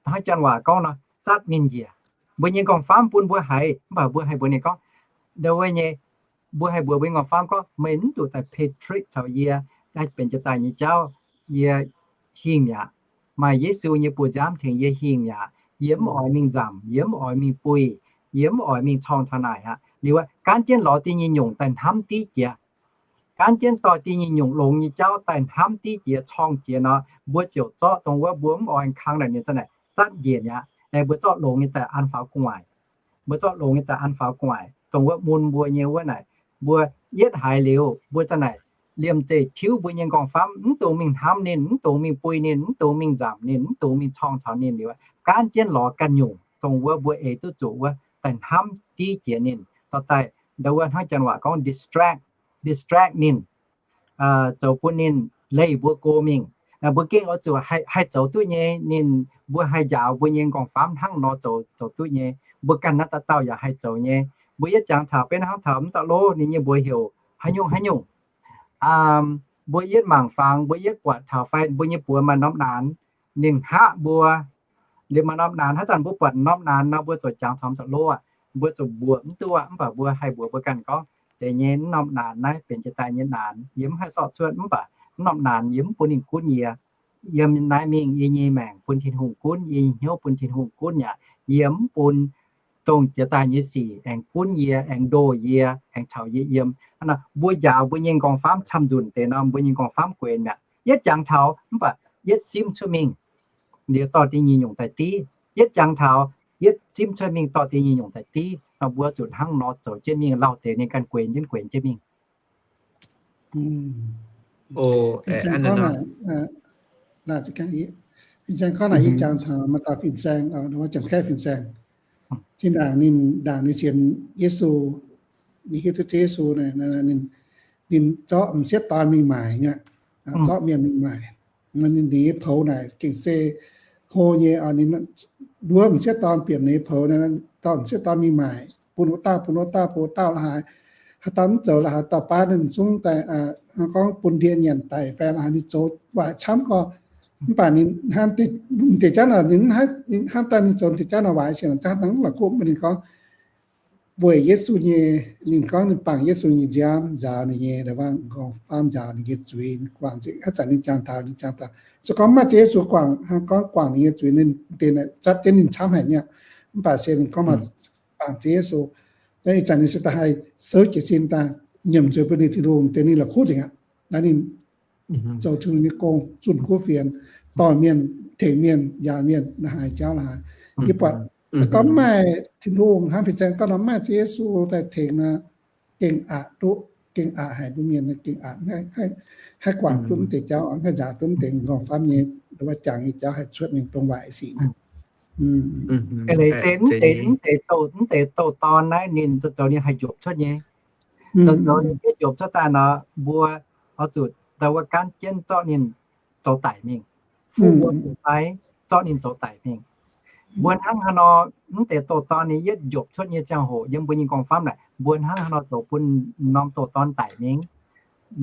hnangv janx waac gorngv nor, zatv ninh njiec. Mbuo nyei nqorngv-famv bun mbuo haiz, mv baac mbuo haih mbuox ninh gorngv, ndo wuov nyei, mbuo haih mbuox mbuo nyei nqorngv-famv gorngv, meih mv zuqc daaih play trick caux yie, benx jiex daaih nyei jauv, yie hingh mi'aqv. Maaih Yesu nyei buoz-nziaamv tengx yie hingh mi'aqv. Yie mv oix mingh nzamc, yie mv oix mingh buih, yie mv oix mingh corngh taux naaic aqv. Liuz aqv, gaanv jienv lorz da'nyeic nyungc daaih hnamv div jiex. Gaanv jienv dorh da'nyeic nyungc longx nyei jauv daaih hnamv div jiex, corngh jiex nor, mbuo ziouc zorqv dongh wuov mbuo mv oix kang naaic ninh za'naaic zatv njiec mi'aqv. Naaiv mbuo zorqv longx nyei daaih an faaux gu'nguaaic. Mbuo zorqv longx nyei daaih an faaux gu'nguaaic, dongh wuov mun mbuo nyei wuov naaic, mbuo yietv haiz liuz, mbuo za'naaic liemh zeih tiuv mbuo nyei nqorngv-famv, mv dungx mingh hnamv ninh, mv dungx mingh buih ninh, mv dungx mingh nzamc ninh, mv dungx mingh corngh taux ninh liuz, gaanv jienv lorz ganh nyungc dongh wuov mbuo eix duqv zuqc wuov daaih hnamv div jiex ninh, dorh daaih ndau wuov hnangv janx waac gorngv distract, distract ninh, zoux bun ninh leih mbuo go mingh. Mbuo gengh oix zuqc haih zoux duqv nyei. Ninh mbuo haih njaaux mbuo nyei nqorngv-famv hnangv nor zoux, zoux duqv nyei. Mbuo ganh naaiv dauh dauh yaac haih zoux nyei. Mbuo yietv jangx taux benx hnangv taux m'dauh lov ninh nyei mbuox heuc haaix nyungc haaix nyungc, mbuo yietv mangc fangx, mbuo yietv buatc taux fai mbuo nyei buoz maaih norm naanx, ninh hngaqv mbuo. Liuz maaih norm naanx, haaix zanc mbuo buatc norm naanx nor, mbuo zuqc jangx taux m'dauh lov aqv. Mbuo zuqc mbuoqc mv duqv aqv, mv baac mbuo haih mbuox mbuo ganh gorngv, zeiz nyei, mv norm naanx naaiv benx jiex daaih nyei naanx, yie mv haih zorqv cuotv, mv baac mv norm naanx yie mv bun ninh gunv yie. Yiem naaiv mingh yie nyei maengc bun Tin-Hungh gunv, yie nyei hnyouv bun Tin-Hungh gunv yaac yie mv bun dongh jiex daaih nyei sic aengx gunv yie, aengx ndoh yie, aengx caux yie yiem. Hnangv naaic, mbuo njaaux mbuo nyei nqorngv-famv camv-nzunc deix nor, mbuo nyei nqorngv-famv guenx mi'aqv. Yietv jangx taux mv baac yietv simv cuotv mingh, liuz dorh da'nyeic nyungc daaih div. Yietv jangx taux, yietv simv cuotv mingh dorh da'nyeic nyungc daaih div. Nor mbuo zuqc hnangv nor zoux jienv mingh, lauh deix ninh ganh guenx jienv guenx jienv mingh. Fin-saeng gorngv naaic, fin-saeng gorngv naaic yie jangx taux maaih dauh fin-saeng, janx-kaeqv fin-saeng, zinh ndaangc ninh, ndaangc ninh sienx Yesu, ninh hiuv duqv Ziouv Yesu, ninh, ninh zorqv m'sieqv dorn mingh maaic nyei, zorqv mienh mingh maaic. Ninh nyei poux naaic gengh se hlo nyei, ninh nduov m'sieqv dorn bieqc ninh nyei poux, dorh m'sieqv dorn mingh maaic bun wuov dauh, bun wuov dauh, bun wuov dauh la'haaix. Haaix dauh mv zoux la'haaix dauh baav ninh zungv daaih gorngv bun ndie nyanc daic fai la'haaix, ninh zoux waaic camv gorx. Mv baac ninh hnangv deix jauv naaic, ninh hnangv daaih ninh zoux deix jauv naaic waaic sienx jaav hnangv la'kuqv, mv baac ninh gorngv weic Yesu nyei, ninh gorngv ninh bangc Yesu nyei nziaamv nzaaux ninh nyei, nqorngv-famv nzaaux ninh nyei zuiz, guangc nzengc. Haaix zanc ninh jangx taux, ninh jangx taux, se gorngv maaih Ziouv Yesu guangc, gorngv guangc ninh nyei zuiz, ninh deix zatv jienv ninh camv haic nyei. Mv baac se ninh gorngv maaih bangc Ziouv Yesu, ih zanc ninh se da'haih souv jiez sin daaih nyiemc zuiz bun ninh Tin-Hungh, deix ninh la'kuqv nzengc aqv. Naaiv ninh zoux Tin-Hungh nyei gong, zunh kuv fienx, dorh mienh, tengx mienh, njaaux mienh, la'haaix jauv la'haaix. Yie buatc se gorngv maaih Tin-Hungh hnangv fin-saeng gorngv nor, maaih Ziouv Yesu daaih tengx nor, gengh aqc duqv, gengh aqc haic mbuo mienh, gengh aqc, haih guangc duqv mv deix jauv, haih nzaaux duqv mv deix nqorngv-famv nyei, wuov jangx nyei jauv haih cuotv mingh dongh waaic sic. Leiz se mv deix, mv deix douh dorn naaiv ninh zoux, zoux ninh haih njopc cuotv nyei. Zoux, zoux ninh jiex njopc cuotv daaih nor, mbuo oix zuqc ndau wuov gaanv jienv zorqv ninh zoux daic mingh. Fuqv wuom fai zorqv ninh zoux daic mingh. Mbuo hnangv haaix nor, mv deix douh dorn ninh yietv njopc cuotv nyei ziangh hoc yiem mbuo nyei nqorngv-famv naaic, mbuo hnangv haaix nor zoux bun norm douh dorn daic mingh?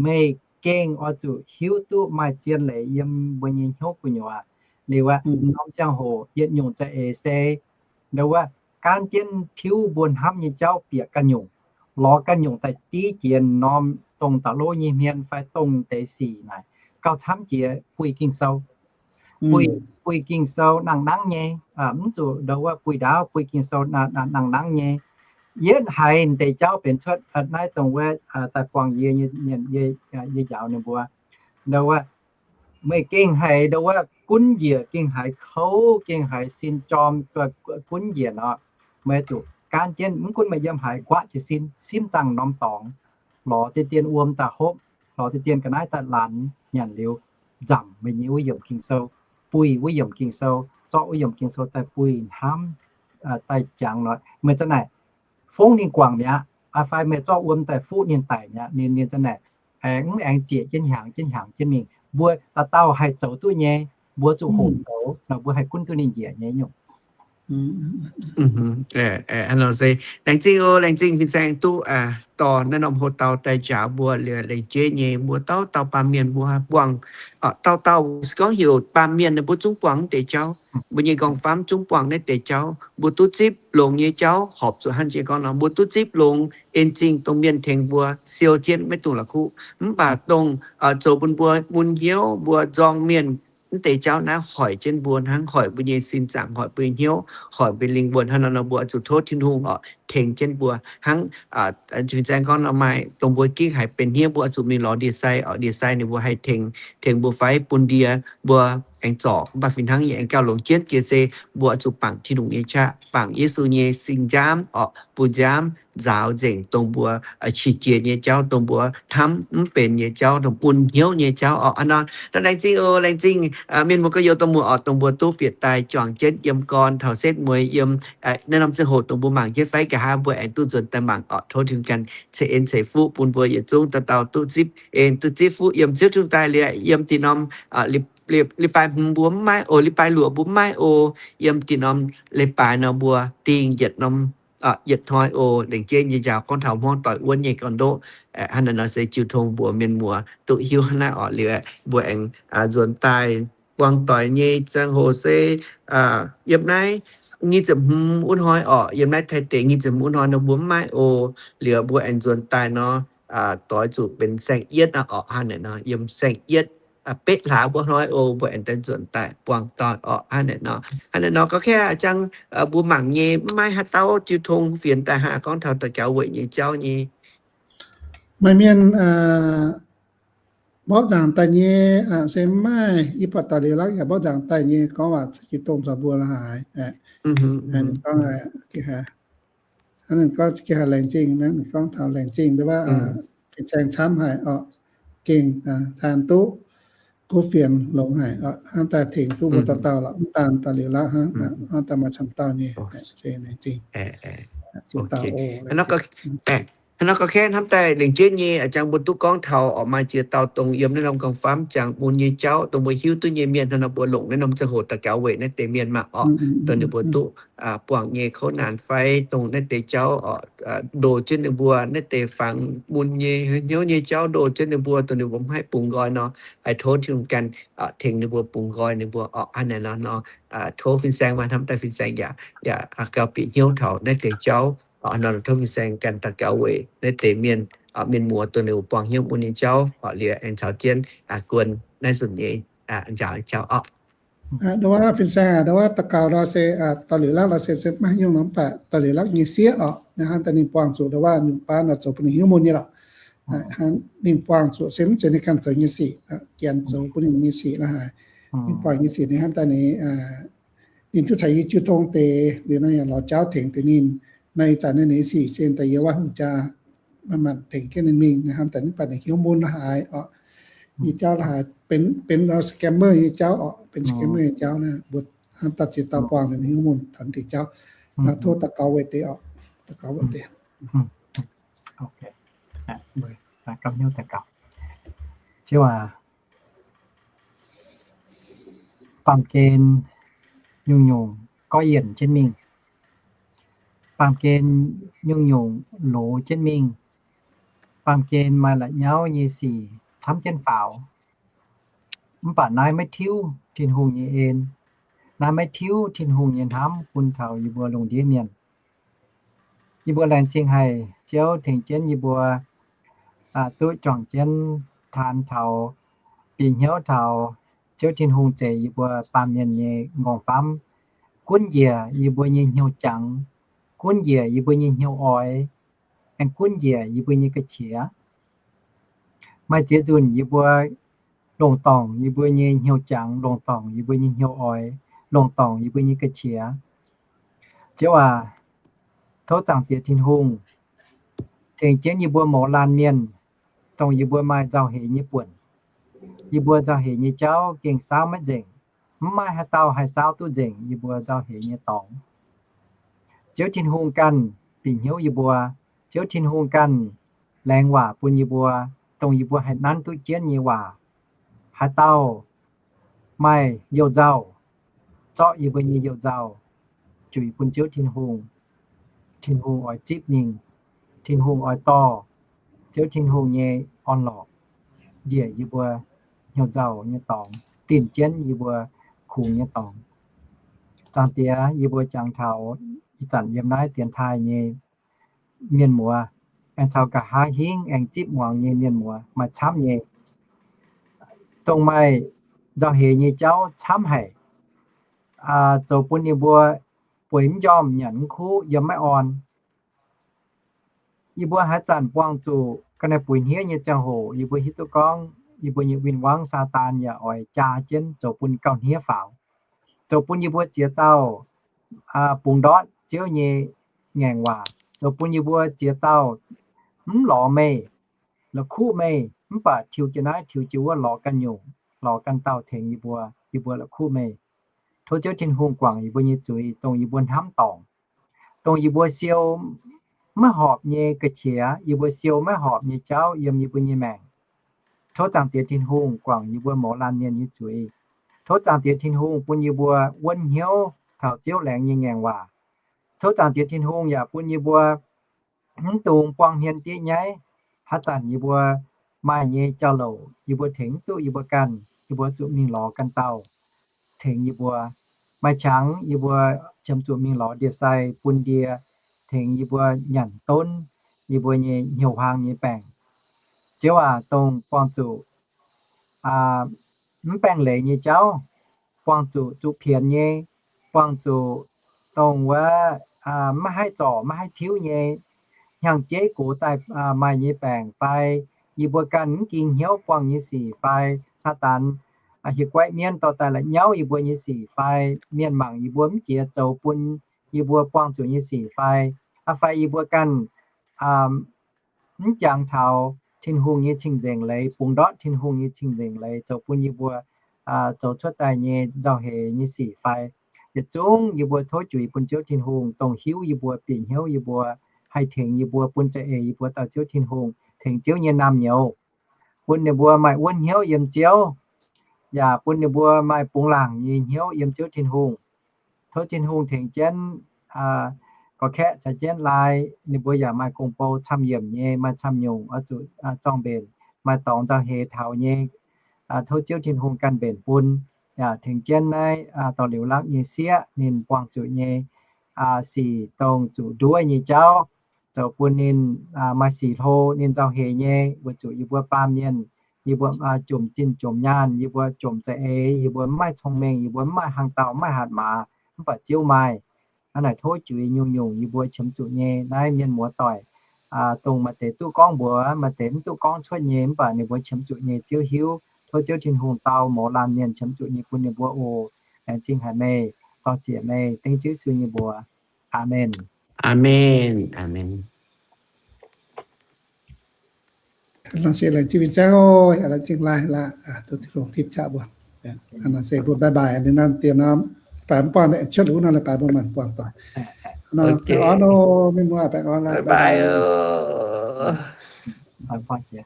Meih gengh oix zuqc hiuv duqv maaih zien leiz yiem mbuo nyei hnyouv gu'nyuoz. Liuz aqv, norm ziangh hoc yietc nyungc za'eix se ndau wuov gaanv jienv tiuv mbuo hnamv nyei jauv bieqc ganh nyungc, lorz ganh nyungc daaih div jiex norm dongh da'lov nyei hmien fai dongh deix sic naaic, gauh camv jiex buih Ging-Sou. Buih, buih Ging-Sou nangh nangv nyei, mv zuqc ndau wuov buih ndaauv, buih Ging-Sou nangh nangv nyei. Yietv haiz deix jauv benx cuotv naaiv dongh wuov daaih buangh yie nyei mienh, yie njaaux ninh mbuo ndau wuov, meih gengh haiz ndau wuov gunv njiec, gengh haiz kouv, gengh haiz sin jorm, gunv njiec nor, meih zuqc gaanv jienv, mv gunv meih yiem haaix, guaatv jiez sin, simv dangh norm dorngx, lorz deix dien wuom daaih hopv, lorz deix dien ga'naaiv daaih laanx, nyanc liuz nzamc meih nyei wuov yiemc Ging-Sou, buih wuov yiemc Ging-Sou, zorqv wuov yiemc Ging-Sou daaih buih hnamv, daaih jangx nor, meih za'naaic fongv ninh guangc mi'aqv, fai meih zorqv wuom daaih fuqv ninh daic mi'aqv. Ninh, ninh za'naaic aengx, mv aengx zieqc jienv hnyangx jienv hnyangx jienv mingh. Mbuo dauh dauh haih zoux duqv nyei, mbuo zuqc hoqc zoux nor, mbuo haih gunv duqv ninh njiec nyei nyungc. Laengz zingh oc, laengz zingh fin-saeng duqv dorh naaiv norm hoc-dauh daaih njaaux mbuo liuz, laengz jeiv nyei mbuo dauh dauh baamh mienh mbuo buangh, dauh dauh se gorngv heuc baamh mienh mbuo zungv buangh mv deix jauv. Mbuo nyei nqorngv-famv zungv buangh naaiv deix jauv. Mbuo duqv zipv longx nyei jauv horpc zuqc hnangv jiex gorngv nor, mbuo duqv zipv longx en zingh dongh mienh tengx mbuo siou jienv maiv dungx la'kuqv. Mv baac dongh zoux bun mbuo mun hnyouv, mbuo nzorng mienh, mv deix jauv naaiv hoic jienv mbuo hnangv, hoic mbuo nyei sin zaangc, hoic mbuo nyei hnyouv, hoic mbuo lingh wuonh. Hnangv nor nor mbuo oix zuqc tov Tin-Hungh oc, tengx jienv mbuo hnangv. Fin-saeng gorngv nor, maaih dongh mbuo gengh haiz benx hniev, mbuo oix zuqc mingh lorz ndie-sai oc. Ndie-sai ninh mbuo haih tengx, tengx mbuo fai bun ndie mbuo aengx zorc. Mv baac fih hnangv yie aengx gauh longc jienv jiex se mbuo oix zuqc bangc Tin-Hungh nyei qaqv, bangc Yesu nyei sing-nziaamv oc, bun nziaamv nzaaux nzengc dongh mbuo qiex jiez nyei jauv, dongh mbuo hnamv mv benx nyei jauv, dongh mun hnyouv nyei jauv oc. Hnangv nor, laengz zingh oc, laengz zingh mienh muoz gorx-youz dongh muoz oc, dongh mbuo duqv bieqc daaih juangc jienv yiem gorn taux setv mueiz yiem naaiv norm ziangh hoc dongh mbuo mangc jienv fai nqa'haav mbuo aengx duqv nzuonx daaih mangc orqc. Tov Tin-Hungh ganh ceix en ceix fuqv bun mbuo yietc zungv dauh dauh duqv zipv en duqv zipv fuqv yiem Ziouv Tin-Hungh daaih liuz, yiem dinh norm, liz, liz, liz baaix hmz mbuo mv maaih oc, liz baaix luoqc mbuo mv maaih oc, yiem dinh norm liz baaix nor mbuo dingh yietc norm, yietc hnoi oc. Lengc jeiv nyei njaaux gorngv taux hmuangv doic wuonv nyei gorn-ndoqv, hnangv naaiv nor se jiu tong mbuox mienh muoz duqv hiuv hnangv naaiv orqc. Liuz mbuo aengx nzuonx daaih buangh doic nyei ziangh hoc se yiem naaiv nyic ziepc hmz wuov hnoi orqc, yiem naaiv Taiv deic nyic ziepc hmz wuov hnoi nor mbuo mv maaih oc. Liuz mbuo aengx nzuonx daaih nor, doix zuqc benx saeng-yietv aqv orqc. Hnangv naaiv nor yiem saeng-yietv beqv hlaax wuov hnoi oc, mbuo aengx daaih nzuonx daaih buangh doic orqc. Hnangv naaiv nor, hnangv naaiv nor gorngv kaav jangv mbuo mangc nyei mv maaih haaix dauh jiu tong fienx daaih haah gorngv taux daux gaux weic nyei jauv nyei. Maaih mienh mborqv nzaangc daaih nyei se mv maaih, yie buatc daaih liuz lakv yaac mborqv nzaangc daaih nyei gorngv waac jiu tong nzoih mbuo la'haaix. Gorngv hnangv naaiv gorngv gengh haiz laengz zingh, ninh gorngv taux laengz zingh nduov, fin-saeng camv haic orqc, gengh taan duqv kuv fienx longx haic, hnamv daaih tengx duqv mbuo dauh dauh lorqc, mv daan daaih liuz lakv hnangv, hnamv daaih maaih camv dauh nyei, laengz zingh. Hnangv nor gorngv kaav hnamv daaih lengc jeiv nyei, jangx mbuo duqv gorngv taux orqc, maaih ziex dauh dongh yiem naaiv norm gong-famv jangx mun nyei jauv dongh mbuo hiuv duqv nyei mienh, hnangv nor mbuo longc naaiv norm ziangh hoc daux gaux weic naaiv deix mienh maah orqc, dongh ninh mbuo duqv buangh nyei kouv naanc fai dongh naaiv deix jauv orqc, ndoh jienv ninh mbuo naaiv deix fangx mun nyei hnyouv nyei jauv, ndoh jienv ninh mbuo dongh ninh mbuo mv haih bungx nqoi nor, haih tov Tin-Hungh ganh tengx ninh mbuo bungx nqoi ninh mbuo orqc. Hnangv naaiv nor, tov fin-saeng maaih hnamv daaih fin-saeng yaac, yaac gauh bieqc hnyouv taux naaiv deix jauv. Nor tov fin-saeng ganh daux gaux weic naaiv deix mienh, mienh muoz dongh ninh mbuo buangh hnyouv mun nyei jauv orqc, liuz aengx caux jienv guon naaiv nzunc nyei njaaux jauv orqc. Nduov fin-saeng aac, nduov daux gaux nor se daaih liuz lakv nor se, se maiv nyungc nor mv baac daaih liuz lakv nyei sieqv orqc, naaiv hnangv daaih ninh buangh zuqc nduov nyungc baav nor zoux bun ninh hnyouv mun nyei lorqc. Ninh buangh zuqc se mv zeiz ninh ganh zoux nyei sic, Janx zoux bun ninh nyei sic la'haaix. Ninh buangh nyei sic ninh hnamv daaih ninh, ninh duqv caux yie jiu tong deix liuz nor yaac lorz jauv tengx deix ninh. Naaiv ih zanc naaiv ninh sic se daaih yie wav hungh jaa manc-manc tengx jienv ninh mingh, naaiv hnamv daaih ninh baac ninh hnyouv mun la'haaix orqc. Nyei jauv la'haaix benx, benx scammer nyei jauv orqc, benx scammer nyei jauv naaiv mbuo hnamv daaih ziex dauh buangh ninh hnyouv mun taux deix jauv. Tov daux gaux weic deix orqc, daux gaux weic deix. Ziouv aac, baamh gen nyungc-nyungc gorqv-yienc jienv mingh. Baamh gen nyungc-nyungc loz jienv mingh. Baamh gen maaih la'nyauv nyei sic camv jienv faaux. Mv baac naaiv maiv tiuv Tin-Hungh nyei en. Naaiv maiv tiuv Tin-Hungh nyei hnamv bun taux yie mbuo lungh ndiev mienh. Yie mbuo laengz zingh haic Ziouv tengx jienv yie mbuo duqv juangc jienv taan taux, bieqc hnyouv taux Ziouv Tin-Hungh zeix yie mbuo baamh mienh nyei nqorngv-famv, gunv njiec yie mbuo nyei hnyouv jangx, gunv njiec yie mbuo nyei hnyouv oix, aengx gunv njiec yie mbuo nyei ga'qiex. Maaih ziex nzunc yie mbuo longc dorngc yie mbuo nyei hnyouv jangx, longc dorngc yie mbuo nyei hnyouv oix, longc dorngc yie mbuo nyei ga'qiex. Ziouv aac, tov Zaangc Diex Tin-Hungh tengx jienv yie mbuo mouz laanh mienh, dongh yie mbuo maaih nzauh heix nyei buonc. Yie mbuo nzauh heix nyei jauv gengh saauv maiv nzengc. Mv maaih haaix dauh haih saauv duqv nzengc yie mbuo nzauh heix nyei dorngx. Ziouv Tin-Hungh ganh bieqc hnyouv yie mbuo. Ziouv Tin-Hungh ganh laengz waac bun yie mbuo, dongh yie mbuo haih nanv duqv jienv nyei waac. Haaix dauh maaih you-nzauh, zorqv yie mbuo nyei you-nzauh juix bun Ziouv Tin-Hungh. Tin-Hungh oix zipv mingh. Tin-Hungh oix dorh Ziouv Tin-Hungh nyei orn-lorqc njiec yie mbuo hnyouv nzauh nyei dorngx, dinh jienv yie mbuo kungx nyei dorngx. Zaangc Diex, yie mbuo jangx taux ih zanc yiem naaiv dienx taaih nyei mienh muoz, aengx caux nqa'haav hingv aengx zipv muangx nyei mienh muoz maaih camv nyei, dongh maaih nzauh heix nyei jauv camv haic, zoux bun yie mbuo bueix mv njormh, nyanc mv kuv, yiem maiv orn. Yie mbuo haaix zanc buangh zuqc ga'naaiv buix hniev nyei ziangh hoc, yie mbuo hiuv duqv gorngv yie mbuo nyei win-wangv Saadaan yaac oix jaa jienv zoux bun gauh hniev faaux, zoux bun yie mbuo ziex dauh bungx ndortv Ziouv nyei ngaengc waac, zoux bun yie mbuo ziex dauh mv lorz meih, la'kuqv meih, mv baac tiux jiex naaiv tiux jiex wuov lorz ganh nyungc, lorz ganh dauh tengx yie mbuo, yie mbuo la'kuqv meih. Tov Ziouv Tin-Hungh guangc yie mbuo nyei zuiz dongh yie mbuo hnamv dorngc. dongh yie mbuo siou maiv horpc nyei ga'qiex, yie mbuo siou maiv horpc nyei jauv yiem yie mbuo nyei maengc. Tov Zaangc Diex Tin-Hungh guangc yie mbuo mouz laanh mienh nyei zuiz. Tov Zaangc Diex Tin-Hungh bun yie mbuo wuonv hnyouv taux Ziouv laengz nyei ngaengc waac. Tov Zaangc Diex Tin-Hungh yaac bun yie mbuo mv dungx buang hmien diev nyaiv. Haaix zanc yie mbuo maaih nyei jauv-louc yie mbuo tengx mv duqv yie mbuo ganh, yie mbuo zuqc mingh lorz ganh dauh tengx yie mbuo. Maaih qangx yie mbuo qiemx zuqc mingh lorz ndie-sai bun ndie tengx yie mbuo nyanc donv yie mbuo nyei hnyouv huaang nyei baengc. Ziouv aac, dongh buangh zuqc mv baengh leiz nyei jauv, buangh zuqc zuqc pienx nyei, buangh zuqc dongh wuov maiv haih zorc maiv haih tiuv nyei, hnyangx-jeiv gox daaih maaih nyei baengc fai, yie mbuo ganh mv ging hnyouv buangh nyei sic fai, Saadaan hieh guaiv mienv dorh daaih la'nyauv yie mbuo nyei sic fai, mienh mangc yie mbuo mv jiex zoux bun yie mbuo buangh zuqc nyei sic fai, aa fai yie mbuo ganh mv jangx taux Tin-Hungh nyei cing-nzengc leiz, bungx ndortv Tin-Hungh nyei cing-nzengc leiz zoux bun yie mbuo zoux cuotv daaih nyei nzauh heix nyei sic fai. Yietc zungv yie mbuo tov juix bun Ziouv Tin-Hungh, dongh hiuv yie mbuo, bieqc hnyouv yie mbuo, haih tengx yie mbuo, bun za'eix yie mbuo dauh Ziouv Tin-Hungh, tengx Ziouv nyei naamh nyouz, bun ninh mbuo maaih wuonv hnyouv yiem Ziouv, yaac bun ninh mbuo maaih bungx laangc nyei hnyouv yiem Ziouv Tin-Hungh. Tov Tin-Hungh tengx jienv gorx-kaeqv caux jienv lai, ninh mbuo yaac maaih gong-bou camv-yiemc nyei, maaih camv-nyungc oix zuqc zorng mbenc, maaih dorngx nzauh heix taux nyei, tov Ziouv Tin-Hungh ganh mbenc bun. Yaac tengx jienv naaiv dorh liuz lakv nyei sieqv ninh buangh zuqc nyei sic dongh zuqc nduov nyei jauv, zoux bun ninh maaih sic hlo, ninh nzauh heix nyei, weic zuqc yie mbuo baamh mienh, yie mbuo jomc zinh jomc nyaanh, yie mbuo jomc za'eix, yie mbuo mv maaih cong-mengh, yie mbuo mv maaih hnaangx-daauh, mv maaih hatc maaz, mv baac Ziouv maaih. Hnangv naaic tov juix nyungc-nyungc yie mbuo qiemx zuqc nyei naaiv mienh muoz-doic, dongh maaih deix duqv gorngv mbuox, maaih deix mv duqv gorngv cuotv nyei, mv baac ninh mbuo qiemx zuqc nyei Ziouv hiuv. Tov Ziouv Tin-Hungh dau mouz laanh mienh qiemx zuqc nyei bun ninh mbuo oc. Laengz zingh haic meih, dorh ziec meih, dengv Ziouv Yesu nyei mbuox. Aamen. Aamen. Aamen. Nor se laengz zingh Vinh Zaangv oc, laengz zingh Lai laac, duqv Tin-Hungh tipv qaqv mbuo. Nor se mbuo bye bye ninh naaiv dien nor, baaix mv buangh cuotv liuz nor, baaix mbuo maanc buangh doic. Nor baengh orn oc, mienh muoz, baengh orn laac, bye bye.